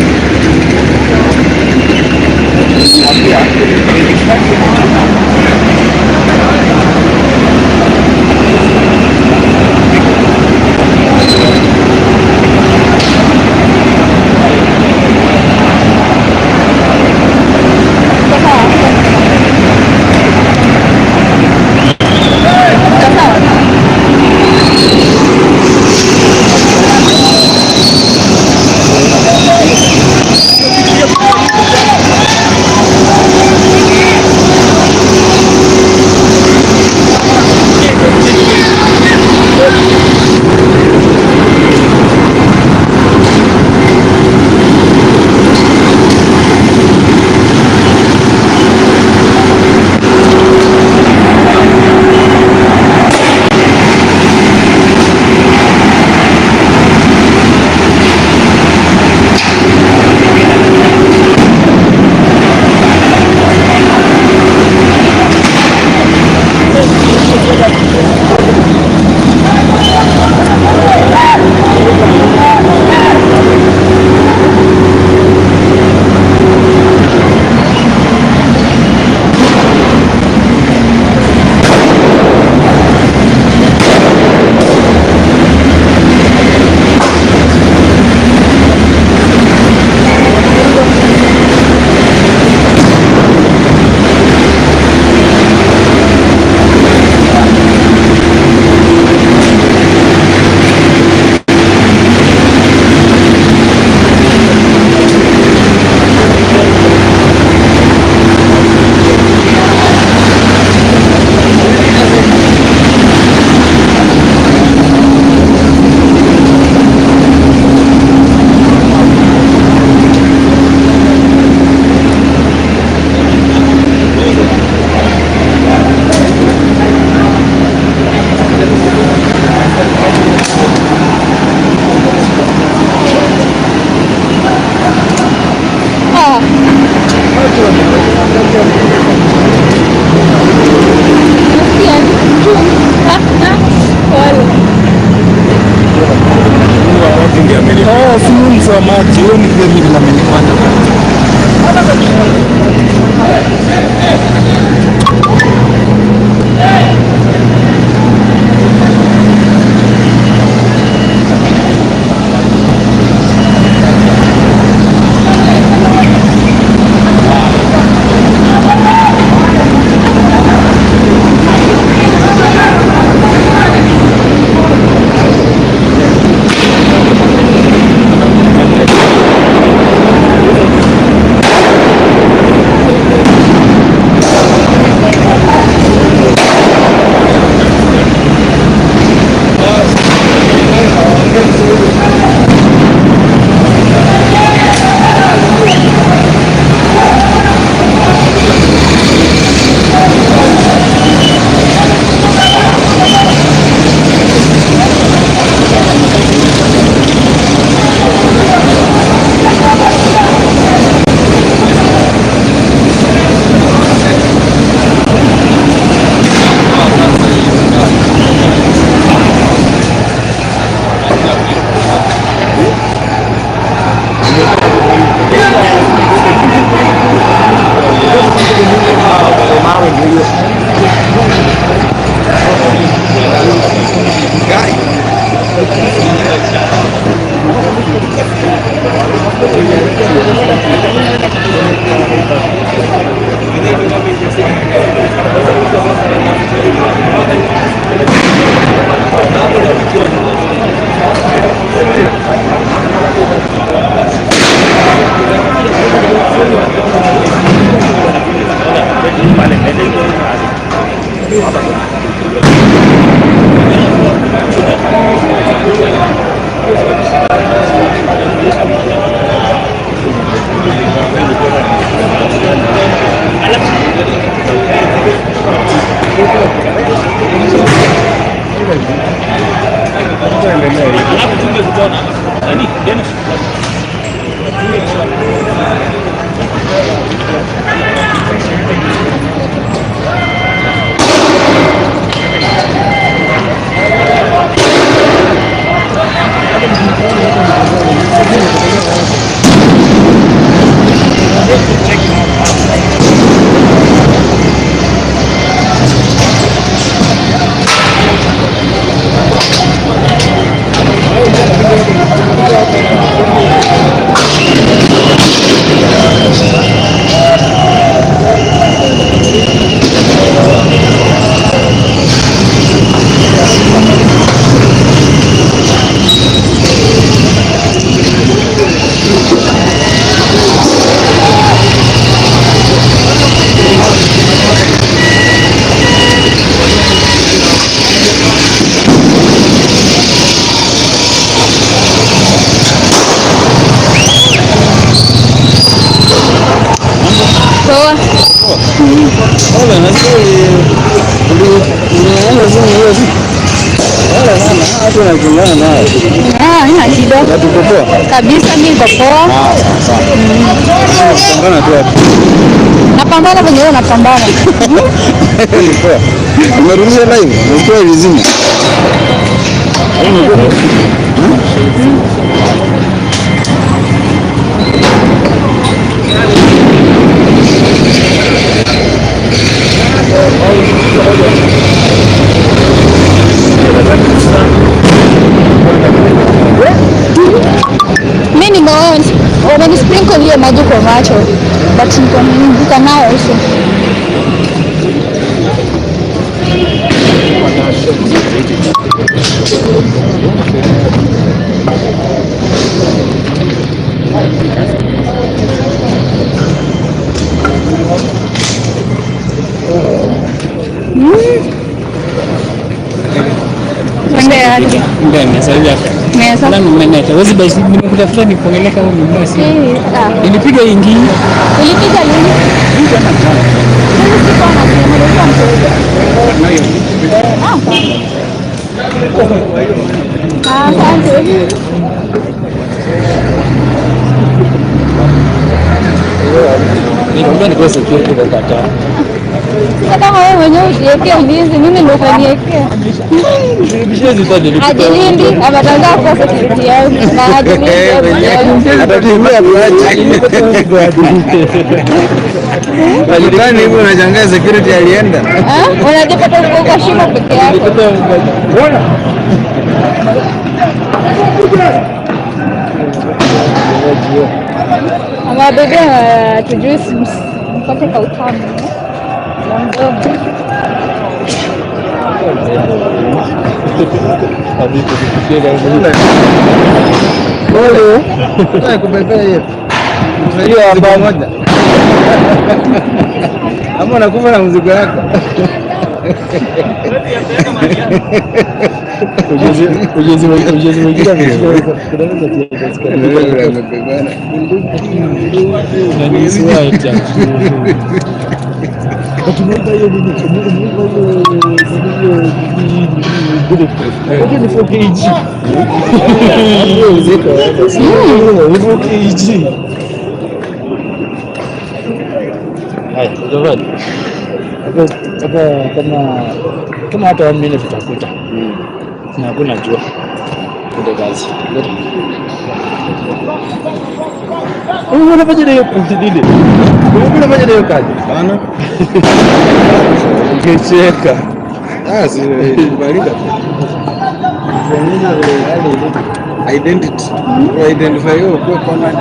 Ah. Nasikia chungu. Pole. Oh, si huyu mzee wa maji, huyo ni David amenipata. Ah, ina shida. Kabisa mimi niko poa. Napambana venye wewe unapambana. Umerudisha live? Ulikuwa ilizima. Mimi nimeona wamenisprinkle hiyo maji kwa macho, but niko nayo also. Nimekutafuta nikuongelea kama umenunua simu. Nilipiga ingine. Ulipiga lini? Mimi sikuwa na simu, nilikuwa mteja. Ah, asante. Nilikwambia nikuwe security ukakataa. Sasa kama wewe mwenyewe ujiwekee ulinzi, mimi ndio utaniwekea. Ajilindi ametangaza kwa security yangu na ajilindi Atatumia kuacha. Majirani hivyo unashangaa security alienda. Ah, unajipata uko kwa shimo peke yako. Ama bebe tujui mpate kautamu ya mdomo. Ama unakufa na mzigo yako. Ujenzi mwingine amechukua ni 4 kg. Ni 4 kg. Haya, utavaa. Hapa kama hata 1 minute tutakuta. Na hakuna jua. Ndio kazi. Wewe unafanya hiyo nini? Wewe unafanya hiyo kazi? Bana. Ungecheka. Ah, si kubalika. Kuonyesha vile hali ilivyo. Identity. Identify hiyo kwa kona.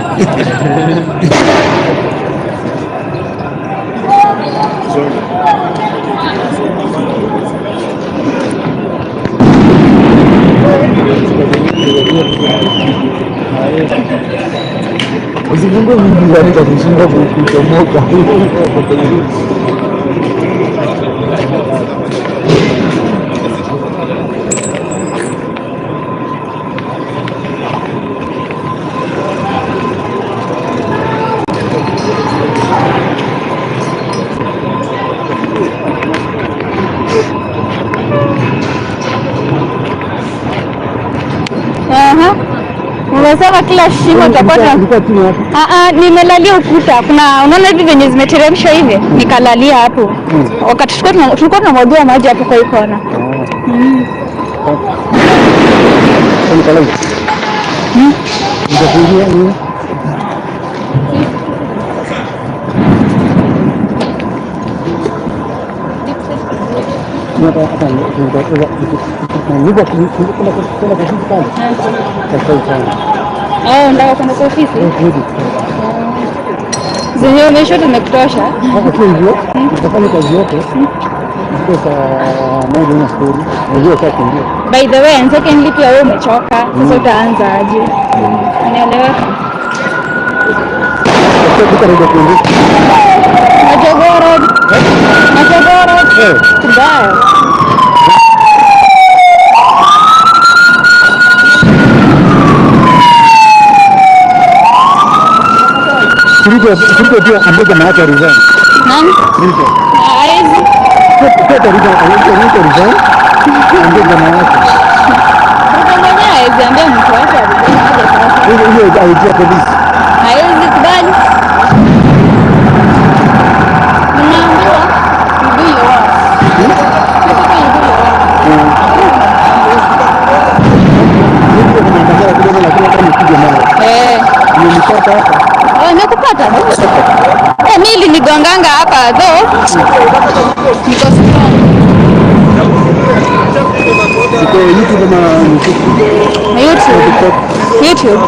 Usifungue mingi za kushinda kuchomoka. Aha. Umesema kila shimo utapata. Nimelalia ukuta. Kuna unaona hivi venye zimeteremshwa hivi, nikalalia hapo. Wakati tulikuwa tunamwagia maji hapo kwa hii kona. Oh, nataka kwenda kwa ofisi. Zenye umeshoot zimekutosha. Sio hivyo, utafanya kazi yote ikuwe saa moja una story, unajua saa kuingia. By the way, and secondly pia wewe umechoka. Sasa utaanza aje? Unaeleweka? Majogoro. Majogoro. Kubaya. Ruto pia ambia jamaa yake resign. Nani? Ruto. Haezi. Ruto resign, Ruto resign. Ambia jamaa yake. Ruto mwenyewe haezi ambia mtu wake aresign aje sasa. Hiyo alijia polisi. Haezi kubali. Unaambiwa you do your work. Nataka you do your work. Ruto kuna madhara kidogo lakini hata nipige mawe. Eh. Nimenipata hapa. Oh, nimekupata? Eh, mimi ilinigonganga hapa though. Niko strong. Siko YouTube ama YouTube. YouTube.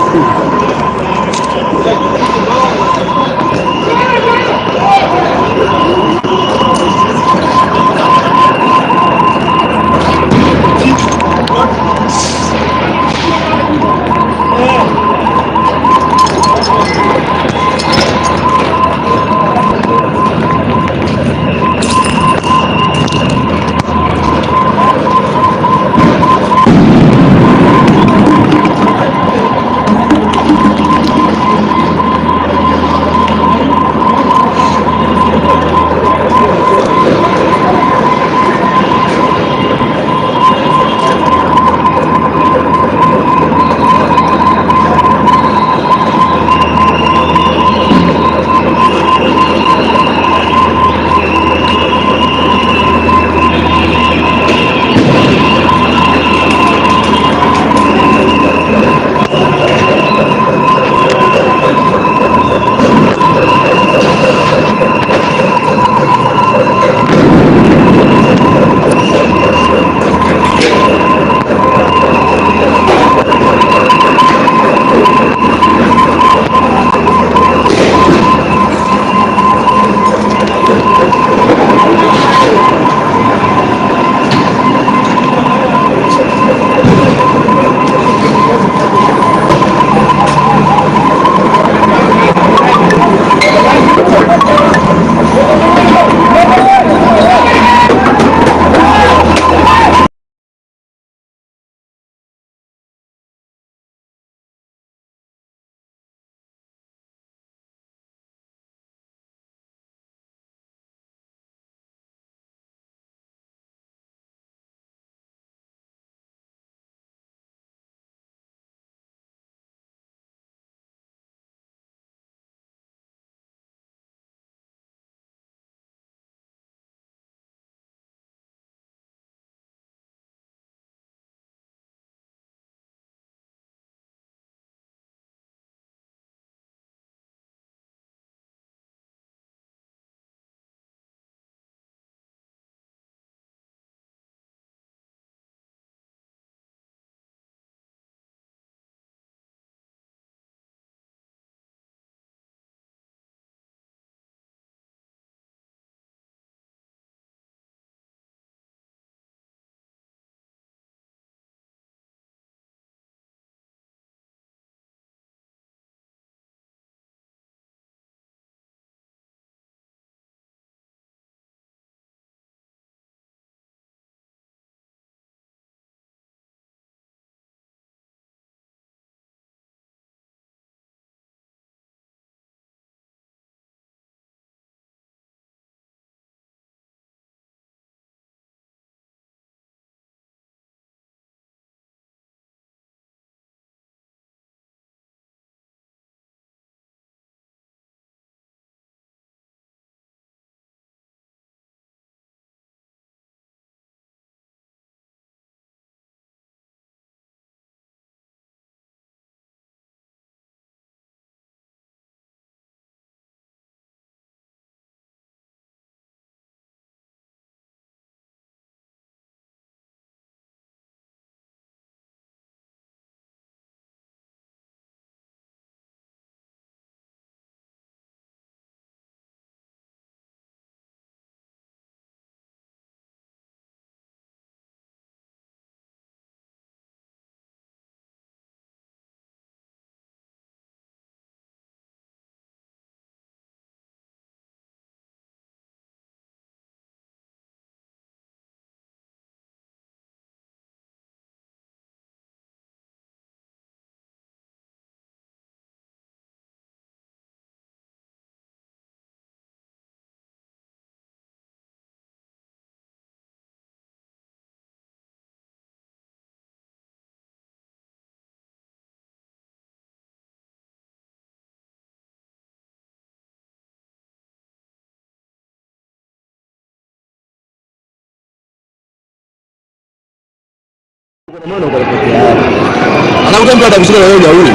Anakuta mtu atakushika na wewe hujauli.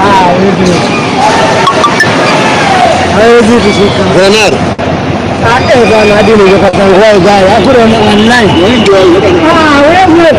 Ah, hivi. Hawezi kushika. Kuna nani? Ah, eh bwana hadi ningepata nguo gari. Hakuna online. Ah, wewe.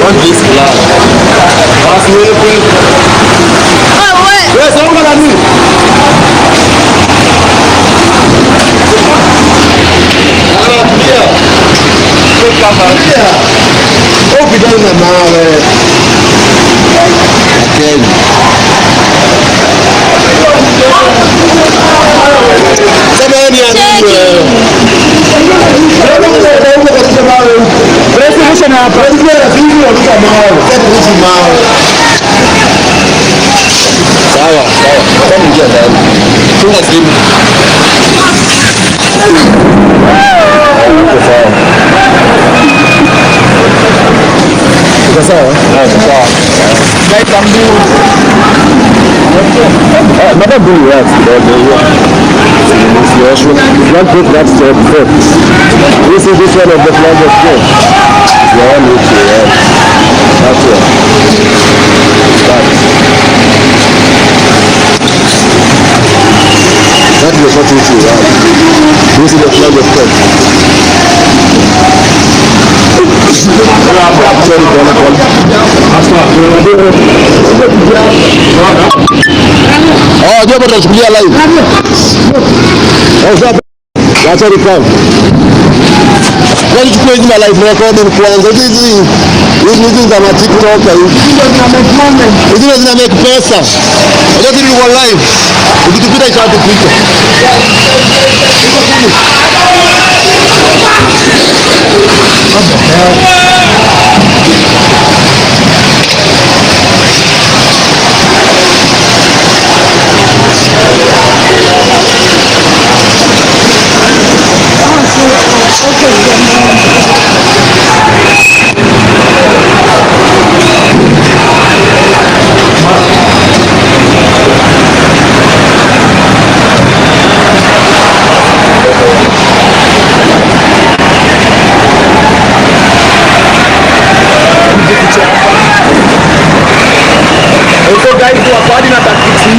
Want this blood. Basi wewe. Wewe songa na mimi. Anakuja. Kwa. Wewe na mawe. Okay. Sema ni ya nini wewe? Sawa, sawa. Kama ingia ndani. Funga simu. Uko sawa. Uko sawa? Uko sawa. Guys, I'm doing. Madam do yes, kidogo hiyo. Flag book that's the before. This is this one of the flag of God. The one which you have. That one. That. That is the short which you have. This is the flag of God. Sorry, pole pole. Oh, jambo tunachukulia live. Oh, sawa. Wacha record. Kwani chukua hizi live recording kwanza. Hizi hizi za TikTok hizi. Hizi zina make pesa. Unajua tulikuwa live. Ukitupita ishatupita. What the hell? Okay.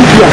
mpya.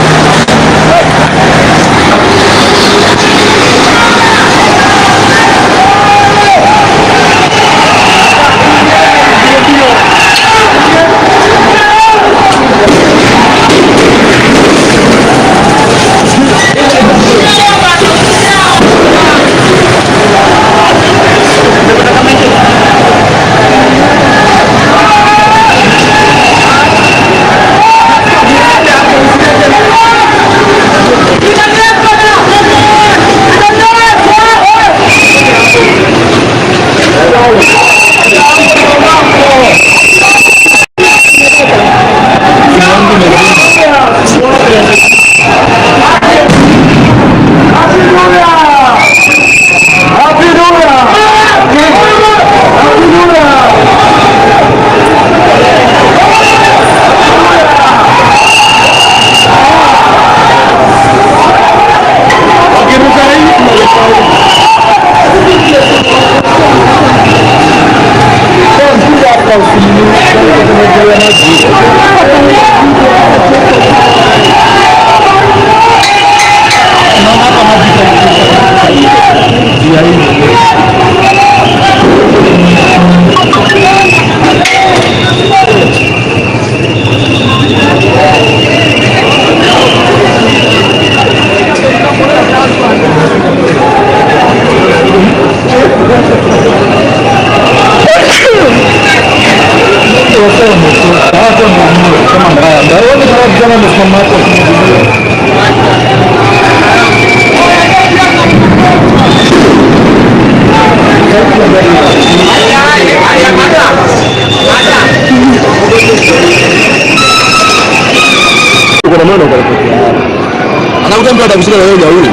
Anakuta mtu atakushika na wewe huyu.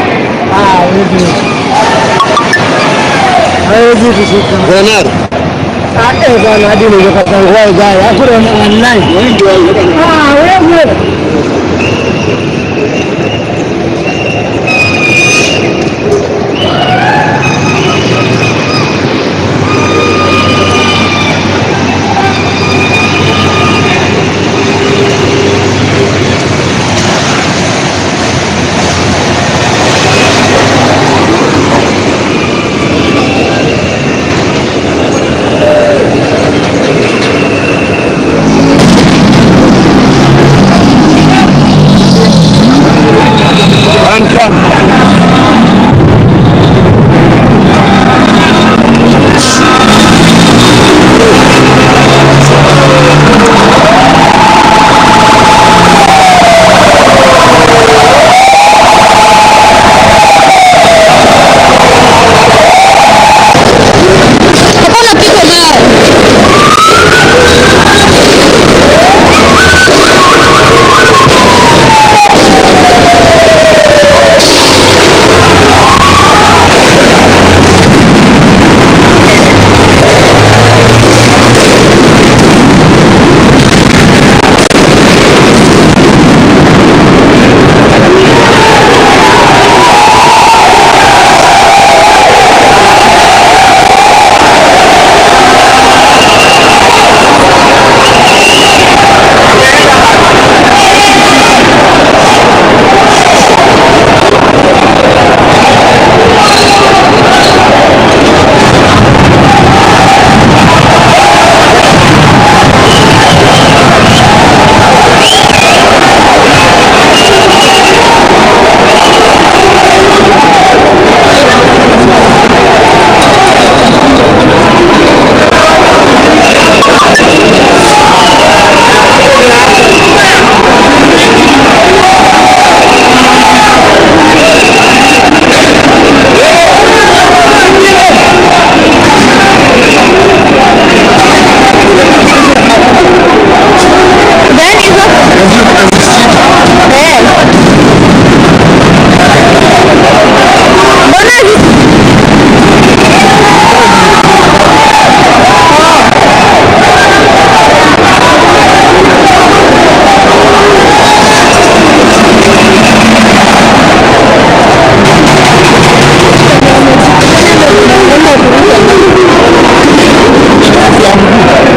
Ah, hivi. Hawezi kushika. Kuna nani? Ah, eh bwana hadi nilikuwa kwa gari. Hakuna online. Ah, wewe.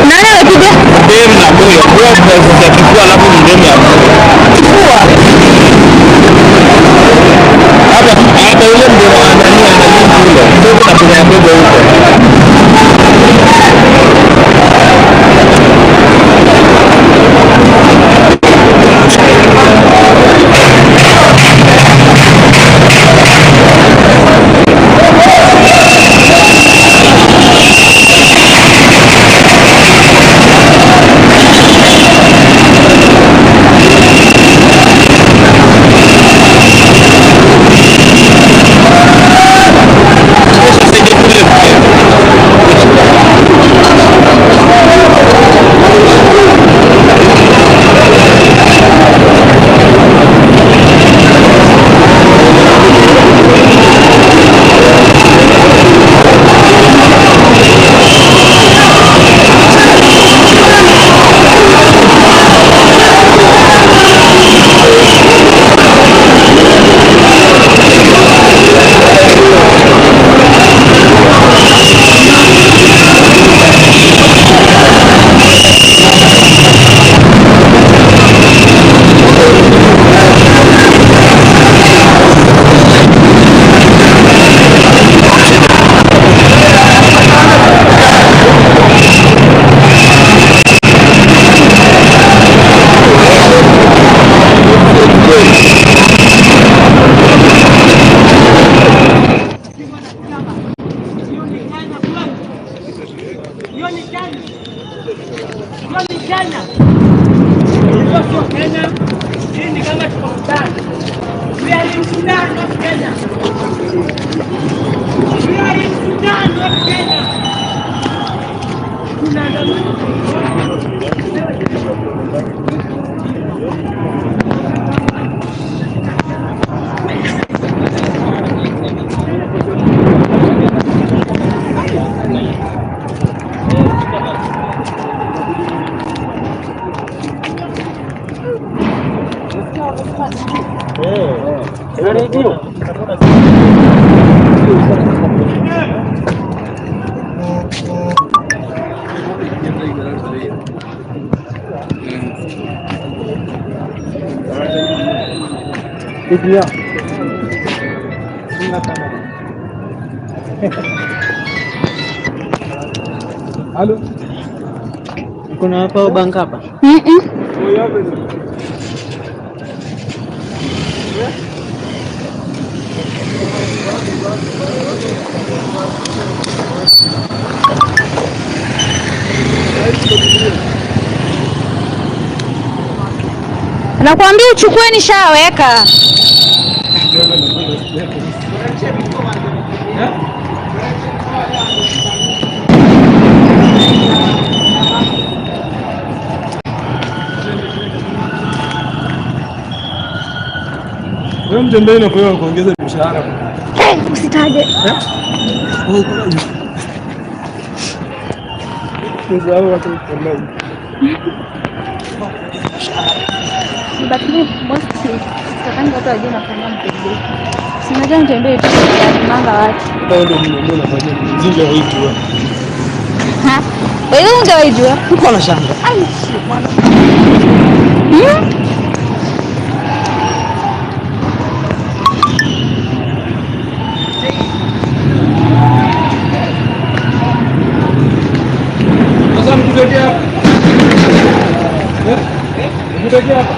Nani amepiga? Kifua. Kidogo huko. We are in Sudan, not Kenya. We are in Sudan, not Kenya. Halo. Kuna hapa bank hapa? Nakwambia uchukue, nishaweka. Wewe mtembei na kwa kuongeza mshahara. Usitaje. But me mostly sitakangi watu wajue nafanya mtembei. Si unajua mtembei tu manga watu. Hata ndio mimi nafanya mzinga waijua. Ha? Wewe ungewaijua? Uko na shamba. Ai, bwana. Sasa mkitokea hapa. Mkitokea hapa.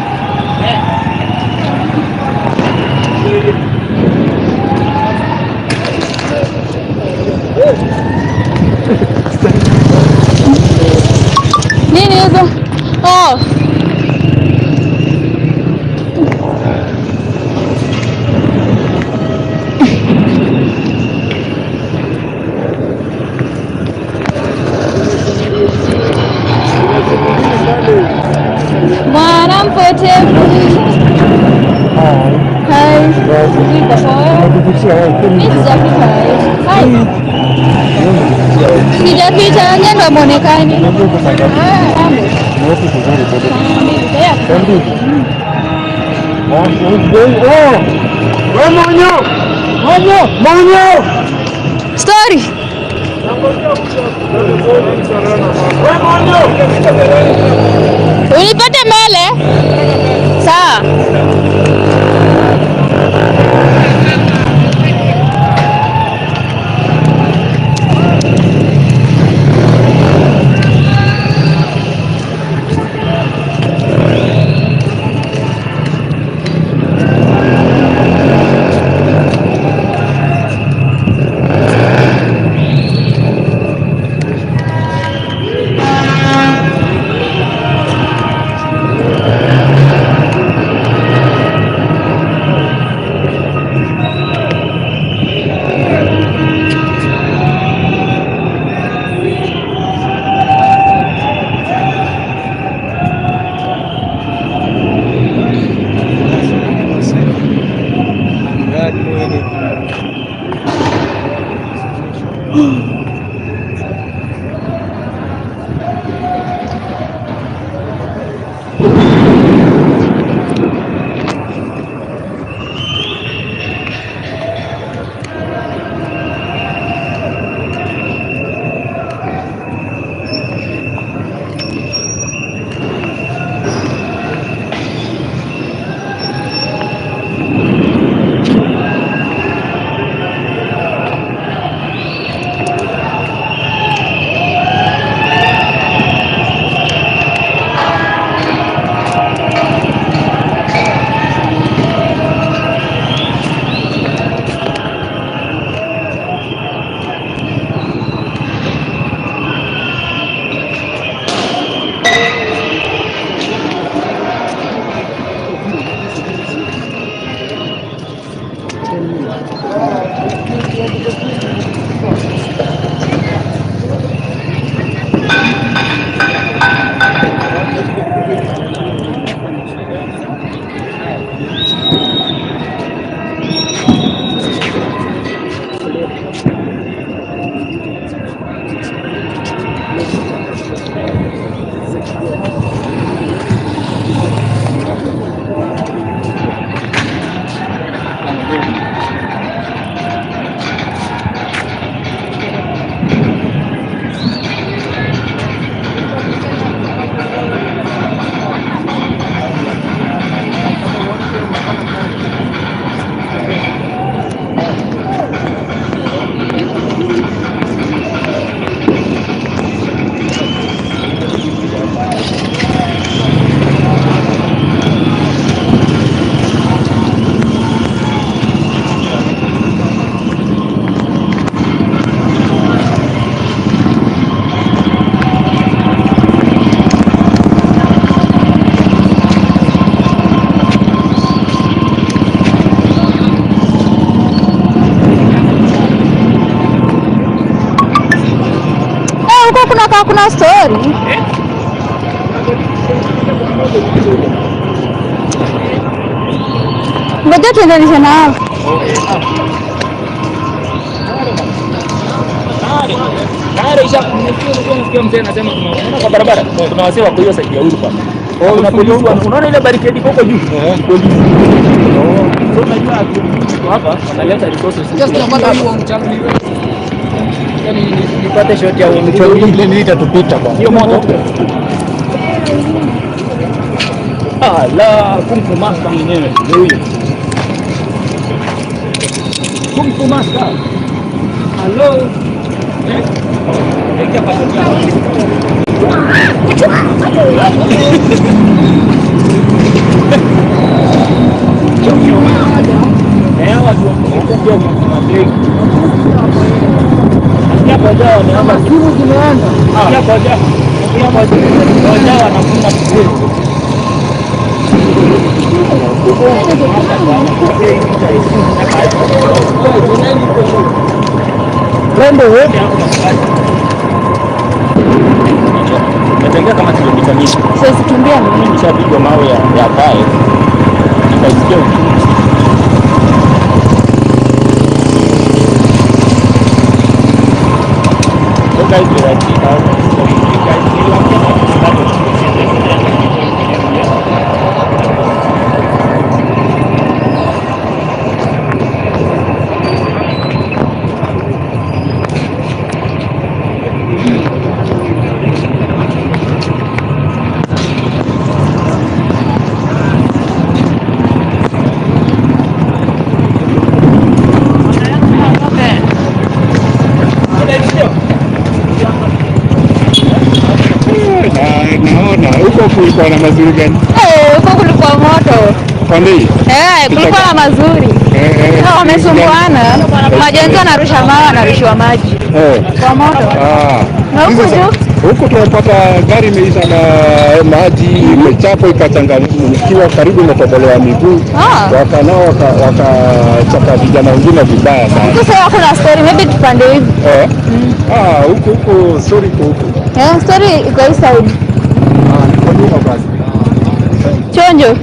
Nini hizo? Oh. Mwana mpotevu. Hi. Niko poa. Mimi sijapita. Hi. Sijapita, nyie ndo muonekani. Story. Unipate mbele? Sawa. Hakuna story. Ngoja tuendelishe na hapo. Mzee anasema kwa barabara kuna wasee wako hiyo side ya Uhuru Park. Kuna polisi, unaona ile barricade iko huko juu. Polisi. So unajua kwa hapa wanaleta resources. Just napata hiyo mchango. Yaani nipate shot ya mchango Ile ni itatupita bwana. Hiyo moto. Ah, la Kung Fu Master mwenyewe ndio huyo. Kung Fu Master. Hello. Eh? Ingia kwa shot yao. Simu zimeenda. Twende wote. Natembea kama kilomita 100. Siwezi kimbia mimi. Nishapigwa mawe ya pale. Nikaisikia uchungu. So guys, we are 3,000. So you guys, niliwaambia bado Naona huko kulikuwa na mazuri gani? Eh, huko kulikuwa moto. Pande hii? Eh, kulikuwa na mazuri. Eh, Wamesumbuana. Majenzi wanarusha mawe, wanarushiwa maji. Eh. Kwa moto. Ah. Na huku juu? Huku tunapata gari imeisha na maji imechapwa ikachanganyikiwa, karibu imetobolewa miguu. Wakanao wakachapa vijana wengine vibaya sana. Huku sasa hakuna story, maybe tupande hivi. Eh. Ah, huku huku story iko huku. Eh, story iko hii side. Ah, niko nyuma basi. Chonjo.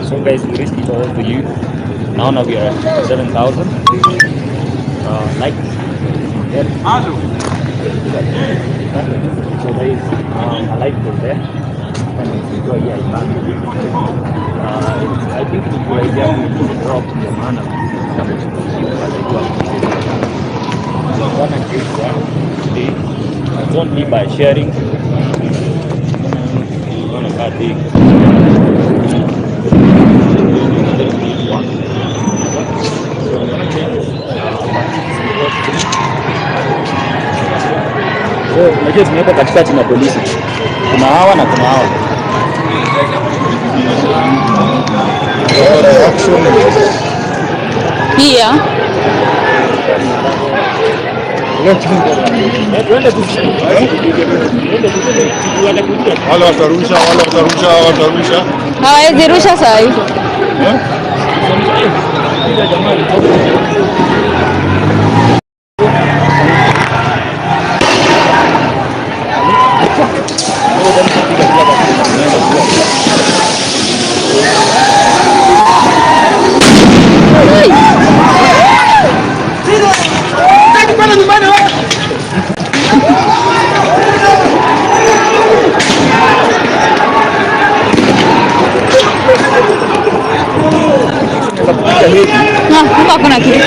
So guys, we risk it all for you. Now we are at 7,000. Like, yeah. So there is a light pole there. And it's here. I think it's a good idea to drop the man. So what I'm doing today, it's only by sharing. On a bad day. So, unajua tumewekwa katikati na polisi. Kuna hawa na kuna hawa. Here. Wale watarusha, wale watarusha, watarusha. Hawawezi rusha saa hii. Eh? Hapa kuna kitu.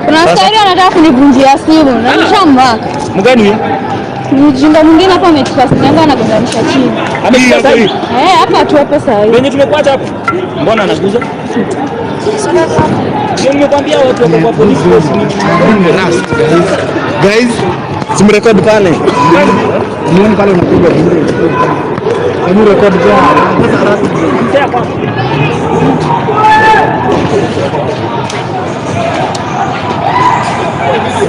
Kuna askari anataka kunivunjia simu na nishamwaka. Mgani huyo? Mjinga mwingine hapa amechukua simu yangu anagonganisha chini. Amechukua sasa hivi? Eh, hapa tu hapo sasa hivi. Wenye tumekuacha hapo. Mbona anaguza? Sio nimekwambia watu wako kwa police force ni Guys, simrecord pale. Nione pale unapigwa vizuri. Hebu record kwa. Mzee kwa.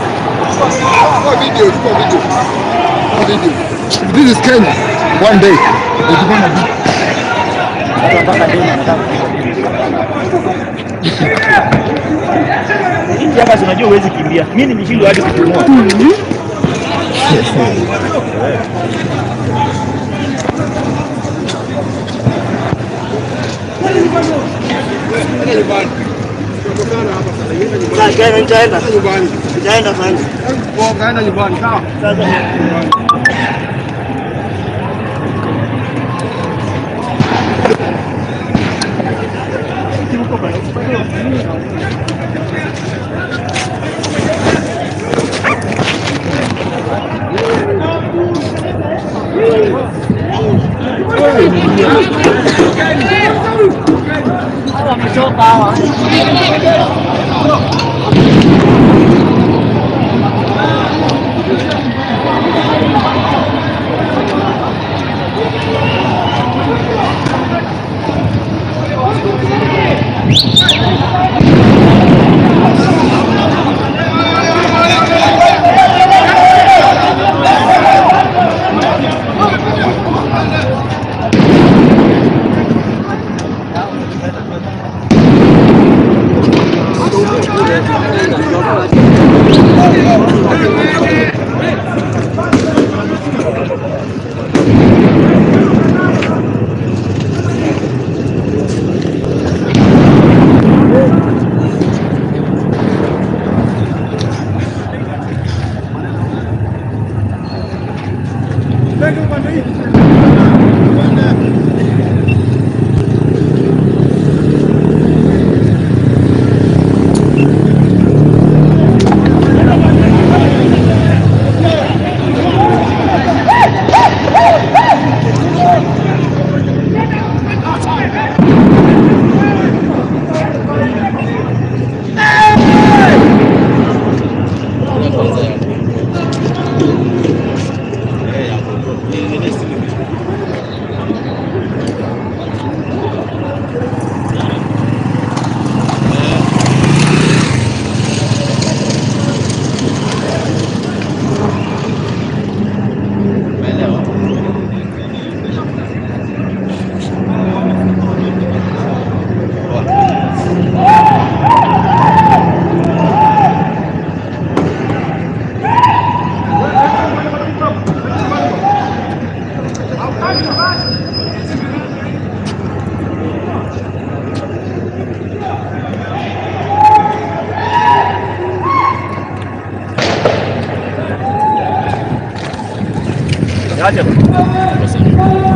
Chukua video, chukua video. Chukua video. This is Kenya. One day. It's gonna be. Hizi hapa unajua huwezi kimbia. Mimi nimeshindwa hadi kupumua.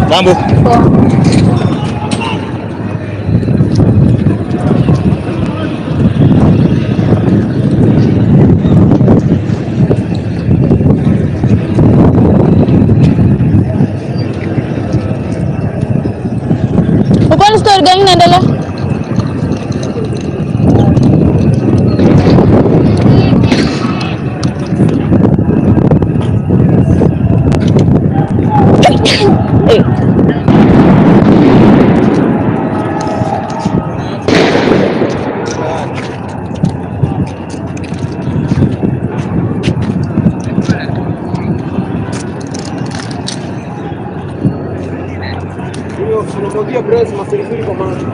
Mambo. Uko ni story gani inaendelea? Eh. Unamwagia brace mafirimiri kwa macho.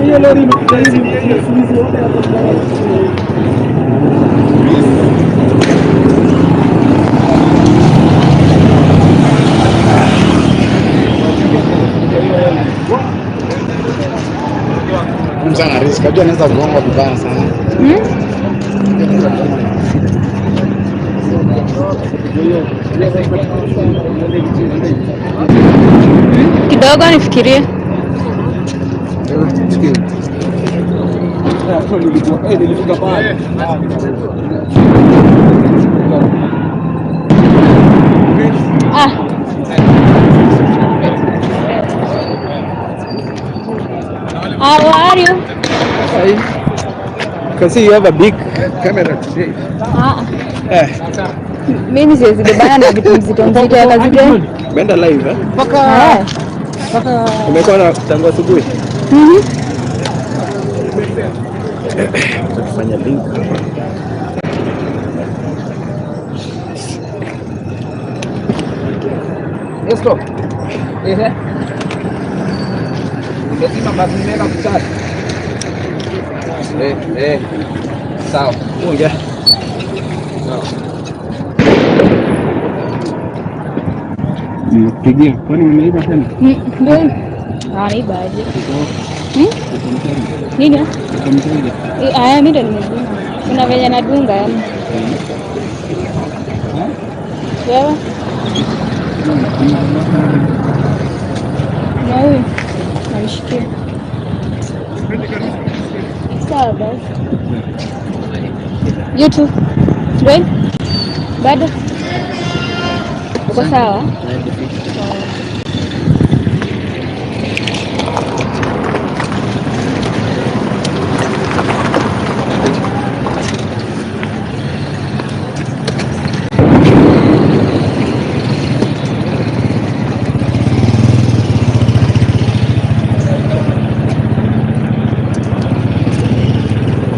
Hiyo lori imekuja hivi, Sikajua anaweza kugonga vibaya sana. Kidogo nifikirie. Nilifika pale. Ah. How are you? Can see you have a big camera today. Ah. Eh. Mimi siwezi bebana na vitu mzito mzito ya kazi gani? Umeenda live, eh? Eh. Umekuwa na tangu asubuhi. Tufanya link hapa. Let's go. Ehe. Nimezima basi, nimeweka kuchaji. Eh, eh. Sawa. Ongea. Nimekupigia. Kwani umeiba tena? Ndio. Ah, niiba aje? Hmm? Nini? Eh, aya, mimi ndo nimedunga. Kuna venye nadunga yani. Wewe? Na huyu namshikia. Sawa basi. You too. Dwayne? Bado? Uko sawa?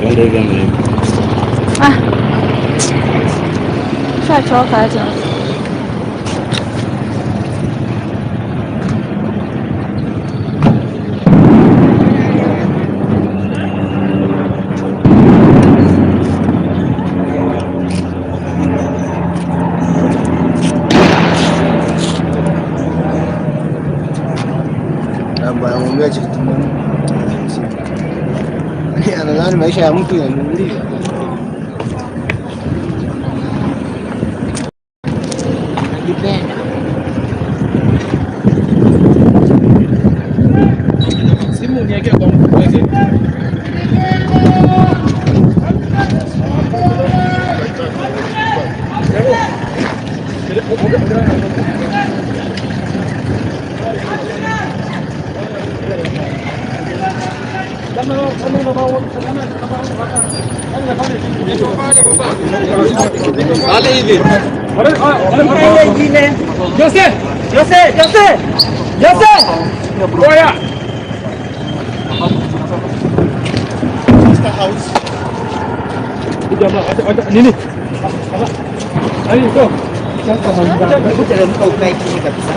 Twende hivi ama hivi? Ah. Shachoka hata. Anamwambia kitu anadhani maisha ya mtu yananunuliwa. Najipenda. Simu niweke kwa mfuko weke. Jose! Jose! Jose! Jose! Oya! Nini? Ayo, go. Hebu teremka ukae chini kabisa.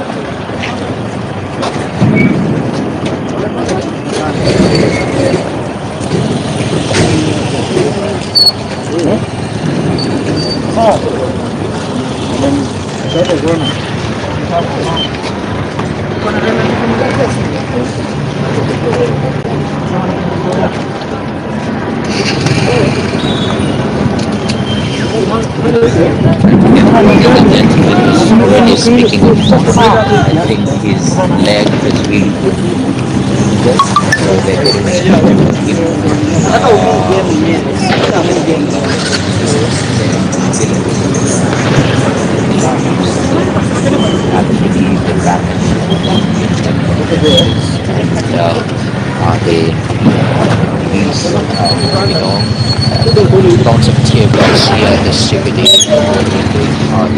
When he's speaking of I think his leg has really been wounded, so they're very much happy with him. Hata umove mwenyewe. Hata umove mwenyewe. Actually, the back and they release, lots of tear gas here at the CBD on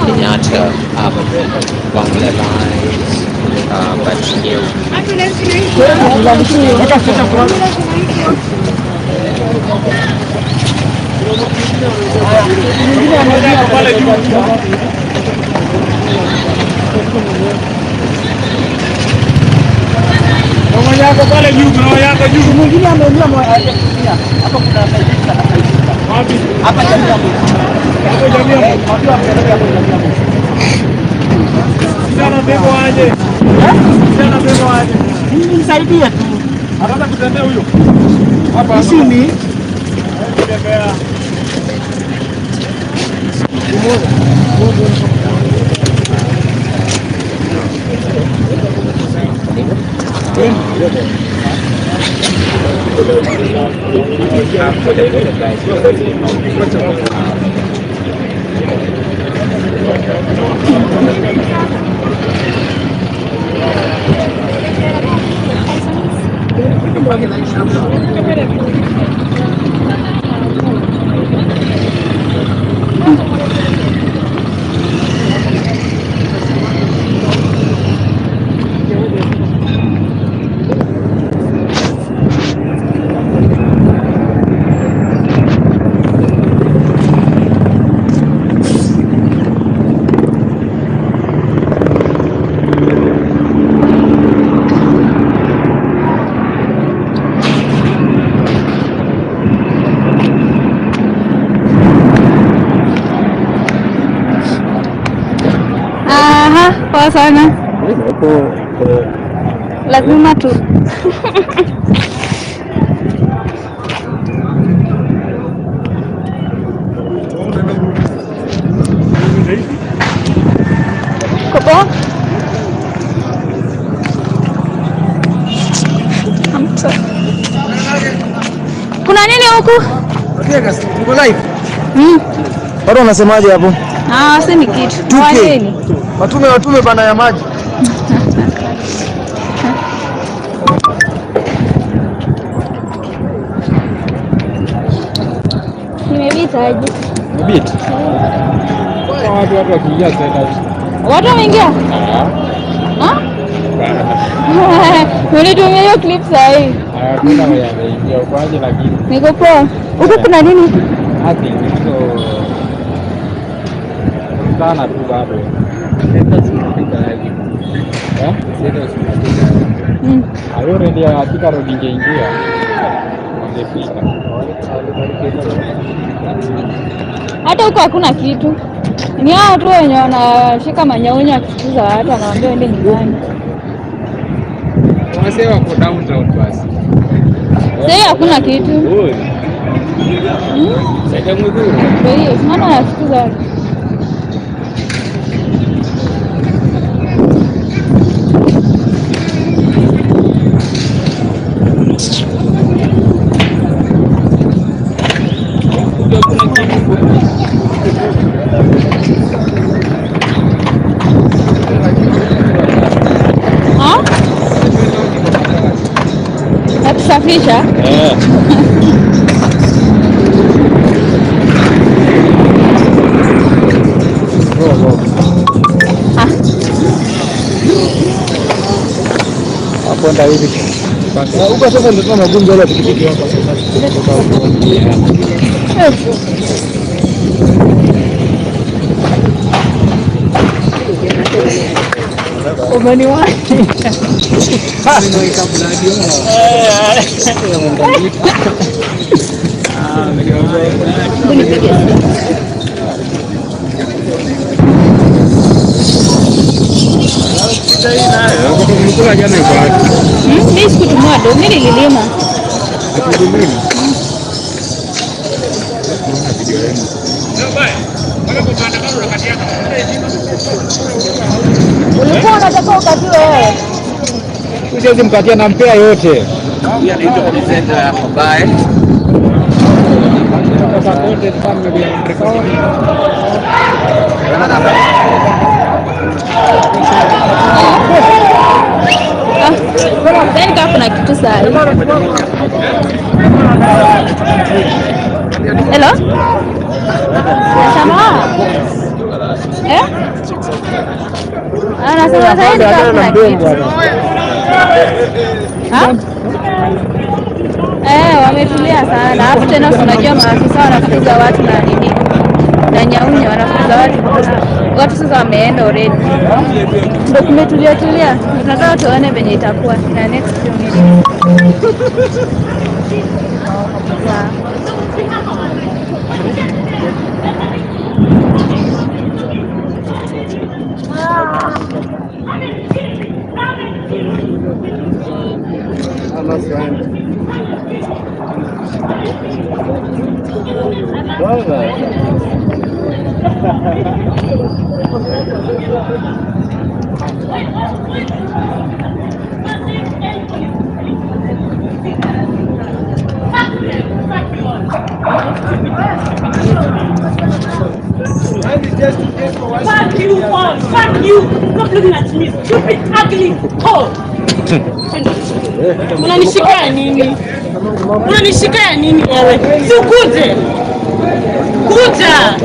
Kenyatta Avenue, Bangla lines, but here Yako pale juu, roho yako juu. Mwingine ameumia hajakimbia. Hapo kuna saidia na saidia. Wapi? Hapa jamii hapo. Hapo jamii hapo. Eh, watu wa hapo jamii hapo. Kijana bebo aje. Kijana bebo aje. Mimi nisaidie tu. Anataka kutembea huyo. Hapa Isini. Kutembea. Aha, poa sana. Lazima tu. Uko poa? I'm sorry. Kuna nini huku? Niko live. Mm. Bado unasemaje hapo? Ah, semi kitu. 2K. Wageni. Watume bana ya maji. Nimebita aje? Nimebita. Watu wakiingia tena. Watu wameingia? Ah? Unitumie hiyo clip saa hii. Hakuna mwenye ameingia uko aje lakini. Niko poa. Huku kuna nini? Nothing. So sana tu bado. Eh? Mm. Ayo ready katika road ingeingia. Wangefika. Hata huko hakuna kitu. Ni hao tu wenye wanashika manyaunya wakifukuza watu wanawaambia waende nyumbani. Wase wako downtown basi. Sasa hakuna kitu. Sasa mguu. Ndio hiyo, si maana wanafukuza watu. Kusafisha? Eh. Ah. Hapo ndio hivi. Huko sasa ndio tuna magonjwa ya pikipiki hapa. Umeniwahi. Mimi sikutumia do, mimi nililima. Ulikuwa unataka ukatiwe wewe? Siwezi mkatia, nampea yote. Huyu anaitwa presenter Bae. Sidhani kama kuna kitu saa hii. Hello? Nasema? Eh? Anasema saa hii kama kuna kitu. Ha? Wametulia sana. Hapo tena unajua maafisa wanafukuza watu na nini? Na nyaunya wanafukuza watu. Watu sasa wameenda already. Ndio kumetulia tulia. Tunataka tuone venye itakuwa na next few minutes. Fuck you all! Fuck you! Stop looking at me, stupid, ugly whore! Unanishika ya nini? Unanishika ya nini wewe? Si ukuje! Kuja!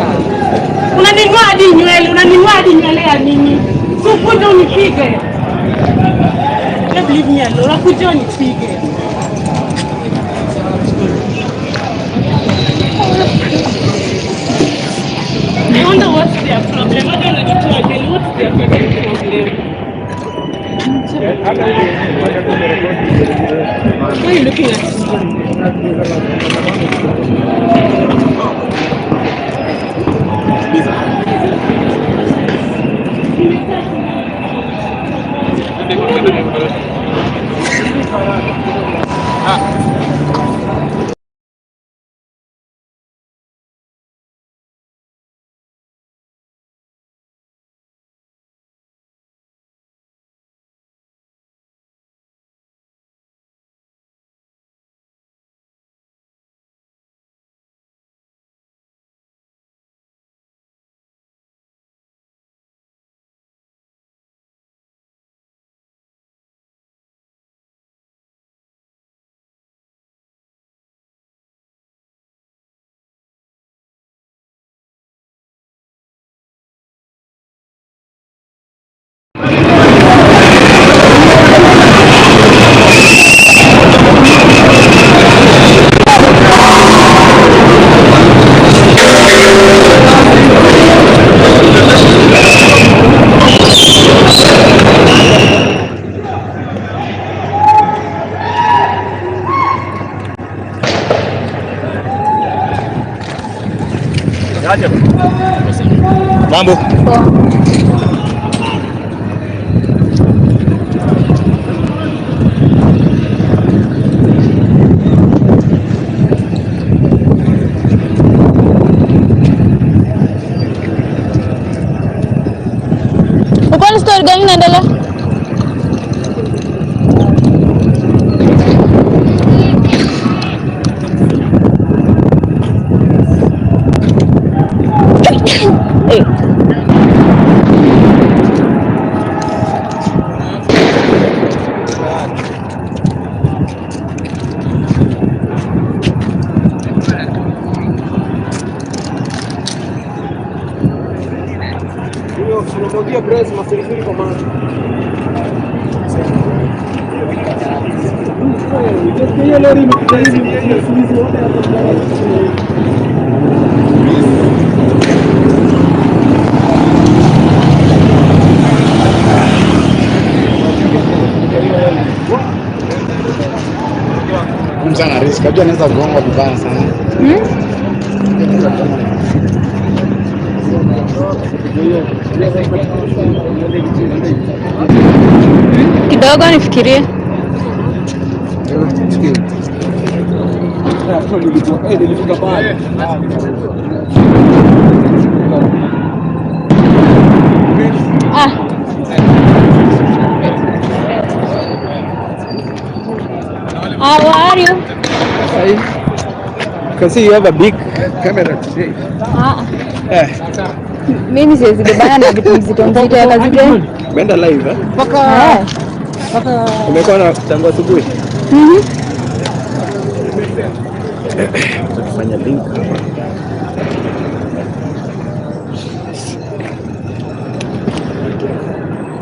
Unaningoa hadi nywele, unaningoa hadi nywele ya nini? Si ukuje unipige! Just leave me alone. Unakuja unipige. I wonder what's their problem. I don't know again. What's their fucking problem? Why are you looking at me? Mambo. Uko na story gani inaendelea? Eh. Sana risk. Unajua anaweza kugongwa vibaya sana. Kidogo nifikirie. Ah. How are you? You can see you have a big camera today. Ah. Eh. Mimi siwezi bebana na vitu mzito mzito ya kazi gani? Umeenda live eh? Paka. Umekuwa na tangu asubuhi? Mhm. Tutafanya link hapa.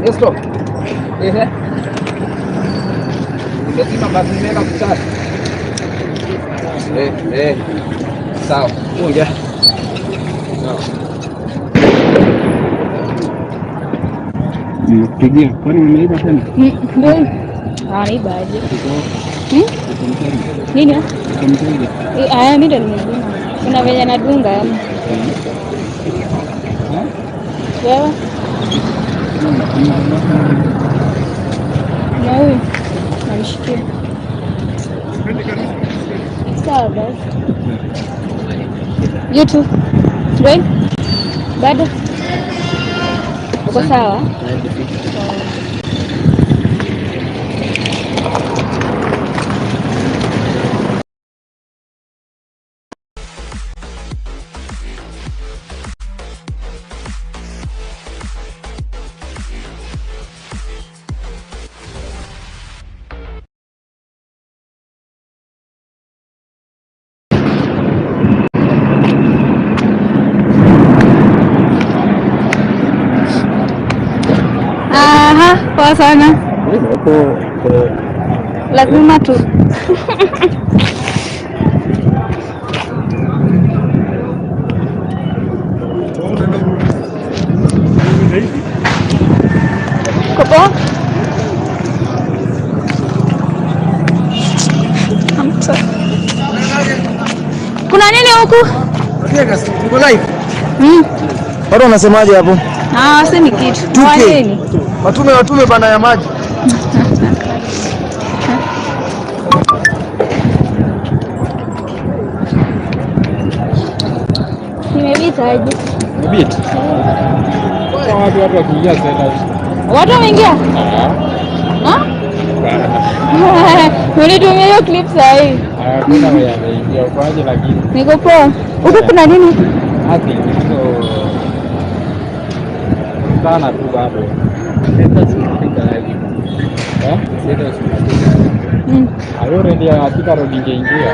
Let's go. Ehe. Nimezima basi nimeweka kuchaji. Eh, eh. Sawa. Ongea. Nimekupigia. Kwani umeiba tena? Ndio. Ah, niba aje. Nini? Aya, mimi ndo nimedunga. Kuna venye nadunga ama. Wewe? Na huyu namshikia. Sawa basi. You too. Dwayne? Bado? Uko sawa? Aha, poa sana. Lazima tu. Uko poa? I'm sorry. Kuna nini huku? Tuko live. Watu wanasemaje hapo? Ah, si ni kitu. 2K. Watume bana ya maji. Nimebita aje? Nimebita. Watu wakiingia sasa. Watu wameingia? Ah. Ulitumia hiyo clip sahi. Hakuna mwenye ameingia kwaje lakini. Niko poa. Huko kuna nini? Nothing. So sana tu bado. Sasa sikufika hivi. Eh? Sasa sikufika. Ayo rendi ya Thika Road ingeingia.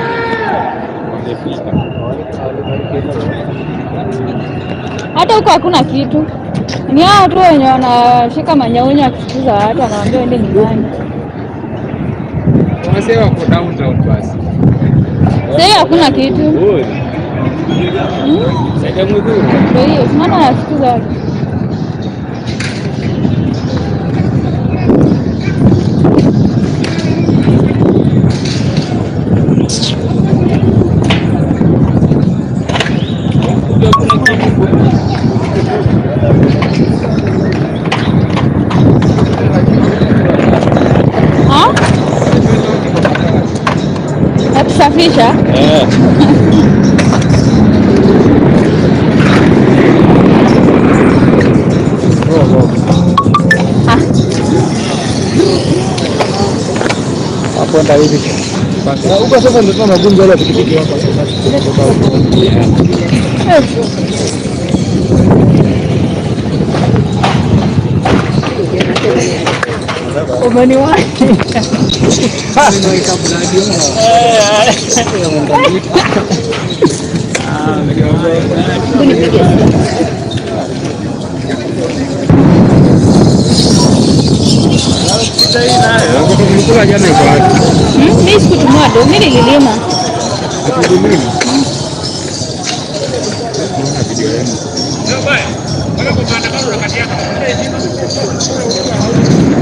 Wangefika. Hata huko hakuna kitu. Ni hao tu wenye wanashika manyaunya kufukuza watu wanawaambia waende nyumbani. Wanasema wako downtown basi. Sasa hakuna kitu. Sasa mguu. Ndio hiyo, maana wanafukuza watu. Kusafisha? Hapo ndio hivi. Huko sasa ndio tuna magunzo yale pikipiki hapa sasa tunatoka huko. Umeniwahi. Mimi sikutumia do, mimi nililima.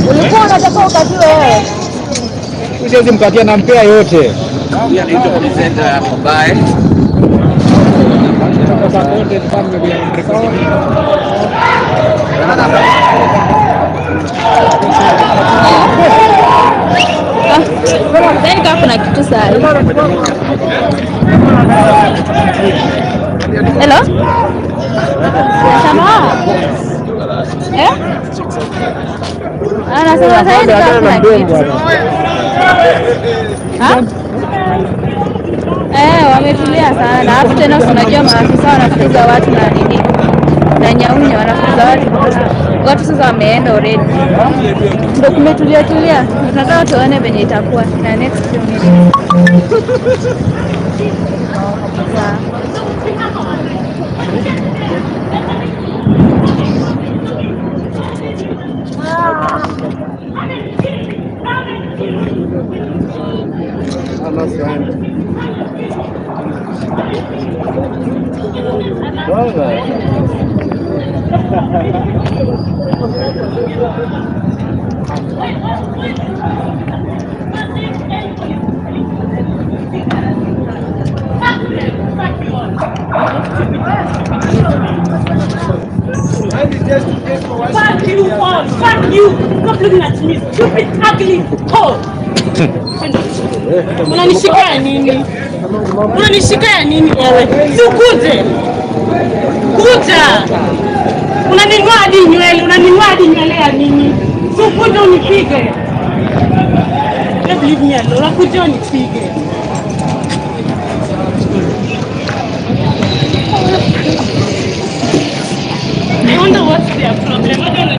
Ulikuwa unataka ukatiwe wewe? Siwezi mkatia na mpea yote. Huyu anaitwa presenter Mobae. Then kama kuna kitu sahi. Hello? Sama. Eh? Anasema sasa hivi kama kuna kitu. Ha? Wametulia sana. Alafu tena unajua maafisa wanafukuza watu na nini? Na nyaunya wanafukuza watu. Watu sasa wameenda already. Ndio kumetulia tulia. Tunataka tuone venye itakuwa na next few minutes. Fuck you all! Fuck you! Stop looking at me, stupid, ugly whore! Unanishika nini? Unanishika ya nini wewe? Si ukuje. Kuja. Unaningoa hadi nywele, unaningoa hadi nywele ya nini? Si ukuje unipige. Just leave me alone. Unakuja unipige. I wonder what's their problem. I don't know.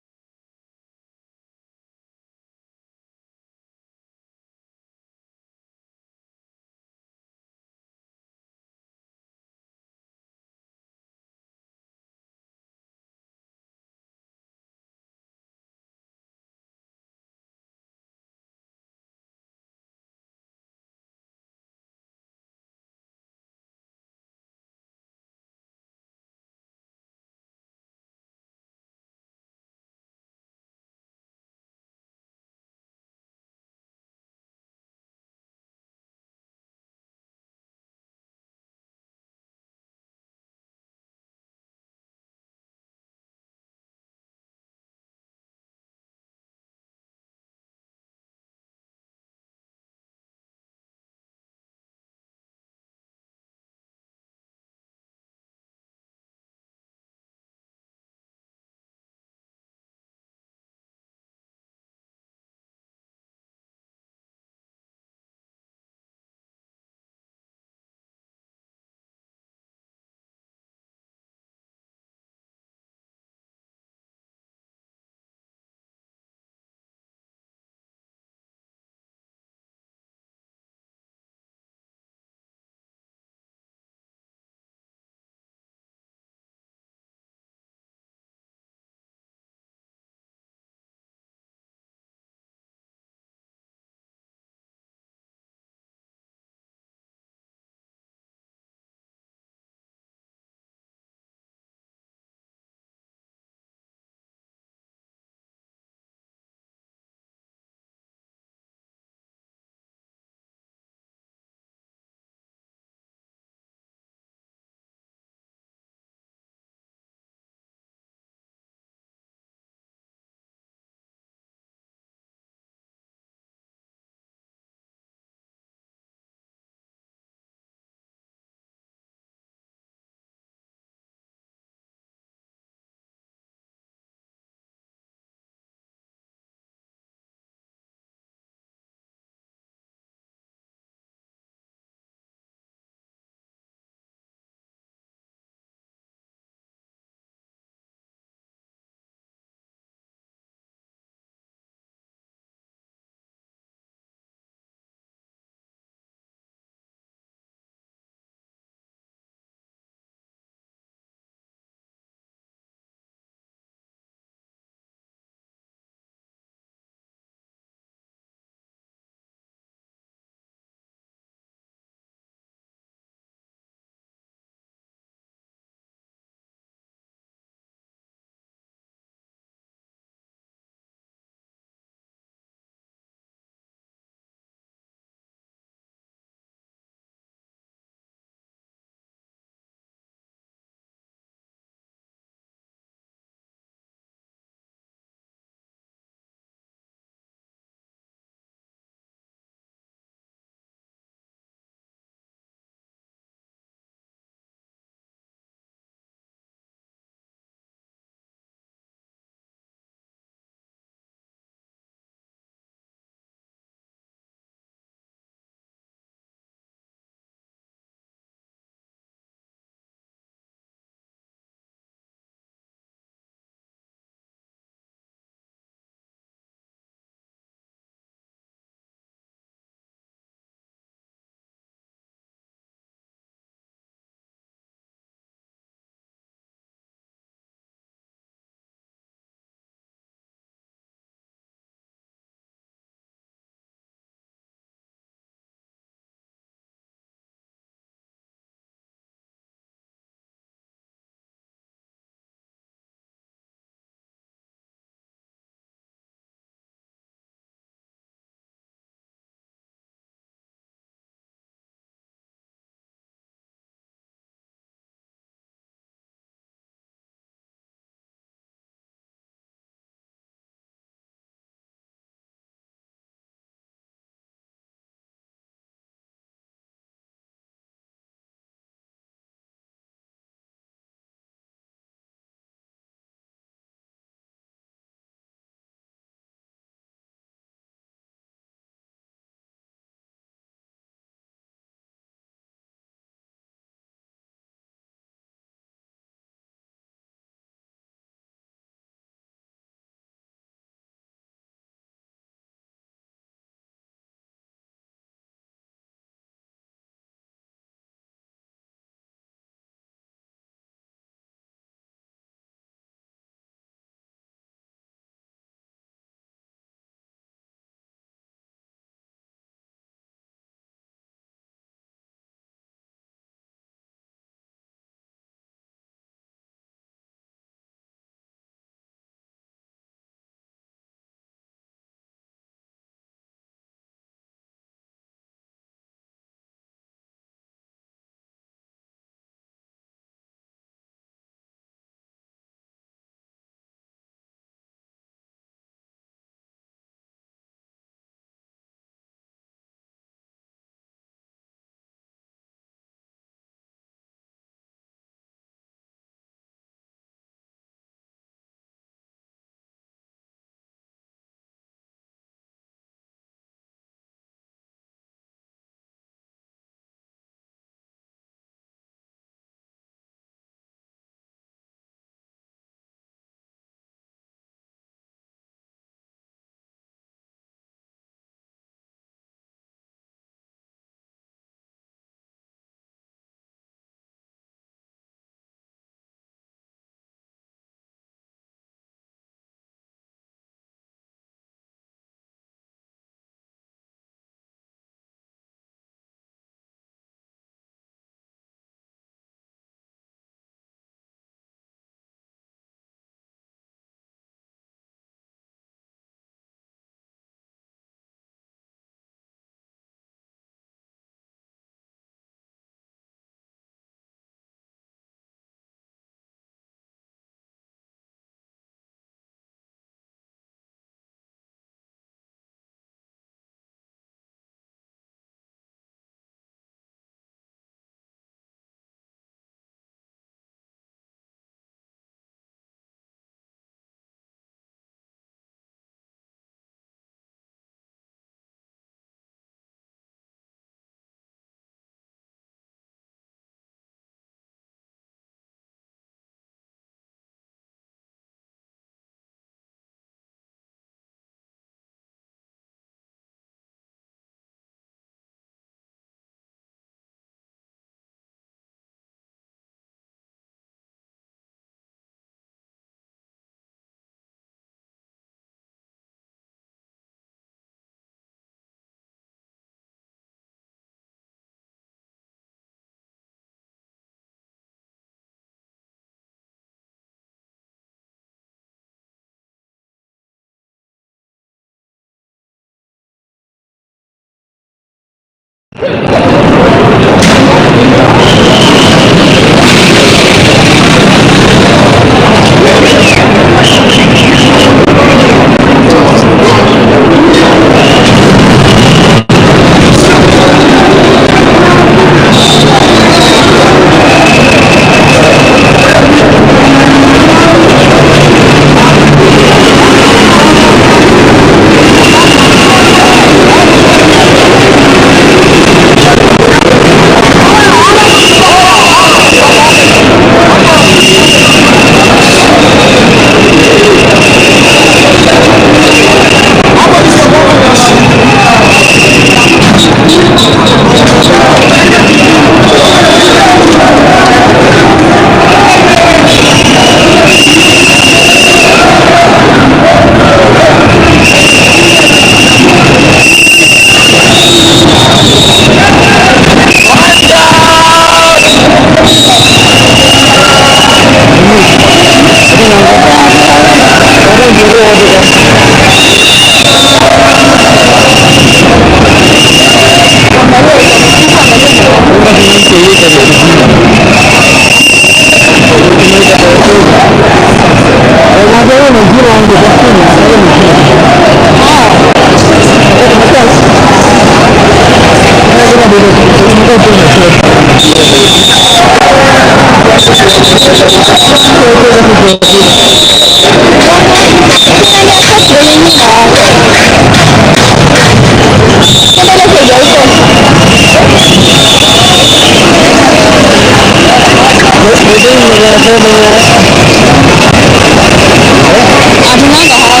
Hatunanga hawa.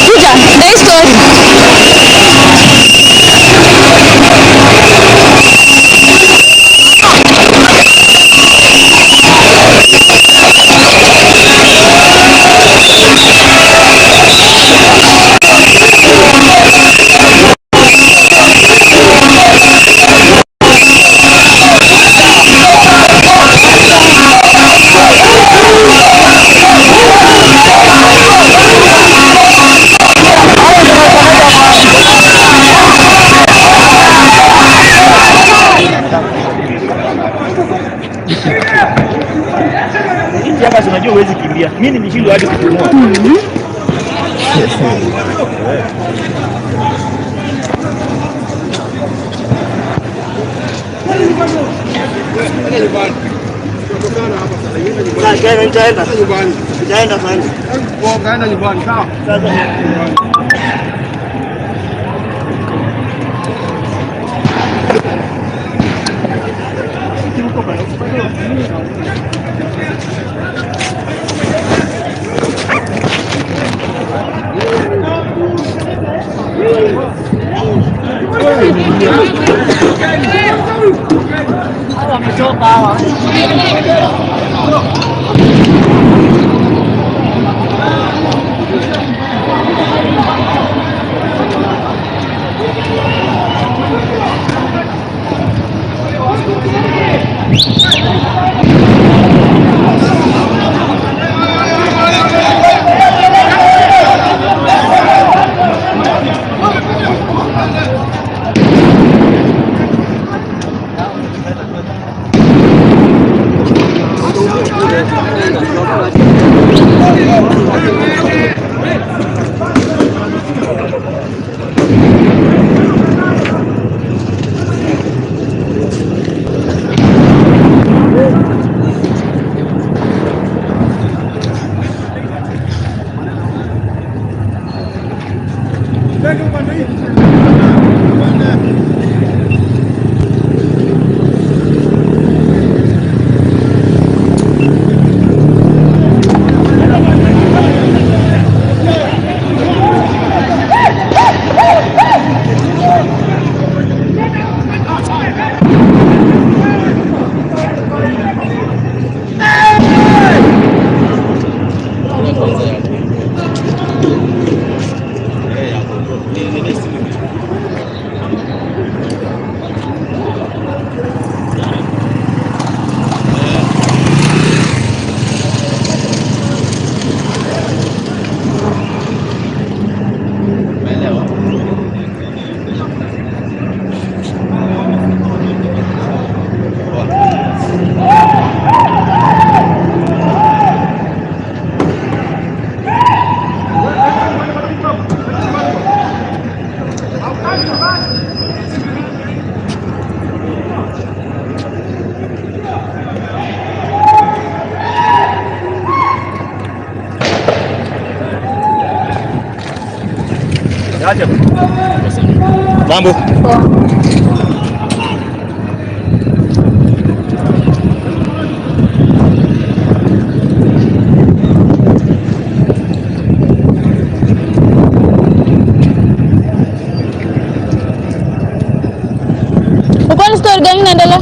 Kuja, dai story. Hapa unajua huwezi kimbia. Mimi nilishindwa hadi kupumua. Mambo. Uko ni story gani inaendelea?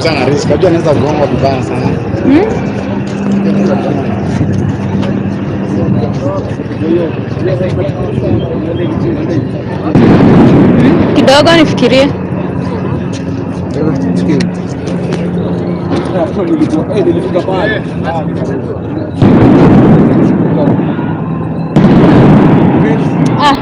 Sana risk. Unajua anaweza kugonga vibaya sana. Kidogo nifikirie. Everything's good. Nilifika pale. Ah.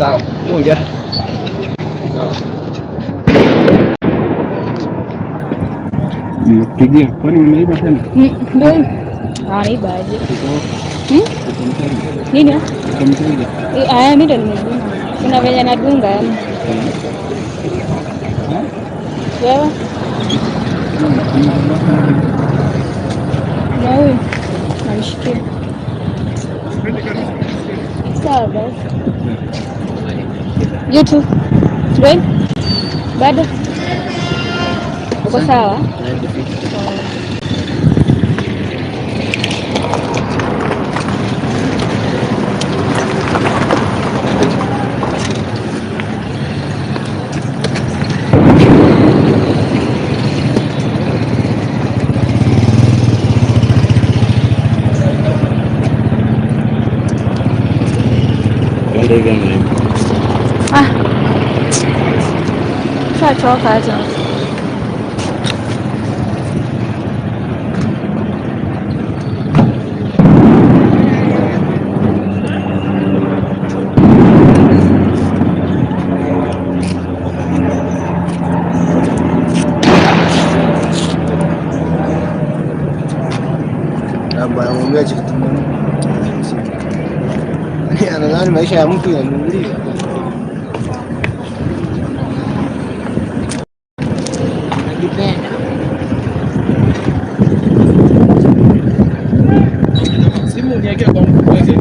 Sawa. Ongea. Nimekupigia. Kwani umeiba tena? Ndio. Anaiba aje? Hmm? Nini? Aya, mimi ndo nimedunga. Kuna venye nadunga yani. Wewe? Na huyu namshikia. Sawa basi. You too. Right? Bado? Uko sawa? Ah. Shachoka hata. Anamwambia kitu anadhani maisha ya mtu yananunuliwa. Simu niweke kwa mfuko wake.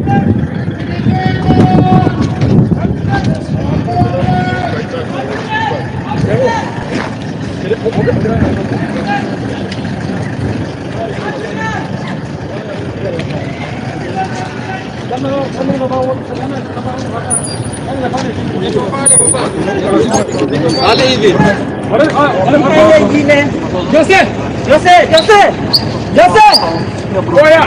Ale hivi. Jose! Jose! Jose! Jose! Oya!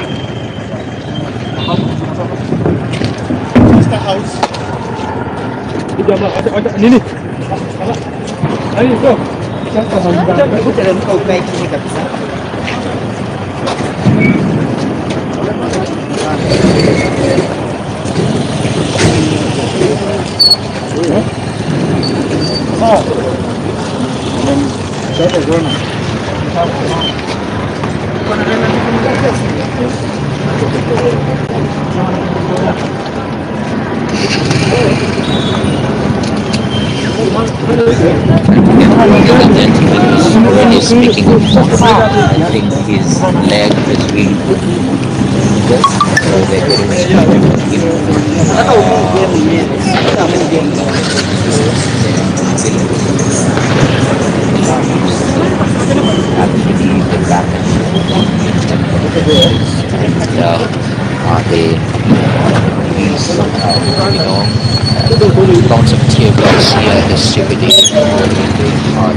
Nini? Nini? Go. Teremka ukae chini kabisa. When he's speaking of I think his leg is really good. So they're getting ready to him. Actually, the back and the police, you know, lots of tear gas here distributed on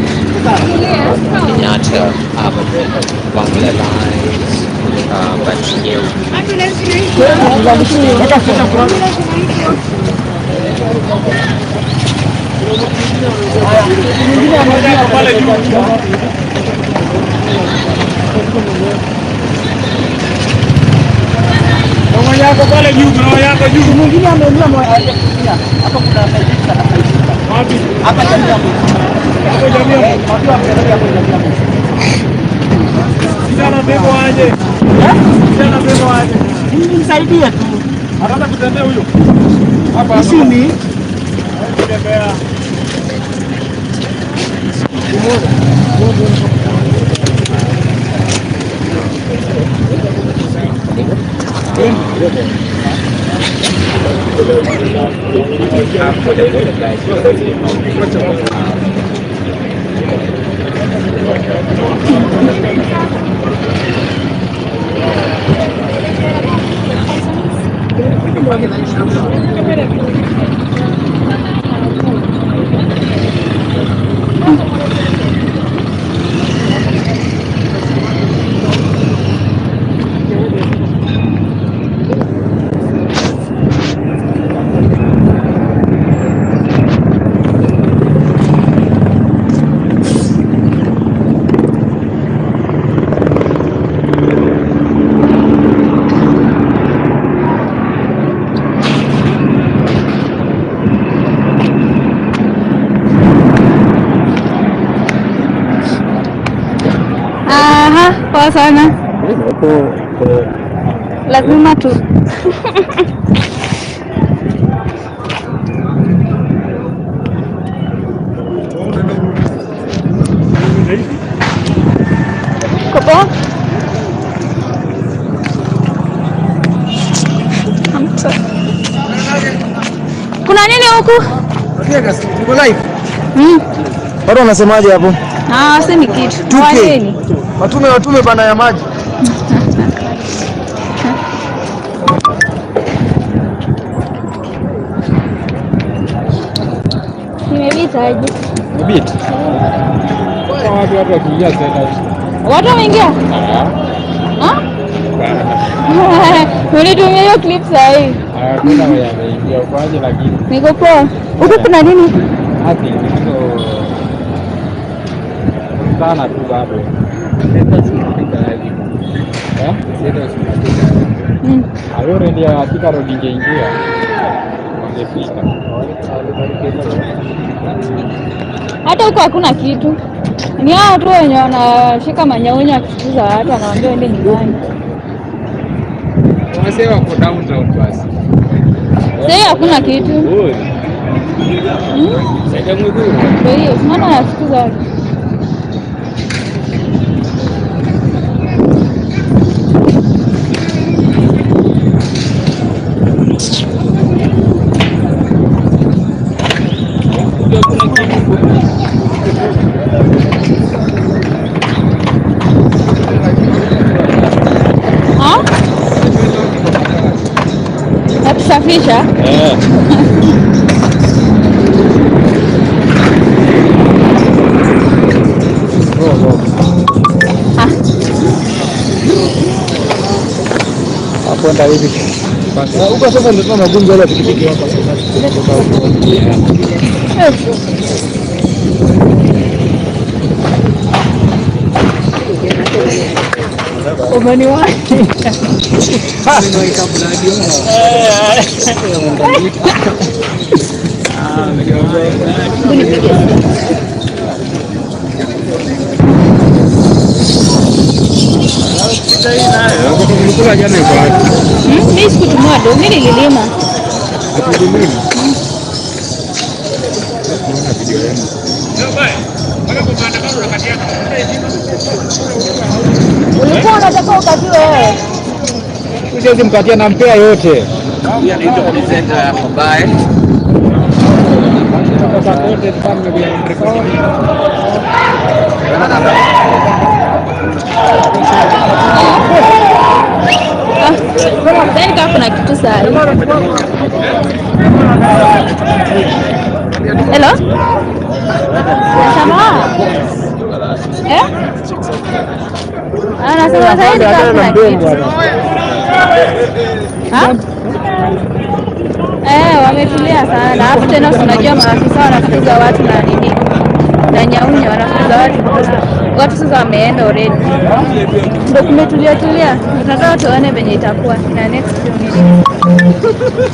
Kenyatta, Bangla lines, but here Yako pale juu, kuna yako juu. Mwingine ameumia moyo hajakusikia. Hapa kuna saidika na saidika. Wapi? Hapa jamii hapo. Hapo jamii hapo. Watu wa jamii hapo jamii hapo. Kijana pepo aje. Kijana pepo aje. Nimsaidie tu. Anataka kutembea huyo. Hapa. Isini. Kutembea. For the border guys. Poa sana. Lazima tu. Kopo? Kuna nini huku? Niko live. Bado wanasemaje hapo? Ah, semi kitu. 2K. Watume bana ya maji. Nimebita aje? Nimebita. Watu wakiingia tena. Watu wameingia? Ah. Ulitumia hiyo clip sahi. Ah, kuna wameingia kwaje lakini. Niko poa. Huku kuna nini? Hati niko sana tu bado. Ayo road ingeingia wangefika. Hata huko hakuna kitu. Ni hao tu wenye wanashika manyaunya wakifukuza watu wanawaambia waende nyumbani. Wase wako downtown basi. Sasa hakuna kitu. Sasa mguu. Kwa hiyo maana wanafukuza watu. Kusafisha? Hapo ndio hivi. Huko sasa ndio tuna magonjwa yale ya pikipiki hapa sasa. Tunatoka huko. Umeniwahi. Mimi sikutumia do, mimi nililima. Ulikuwa unataka ukatiwe wewe? Siwezi mkatia na mpea yote. Huyu anaitwa presenter Mabae. Sidhani kama kuna kitu sahi. Hello? Nasema? Eh? Anasema sahi kama kuna kitu. Ha? Wametulia sana. Alafu tena unajua maafisa wanafukuza watu na nini? Na nyaunya wanafukuza watu. Watu sasa wameenda already. Ndio kumetulia tulia. Tunataka tuone venye itakuwa na next few minutes.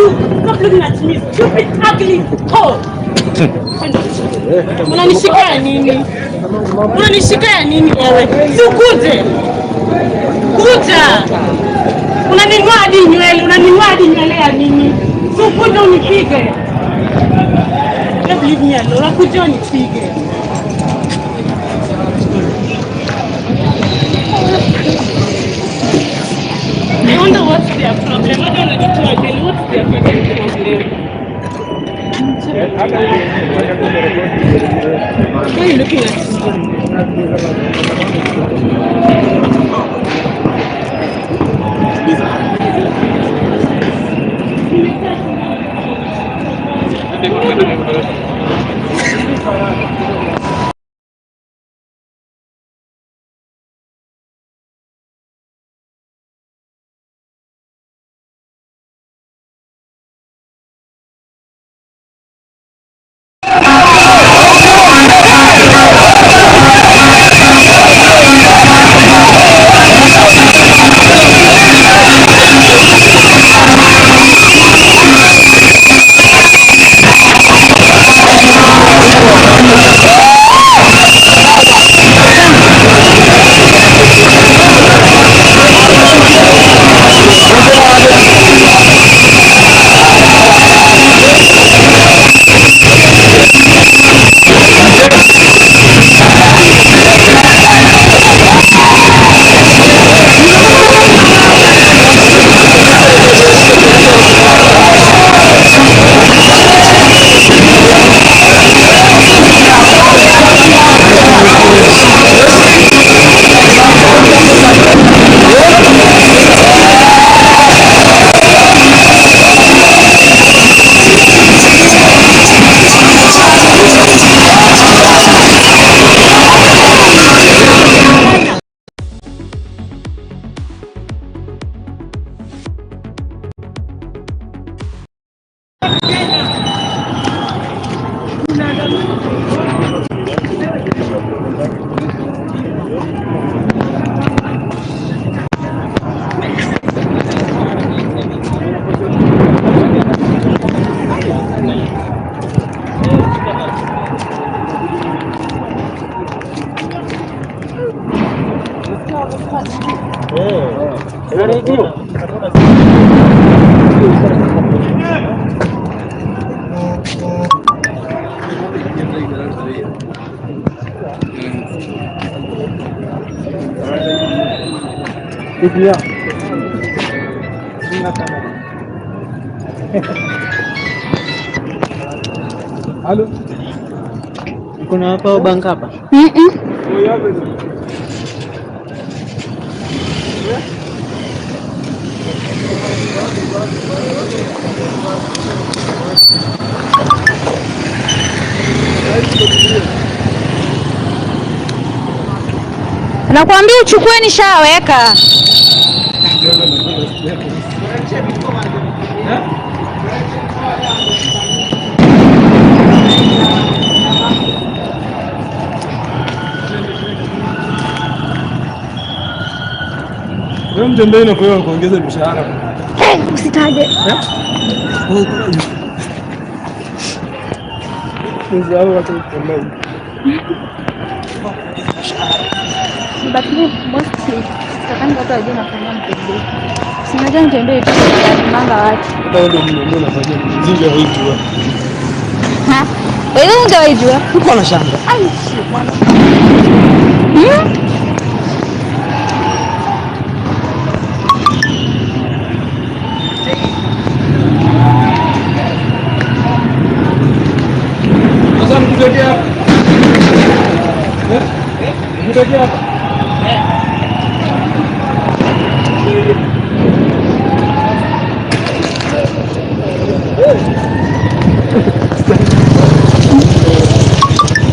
You stop looking at me, stupid, ugly hoe. Unanishika ya nini? Unanishika ya nini wewe? Si ukuje. Kuja. Unaninua hadi nywele, unaninua hadi nywele ya nini? Si ukuje unipige. Just leave me alone. Unakuja unipige. I wonder what's their problem. I don't know to tell you what's their fucking problem. Why are you looking at me? Halo. Kuna hapa bank hapa? Nakwambia uchukue, nishaweka. Wewe mtembei na kwa kuongeza mshahara. Usitaje. But me mostly sitakangi watu wajue nafanya mtembei. Si unajua mtembei tu manga watu. Hata wewe ndio unafanya mzinga haijua. Ha? Wewe ungewaijua? Uko na shamba. Ai, bwana. Sasa mkutokea hapa. Mkutokea hapa.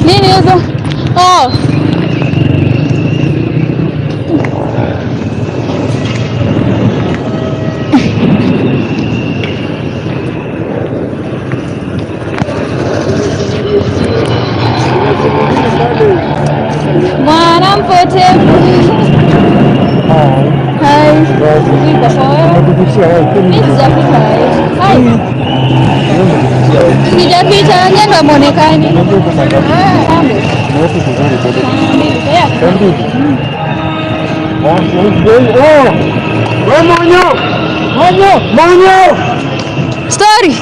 Nini hizo? Oh. Mwana mpotevu. Hi. Niko sawa. Mimi sijapita. Hi. Sijapita, nyie ndo hamuonekani. Ah, Story.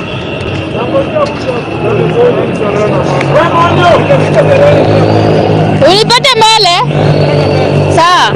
Unipate mbele? Sawa.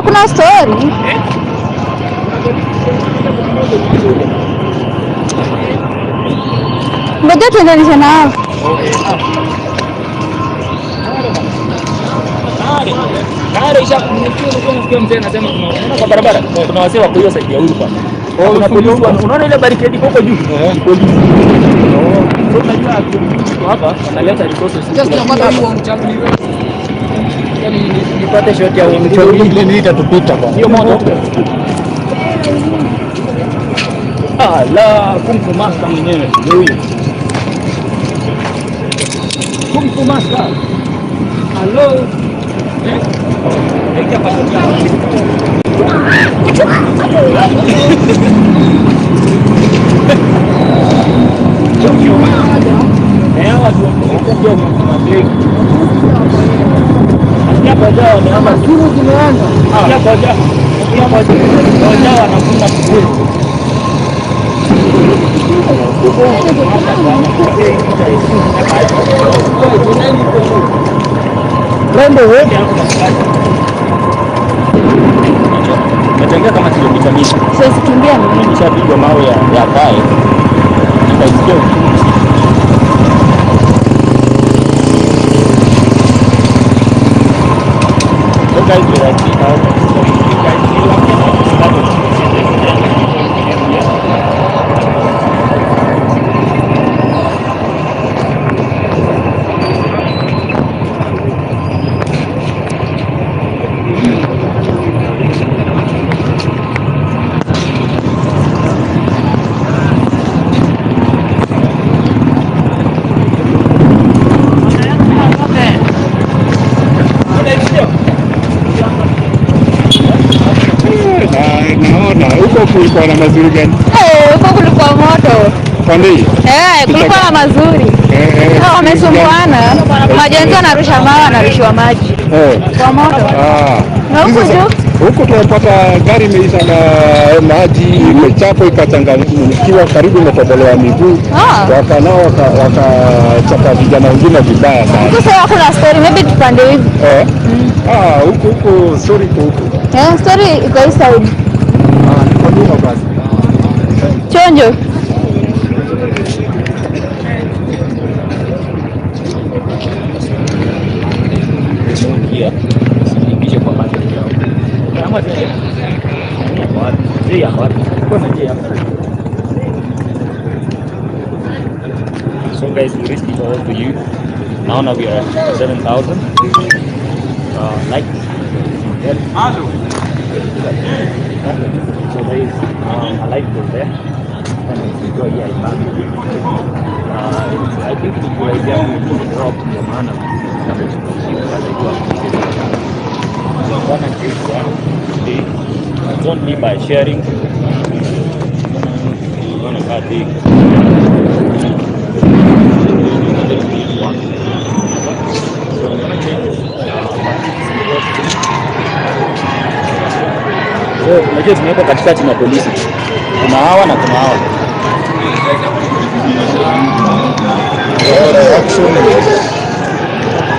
Kuna story. Ngoja tuendelee nao. Kwa barabara kuna wasee wako hiyo side ya Uhuru Park. Kuna polisi, unaona ile barricade huko juu? Polisi. So unajua hapa wanaleta resources. Nipate shot ya ile ni itatupita bwana. Hiyo moto. Ah, la Kung Fu Master mwenyewe ndio huyo. Kung Fu Master. Hello. Natembea kama kilomita 100. Siwezi kimbia mimi. Nishapigwa mawe ya pale. Nikaisikia uchungu. Guys, we're at 3,073 guys. Niliwaambia na bado tuko. Naona huko kulikuwa na mazuri gani? Eh, huko kulikuwa moto. Pande hii? Eh, kulikuwa na mazuri. Eh, Hao wamesumbuana. Majenzi wanarusha mawe, wanarushiwa maji. Eh. Kwa moto. Ah. Na huku juu? Huku tumepata gari imeisha na maji, imechapwa ikachanganyikiwa, karibu imetobolewa miguu. Ah. Wakanao wakachapa vijana wengine vibaya sana. Huku sasa hakuna story, maybe tupande hivi. Eh. Ah, huku huku story iko huku. Eh, story iko hii side. Ah, niko nyuma basi. Chonjo. Here, usiingishe kwa macho yao. Kama tena. Kwa wapi? Je, ya wapi? Kuna je hapa. So guys, we risk it all for you. Now we are at 7,000. Like, yeah. So there is a light goes there. And if you go here, it's back. I think it's a good idea to drop the maana. So I'm gonna take one today. It's only by sharing. We're gonna cut big. So I'm gonna change it. So unajua tumewekwa katikati na polisi. Kuna hawa na kuna hawa.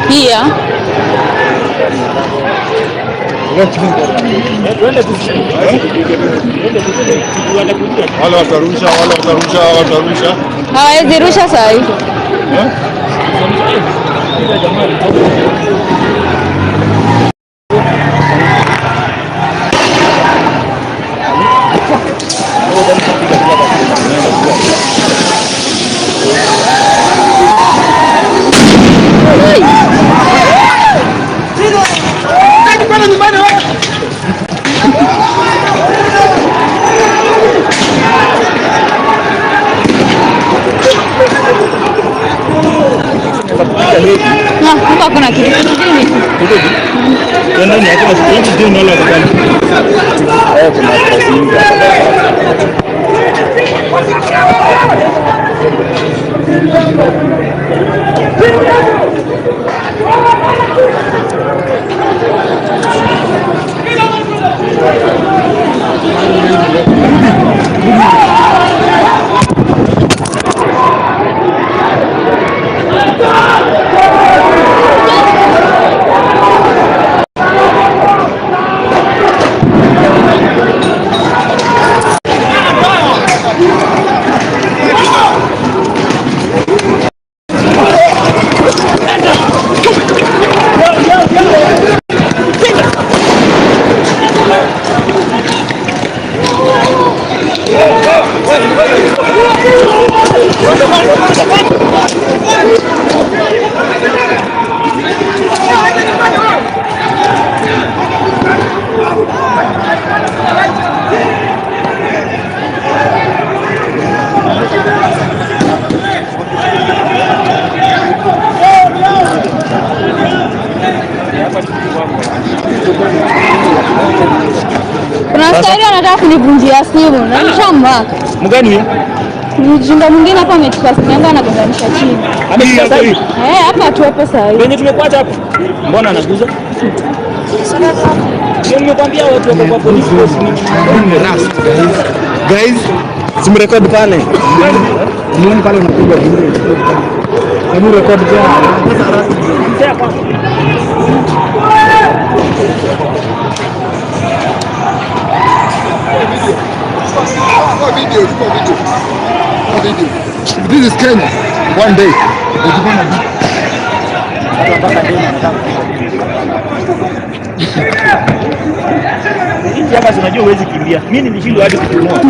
Here. Wale watarusha, wale watarusha, watarusha. Hawawezi rusha saa hii. Na, huko hakuna kitu. Eh, kuna stress nyingi hapa. Kuna askari anataka kunivunjia simu na nishamwaka. Mgani huyo? Mjinga mwingine hapa amechukua simu yangu anagonganisha chini. Ameshika sasa hivi. Eh, hapa tu hapa saa hii. Wenye tumekuacha hapo. Mbona anaguza? Sio nimekwambia watu wako kwa police force ni Guys, simrecord pale. Muone pale unapiga vizuri. Hebu record tena. Mzee kwanza. Chukua video, chukua video. Chukua video. This is Kenya. One day. It's gonna be. Hizi hapa si unajua huwezi kimbia. Mimi nilishindwa hadi kupumua.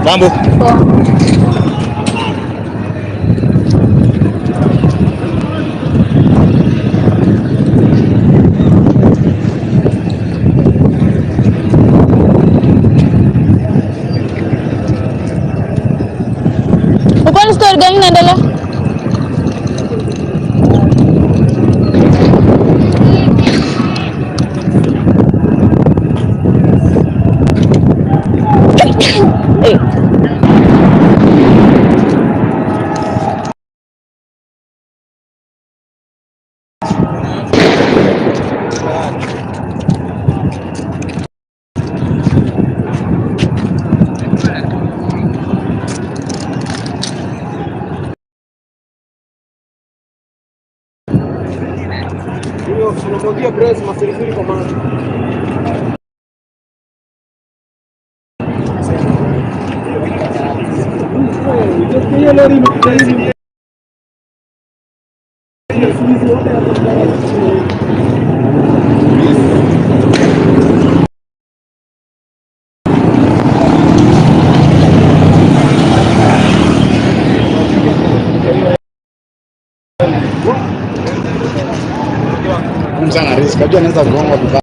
Mambo. Uko ni story gani inaendelea? Eh. Mtu ana risk, unajua anaweza kugongwa vibaya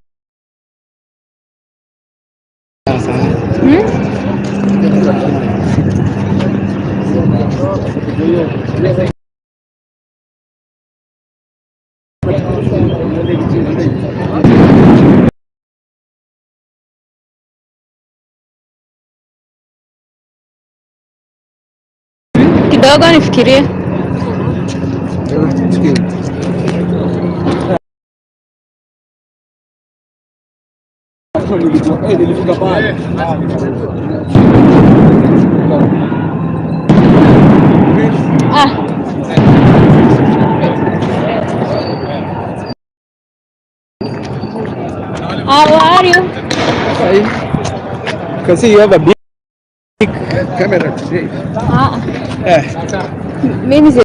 sana. Kidogo nifikirie. Nilifika pale. How are you? You can see you have a big camera today. Ah, Eh. mimi siwezi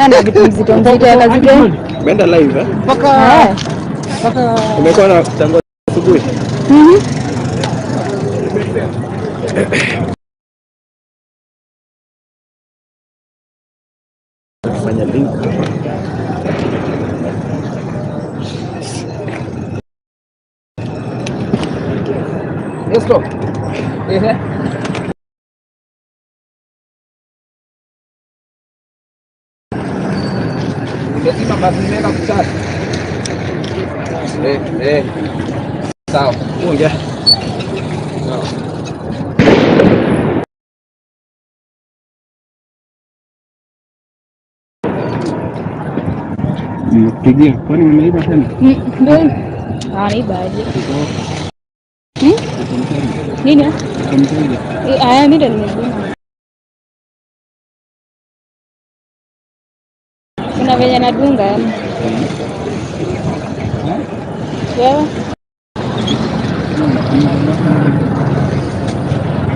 na vitu mzito mzito ya kazi gani? Umeenda live, eh? Eh. Umekuwa na tangu asubuhi. Mhm. Fanya link hapa. Let's go. Ehe. Nimezima basi, nimeweka kuchaji. Eh, eh. Sawa. Ongea. Nimekupigia. Kwani umeiba tena? Ndio. Ah, naiba aje? Hmm? Nini? Eh, aya, mimi ndo nimezima. Kuna venye nadunga yani. Wewe?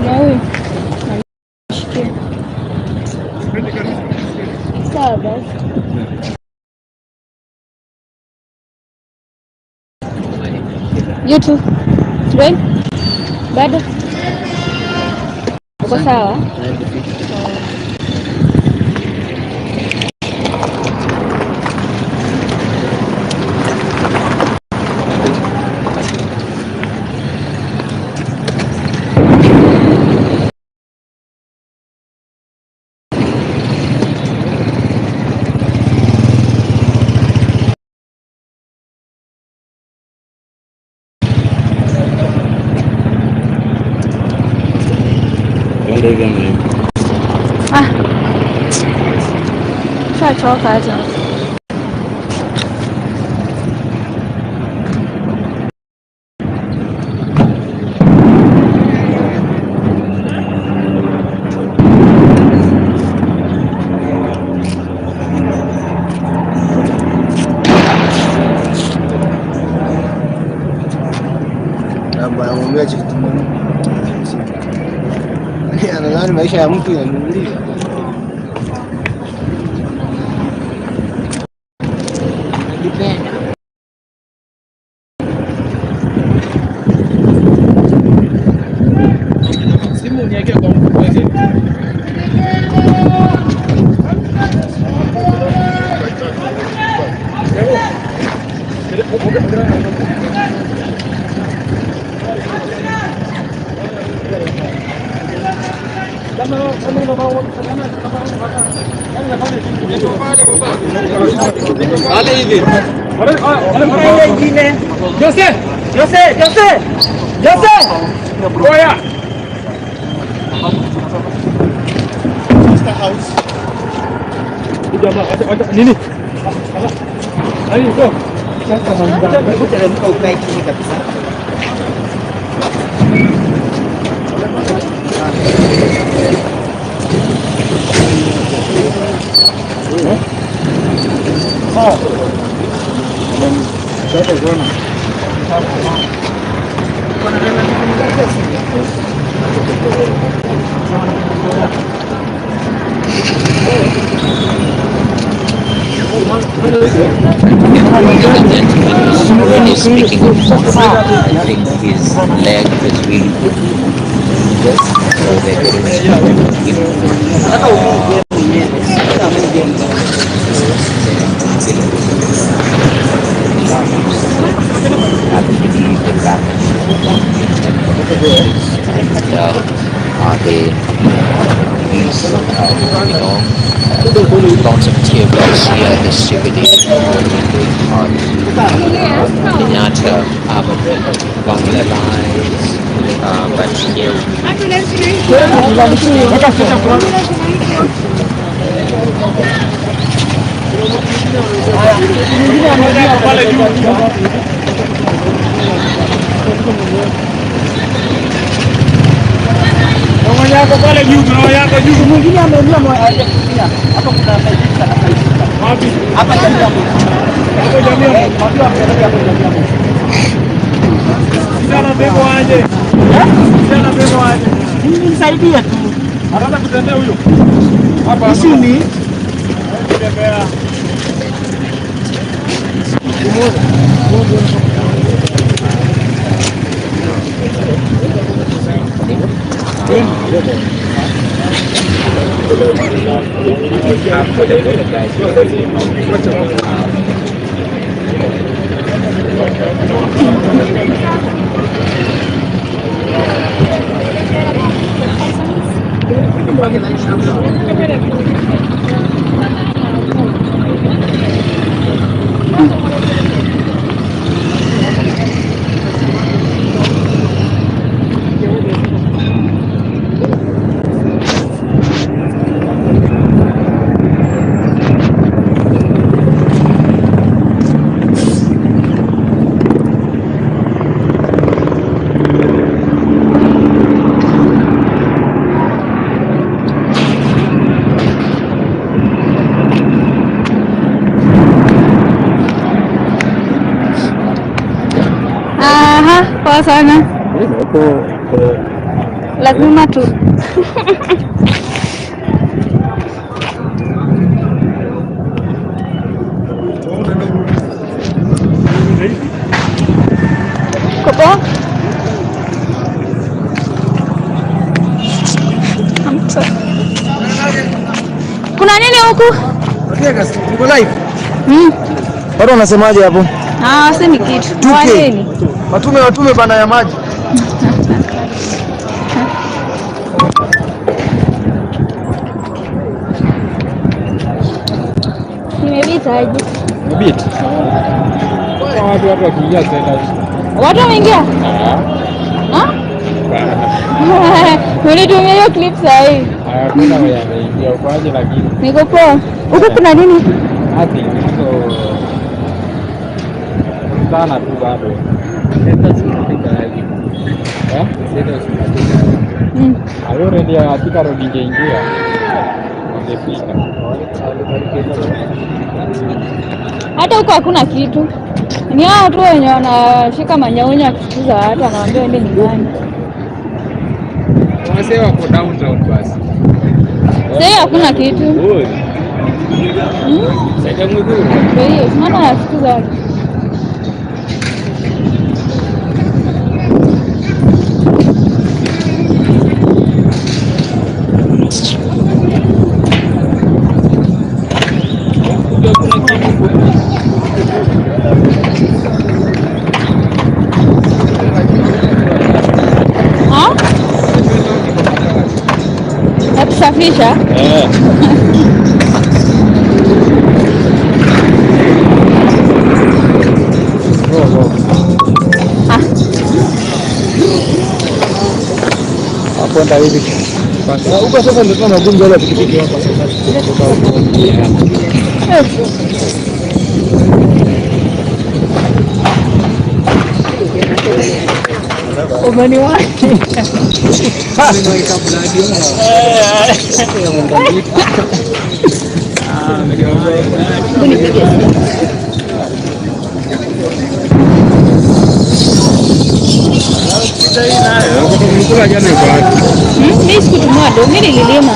Na huyu? Nishikie. Sawa basi. You too. Dwayne? Bado? Uko sawa? Twende hivi ama hivi? Ah. Shachoka hata. Anamwambia kitu anadhani maisha ya mtu yananunuliwa. Najipenda. Simu niweke kwa mfuko weke. Pale hivi. Jose! Jose! Jose! Jose! Oya! Jamaa, wacha wacha nini? Nani go? Hebu teremka ukae chini kabisa. When he's speaking of I think his leg is really so they're getting him. Hata ufungue mwenyewe. Hata mwenyewe. Absolutely the back and the police, lots of tear gas here at the CBD on Kenyatta Avenue along the lines, but here Yako pale juu, kuna yako juu. Mwingine ameumia hajakimbia. Hapa kuna anasaidia. Hapa jamii hapo. Hapo jamii hapo. Hapo jamii hapo. Kijana bebo aje. Kijana bebo aje. Mimi nisaidie tu. Anataka kutembea huyo. Hapa. Isini. Kutembea. Aha, poa sana. Lazima tu. Uko poa? I'm sorry. Kuna nini huku? Niko live. Watu wanasemaje hapo? Ah, semi kitu. 2K. Wageni. Watume watume bana ya maji. Nimebita aje. Bit. Watu watu wakiingia tena. Watu wameingia? Ah? Unitumia hiyo clip sahi. Hakuna mwenye ameingia ukoaje lakini. Niko poa. Huku kuna nini? Nothing. So sana tu bado. Sasa sikufika hivi. Eh? Sasa sikufika. Ayo ready ya Thika Road ingeingia. Wangefika. Hata huko hakuna kitu. Ni hao tu wenye wanashika manyaunya kufukuza watu wanawaambia waende nyumbani. Wase wako downtown basi. Sasa hakuna kitu. Sasa mguu. Ndio hiyo, maana wanafukuza watu. Ah? Ya kusafisha? Eh. Ah. Hapo ndio hivi. Huko sasa ndio tuna magonjwa yale ya pikipiki hapa. Umeniwahi? Nipige simu. Mimi sikutumia do, mimi nililima.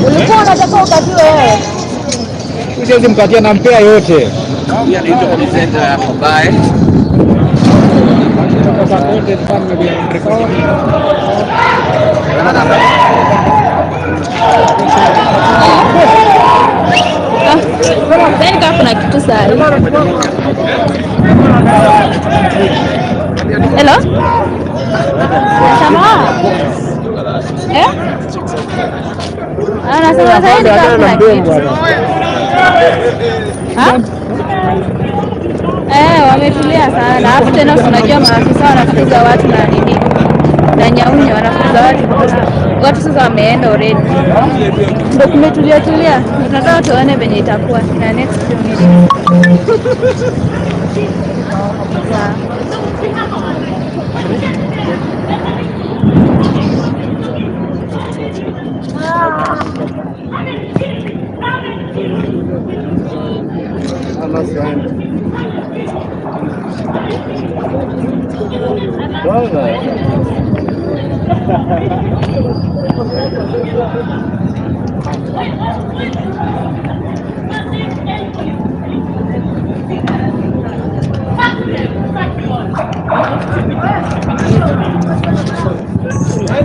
Ulikuwa unataka ukatiwe wewe? Siwezi mkatia na mpea yote. Sidhani kama kuna kitu sahi. Hello? Sama. Eh? Anasema sahi kama kuna kitu. Ha? Eh, wametulia sana. Alafu tena unajua maafisa wanafukuza watu na nini? Na nyaunya wanafukuza watu. Watu sasa wameenda already. Ndio kumetulia tulia. Tunataka tuone venye itakuwa na next few minutes. Sawa.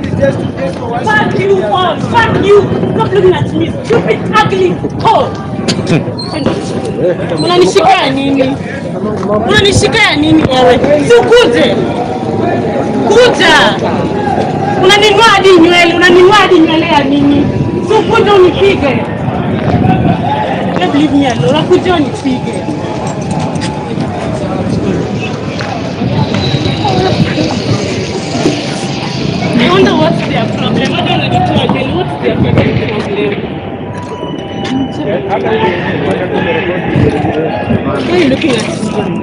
Fuck you all! Fuck you! Stop looking at me, stupid, ugly whore! Unanishika ya nini? Unanishika ya nini wewe? Si ukuje! Kuja! Unaninua hadi nywele, unaninua hadi nywele ya nini? Si ukuje unipige! Don't leave me alone, ukuje unipige. I wonder what's their problem. I don't know again. What's their fucking problem? Why are you looking at me?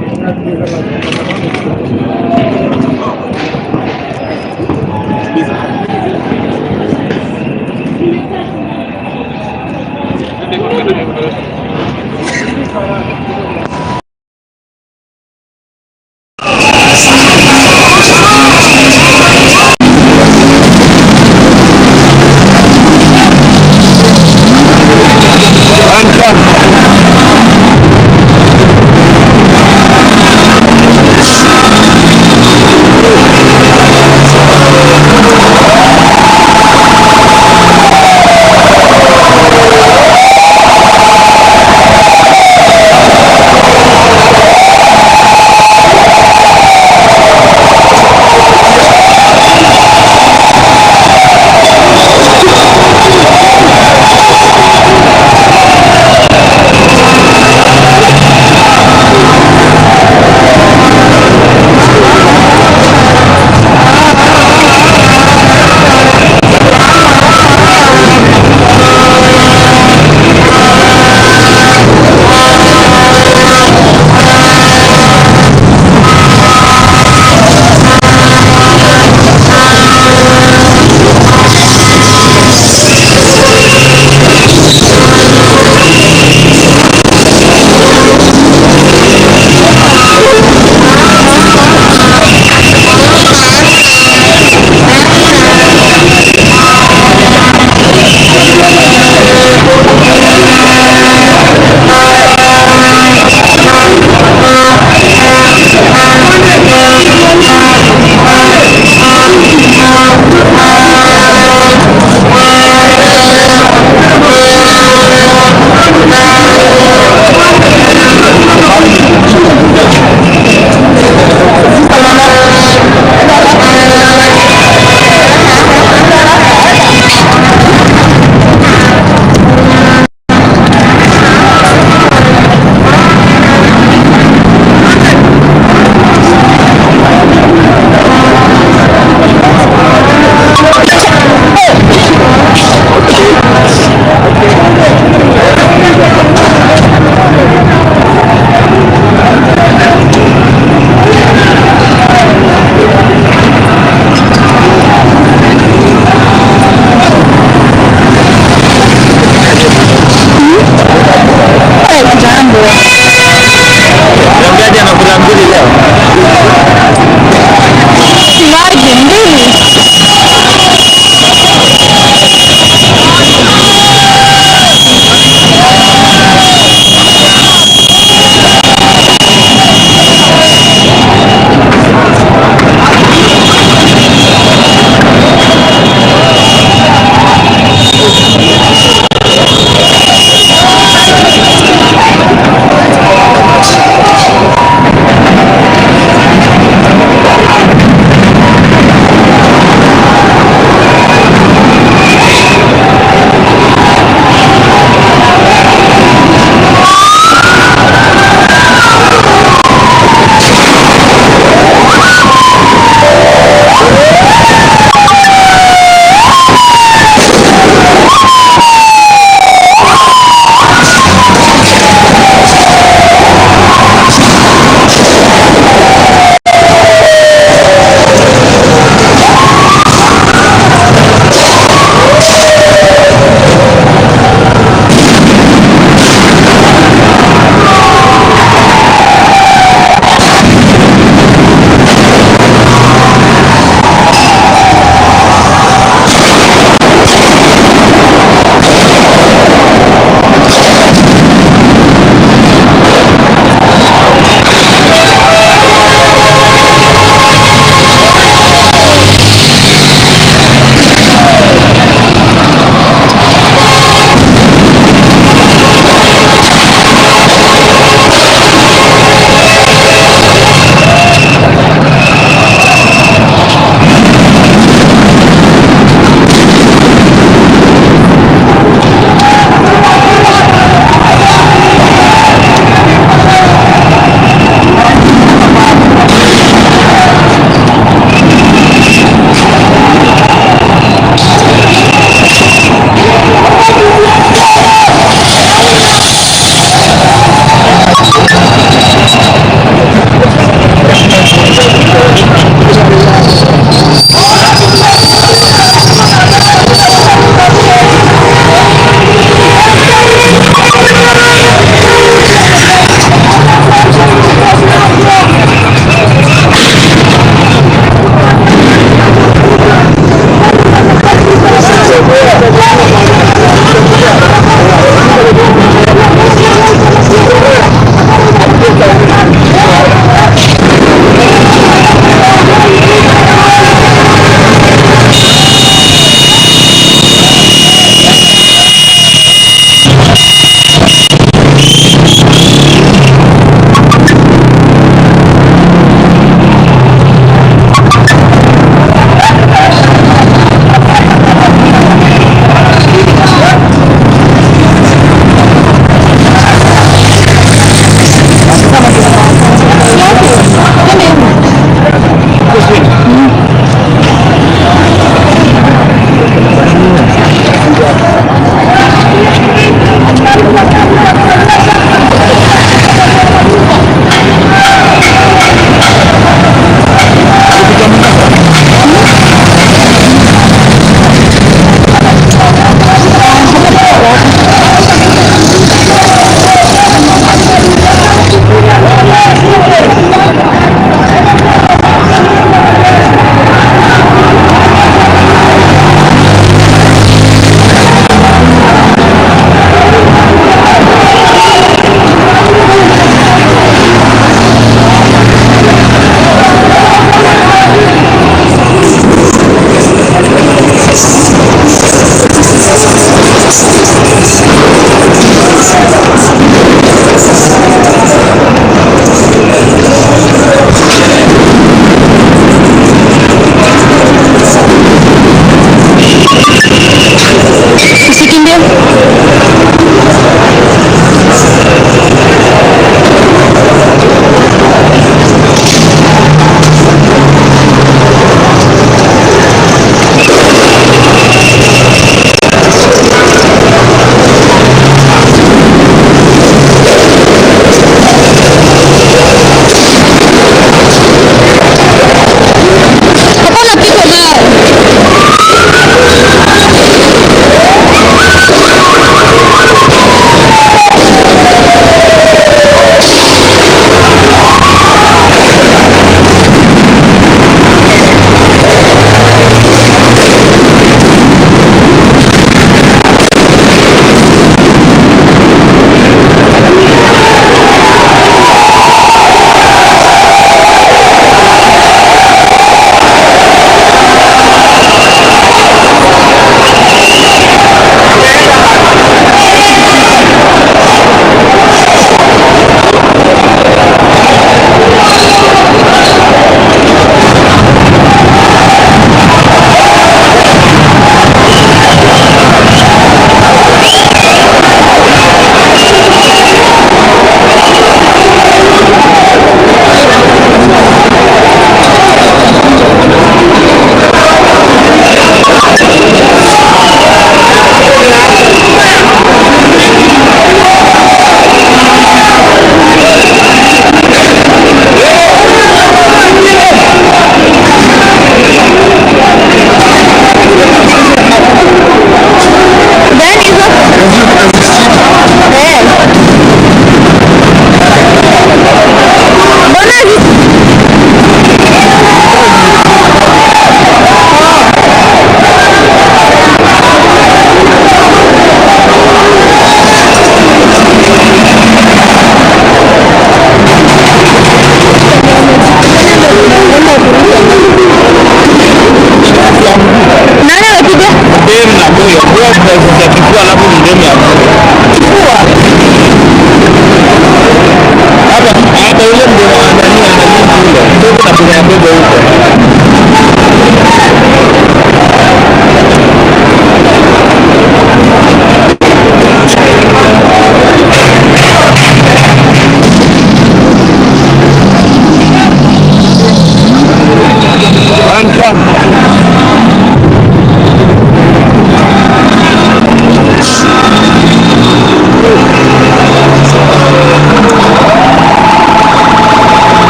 Imagine mbili.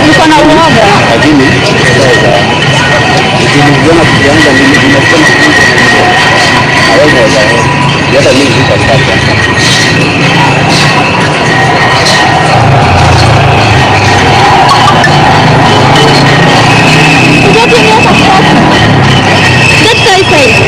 Niko na uoga. Get side.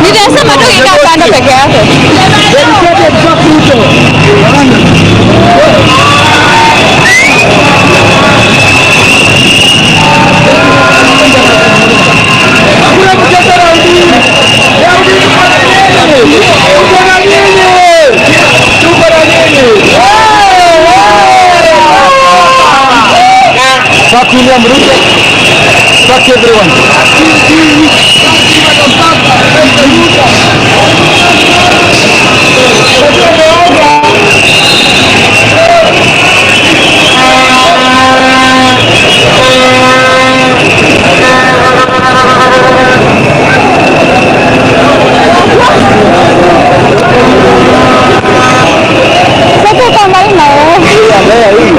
Nitasema tu ikaa kando peke yake. Fuck William Ruto. Fuck everyone. Sasa uko mbali na wewe.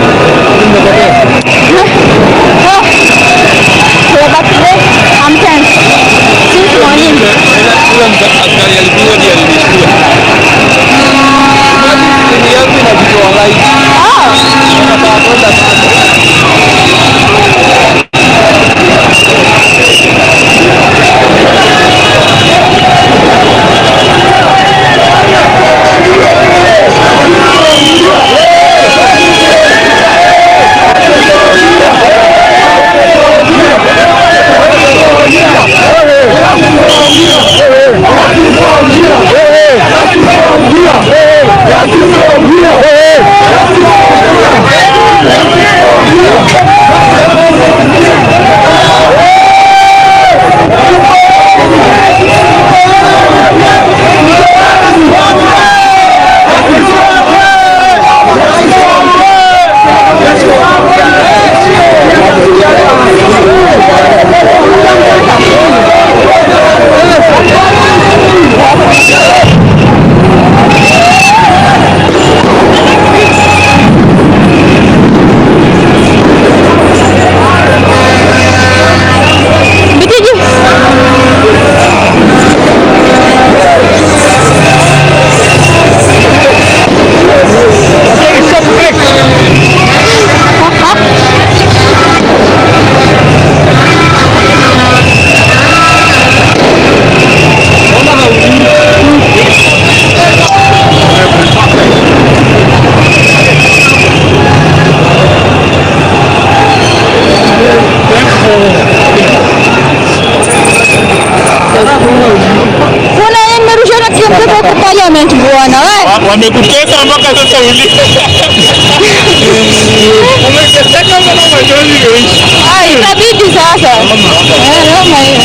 I'm tense. Since morning. Askari alipigwa ndiye alinishtua. Simu yangu inajitoa light. Bitiji. Kuna nimerushana kiamtoto huko parliament bwana wewe. Wamekutesa mpaka sasa uli. Umeteseka mpaka machozi imeisha. Ai, itabidi sasa. Eh, noma hiyo.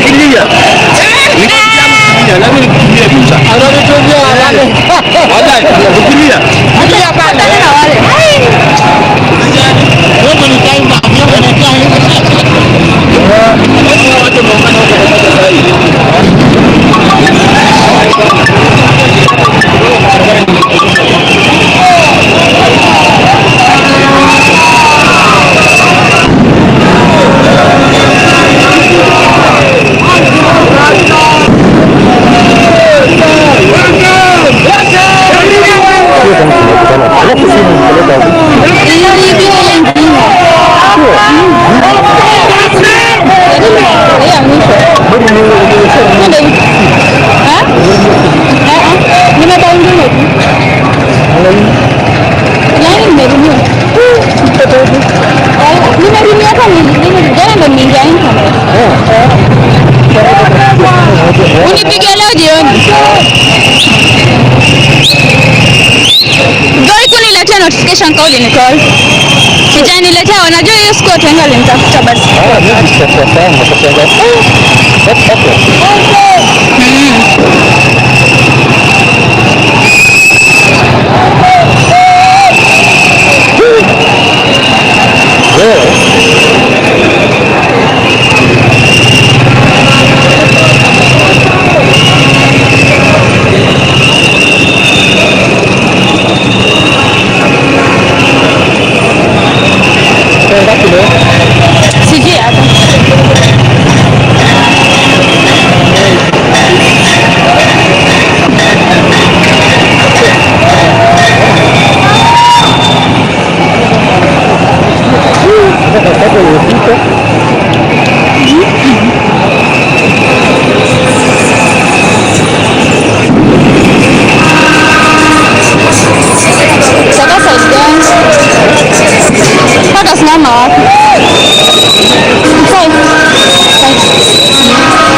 Ukilia. Nikilia, lazima nikutumie picha. Ananitumia wale. Wallahi, ukilia. Kulia pale. Na wale. Mungu ni time, Mungu ni time. Watu wameungana huko pamoja sasa hivi. Iliibiwa ile ingine. Ya mwisho. Ndio hivi. Eh? Eh, nimedownload tu. Yaani nimerunua. Nimerunua hata jana ndo nimeingia internet. Unipige leo jioni. Goi kuniletea notification call ni call. Sijaniletea, wanajua hiyo siku watu wengi walinitafuta basi. Sijui hata. Sasa size gani? Mpaka simama wapi? Five. Five.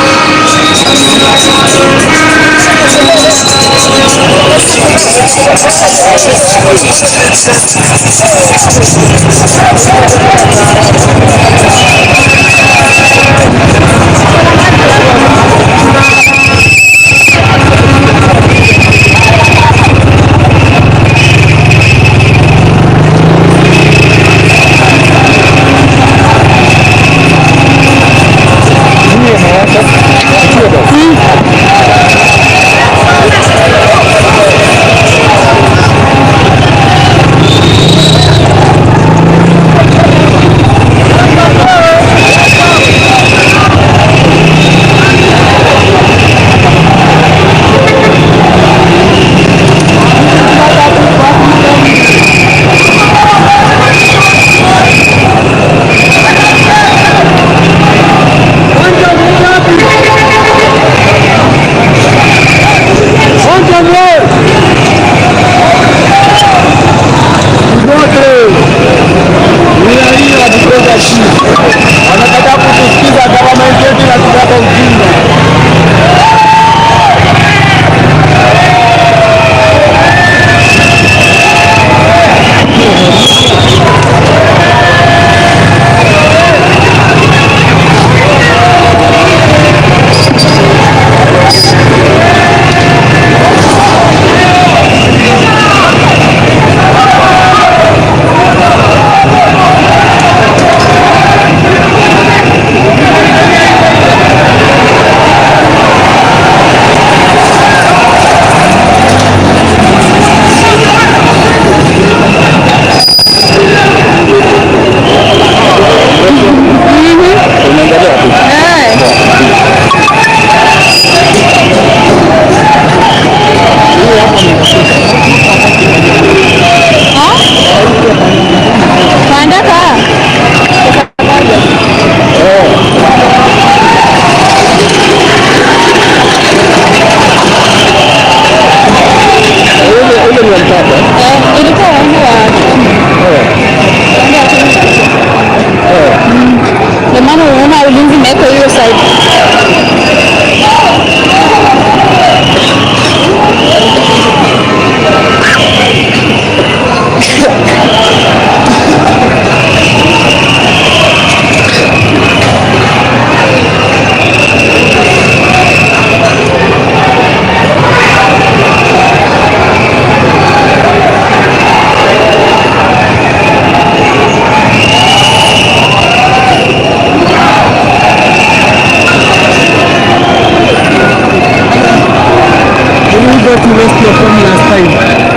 you lost your phone last time.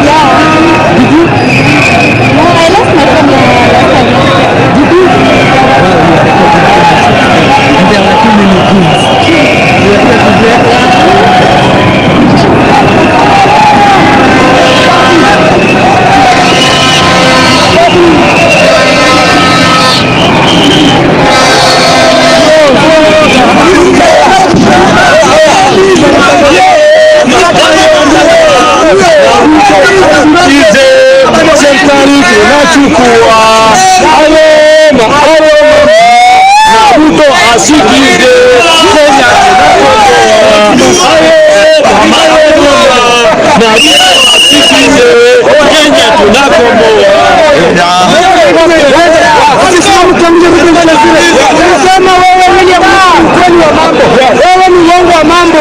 Yeah. Did you? No, I lost my phone last time. Did you? Well, we are recording. And there are too many goons. We are here today. Serikali tunachukua alema alema na Ruto asikize Kenya tunakomboa alema alema na Ruto asikize Kenya tunakomboa. Sema wewe William, ukweli wa mambo. Wewe ni uongo wa mambo.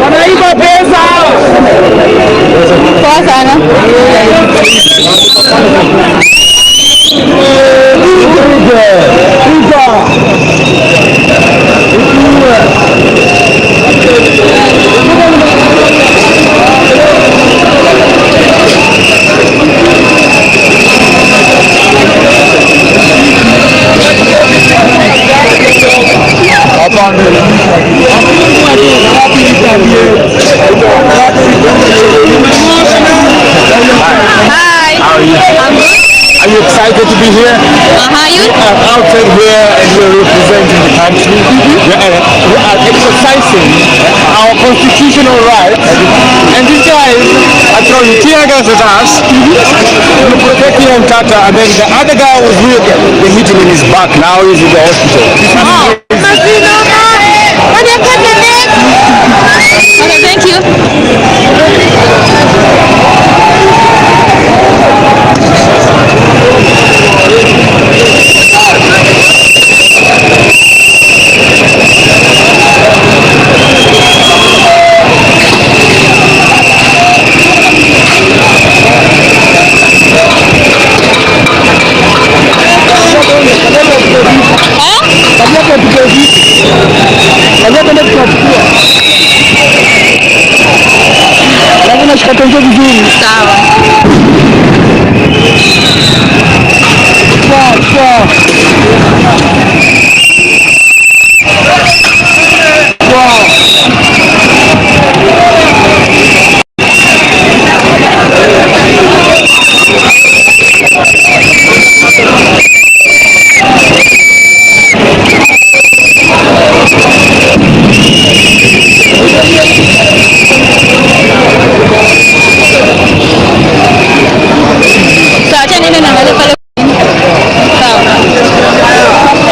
Wanaiba pesa. Poa sana. Hi. How are you? I'm good. Are you excited to be here? Uh-huh, you? We are outside here and we are representing the country. We are exercising our constitutional rights. And these guys are throwing tear gas at us. We're protecting Omtatah, and then the other guy was with they hit him in his back. Now he's in the hospital. Oh. Okay, thank you. Sawa. Sawa, acha niende niangalie pale. Sawa.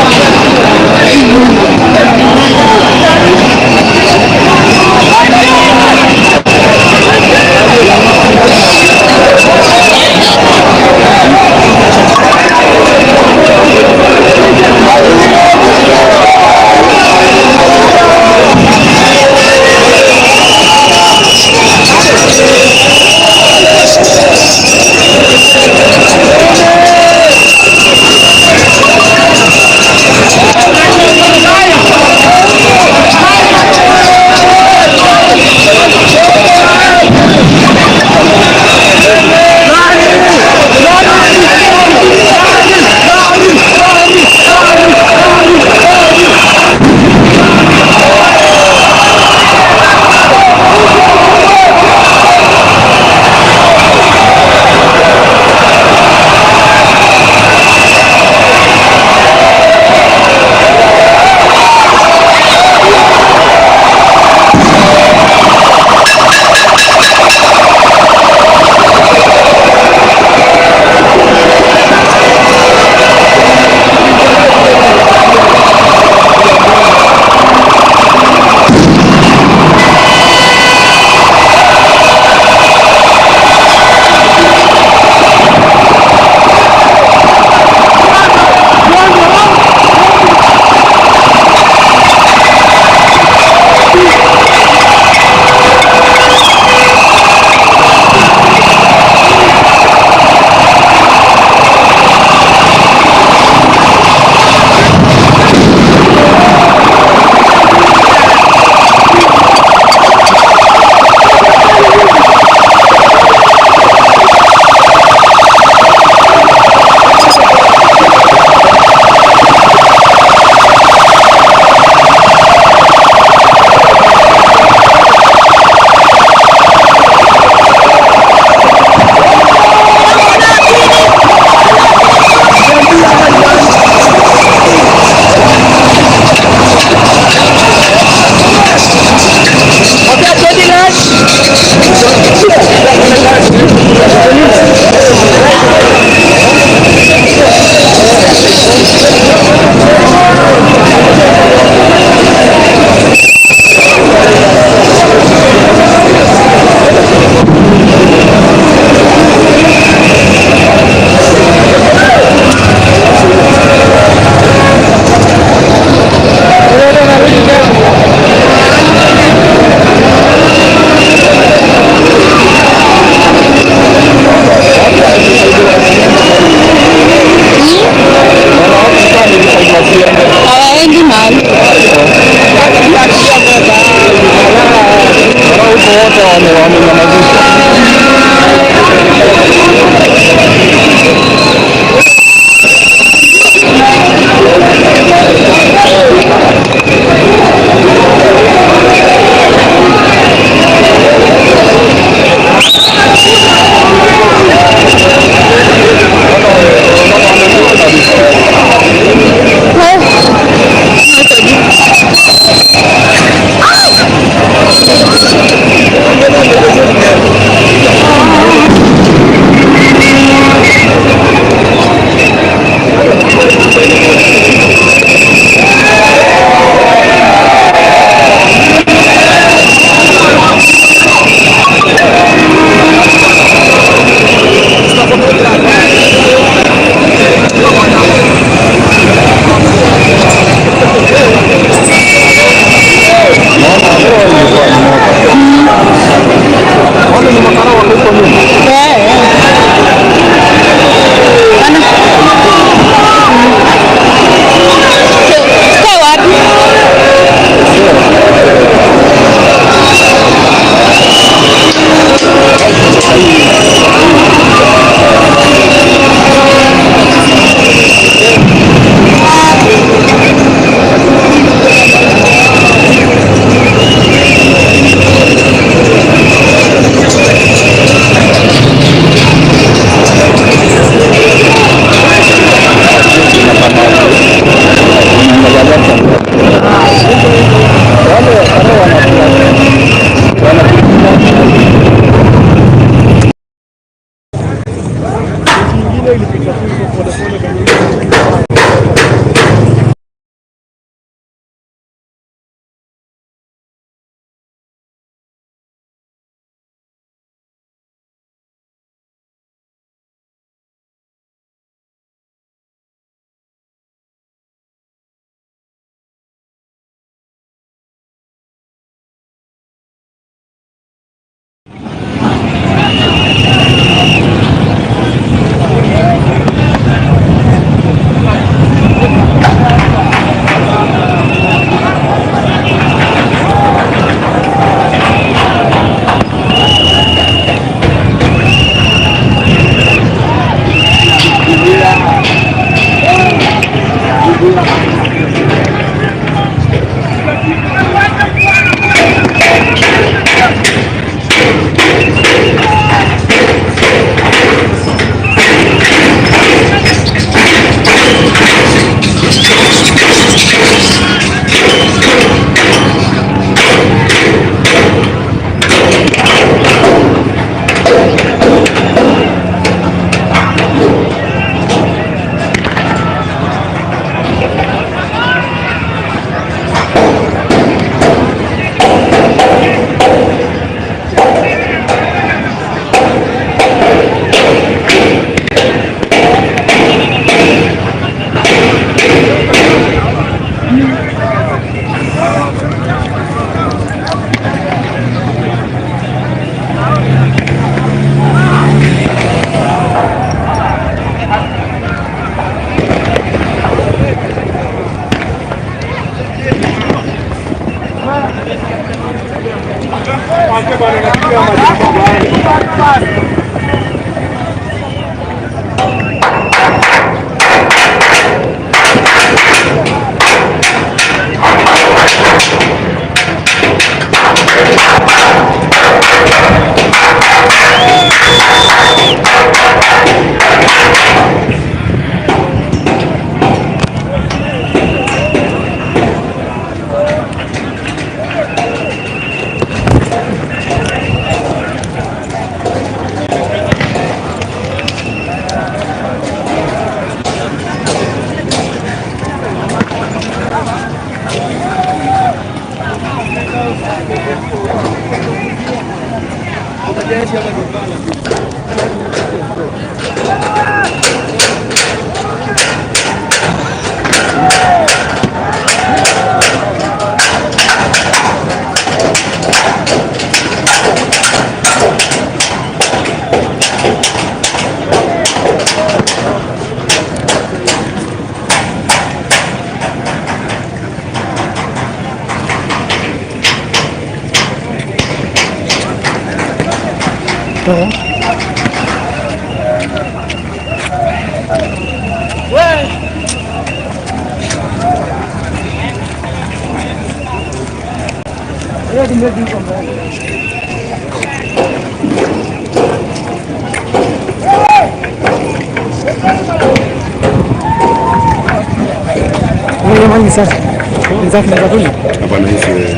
Hapana, hii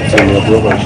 sio ni watu hapa.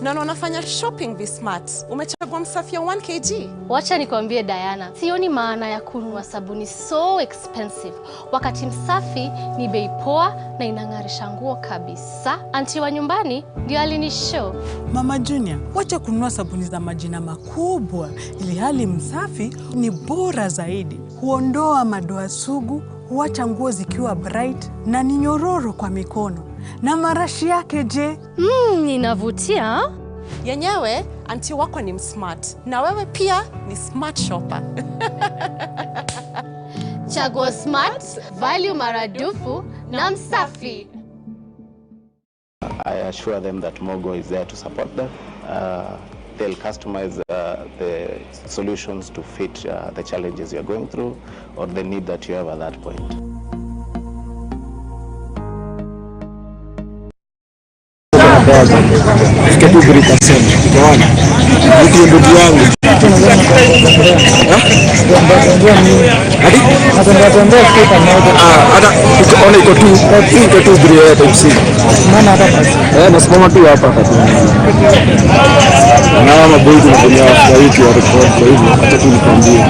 Na unafanya shopping be smart. Umechagua Msafi ya 1 kg. Wacha nikwambie Diana, sioni maana ya kununua sabuni so expensive wakati Msafi ni bei poa na inang'arisha nguo kabisa. Anti wa nyumbani ndio alinishow. Mama Junior, wacha kununua sabuni za majina makubwa ili hali Msafi ni bora zaidi. Huondoa madoa sugu, huacha nguo zikiwa bright na ni nyororo kwa mikono. Na marashi yake je? Inavutia. Yenyewe anti wako ni smart na wewe pia ni smart shopper. Chagua smart, value maradufu na Msafi. I assure them that Mogo is there to support them. They'll customize the solutions to fit the challenges you're going through or the need that you have at that point. Fika tu 3%. Utaona. Ndio ndugu yangu. Hata ukiona iko tu, iko tu 3 type C. Maana hapa basi. Nasimama tu hapa kati. Na maboi tunatumia kwa hii ya record, kwa hivyo acha tu nikwambie.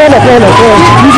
Pole pole pole.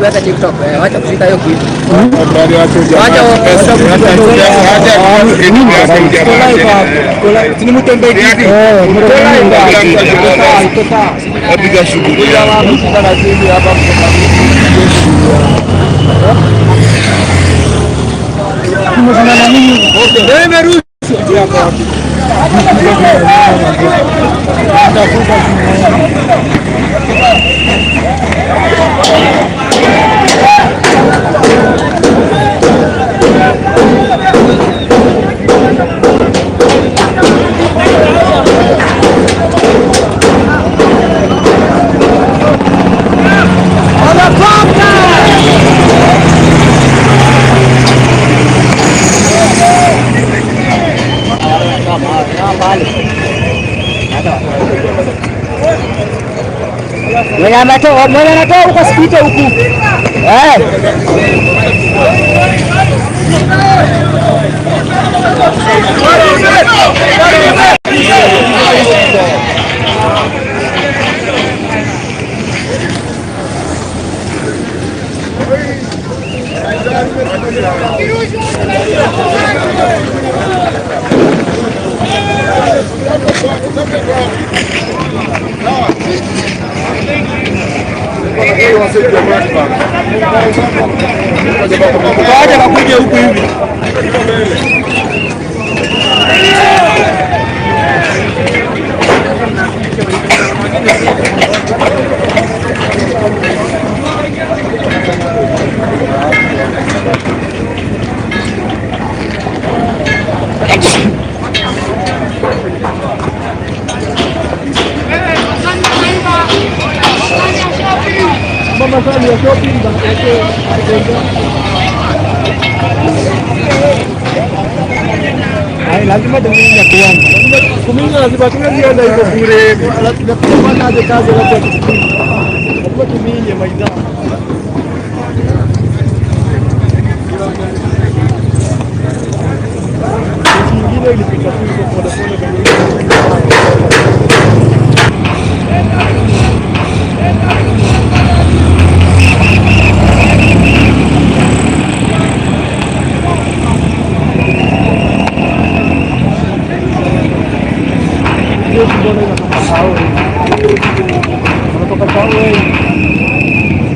Kuweka TikTok. Wacha kushika hiyo kitu. Wacha Apiga shughuli. Mwenye anatoa huko sipite huku. Eh. Wacha wakuje huku hivi. Lazima tuminye kwanza. Kuminga lazima tumezienda hivyo bure. Tunafanya aje kazi labda tukuminye. Lazima tuminye maidha. Ingine ilipita tu pole pole kwenye Unatoka sawa wewe.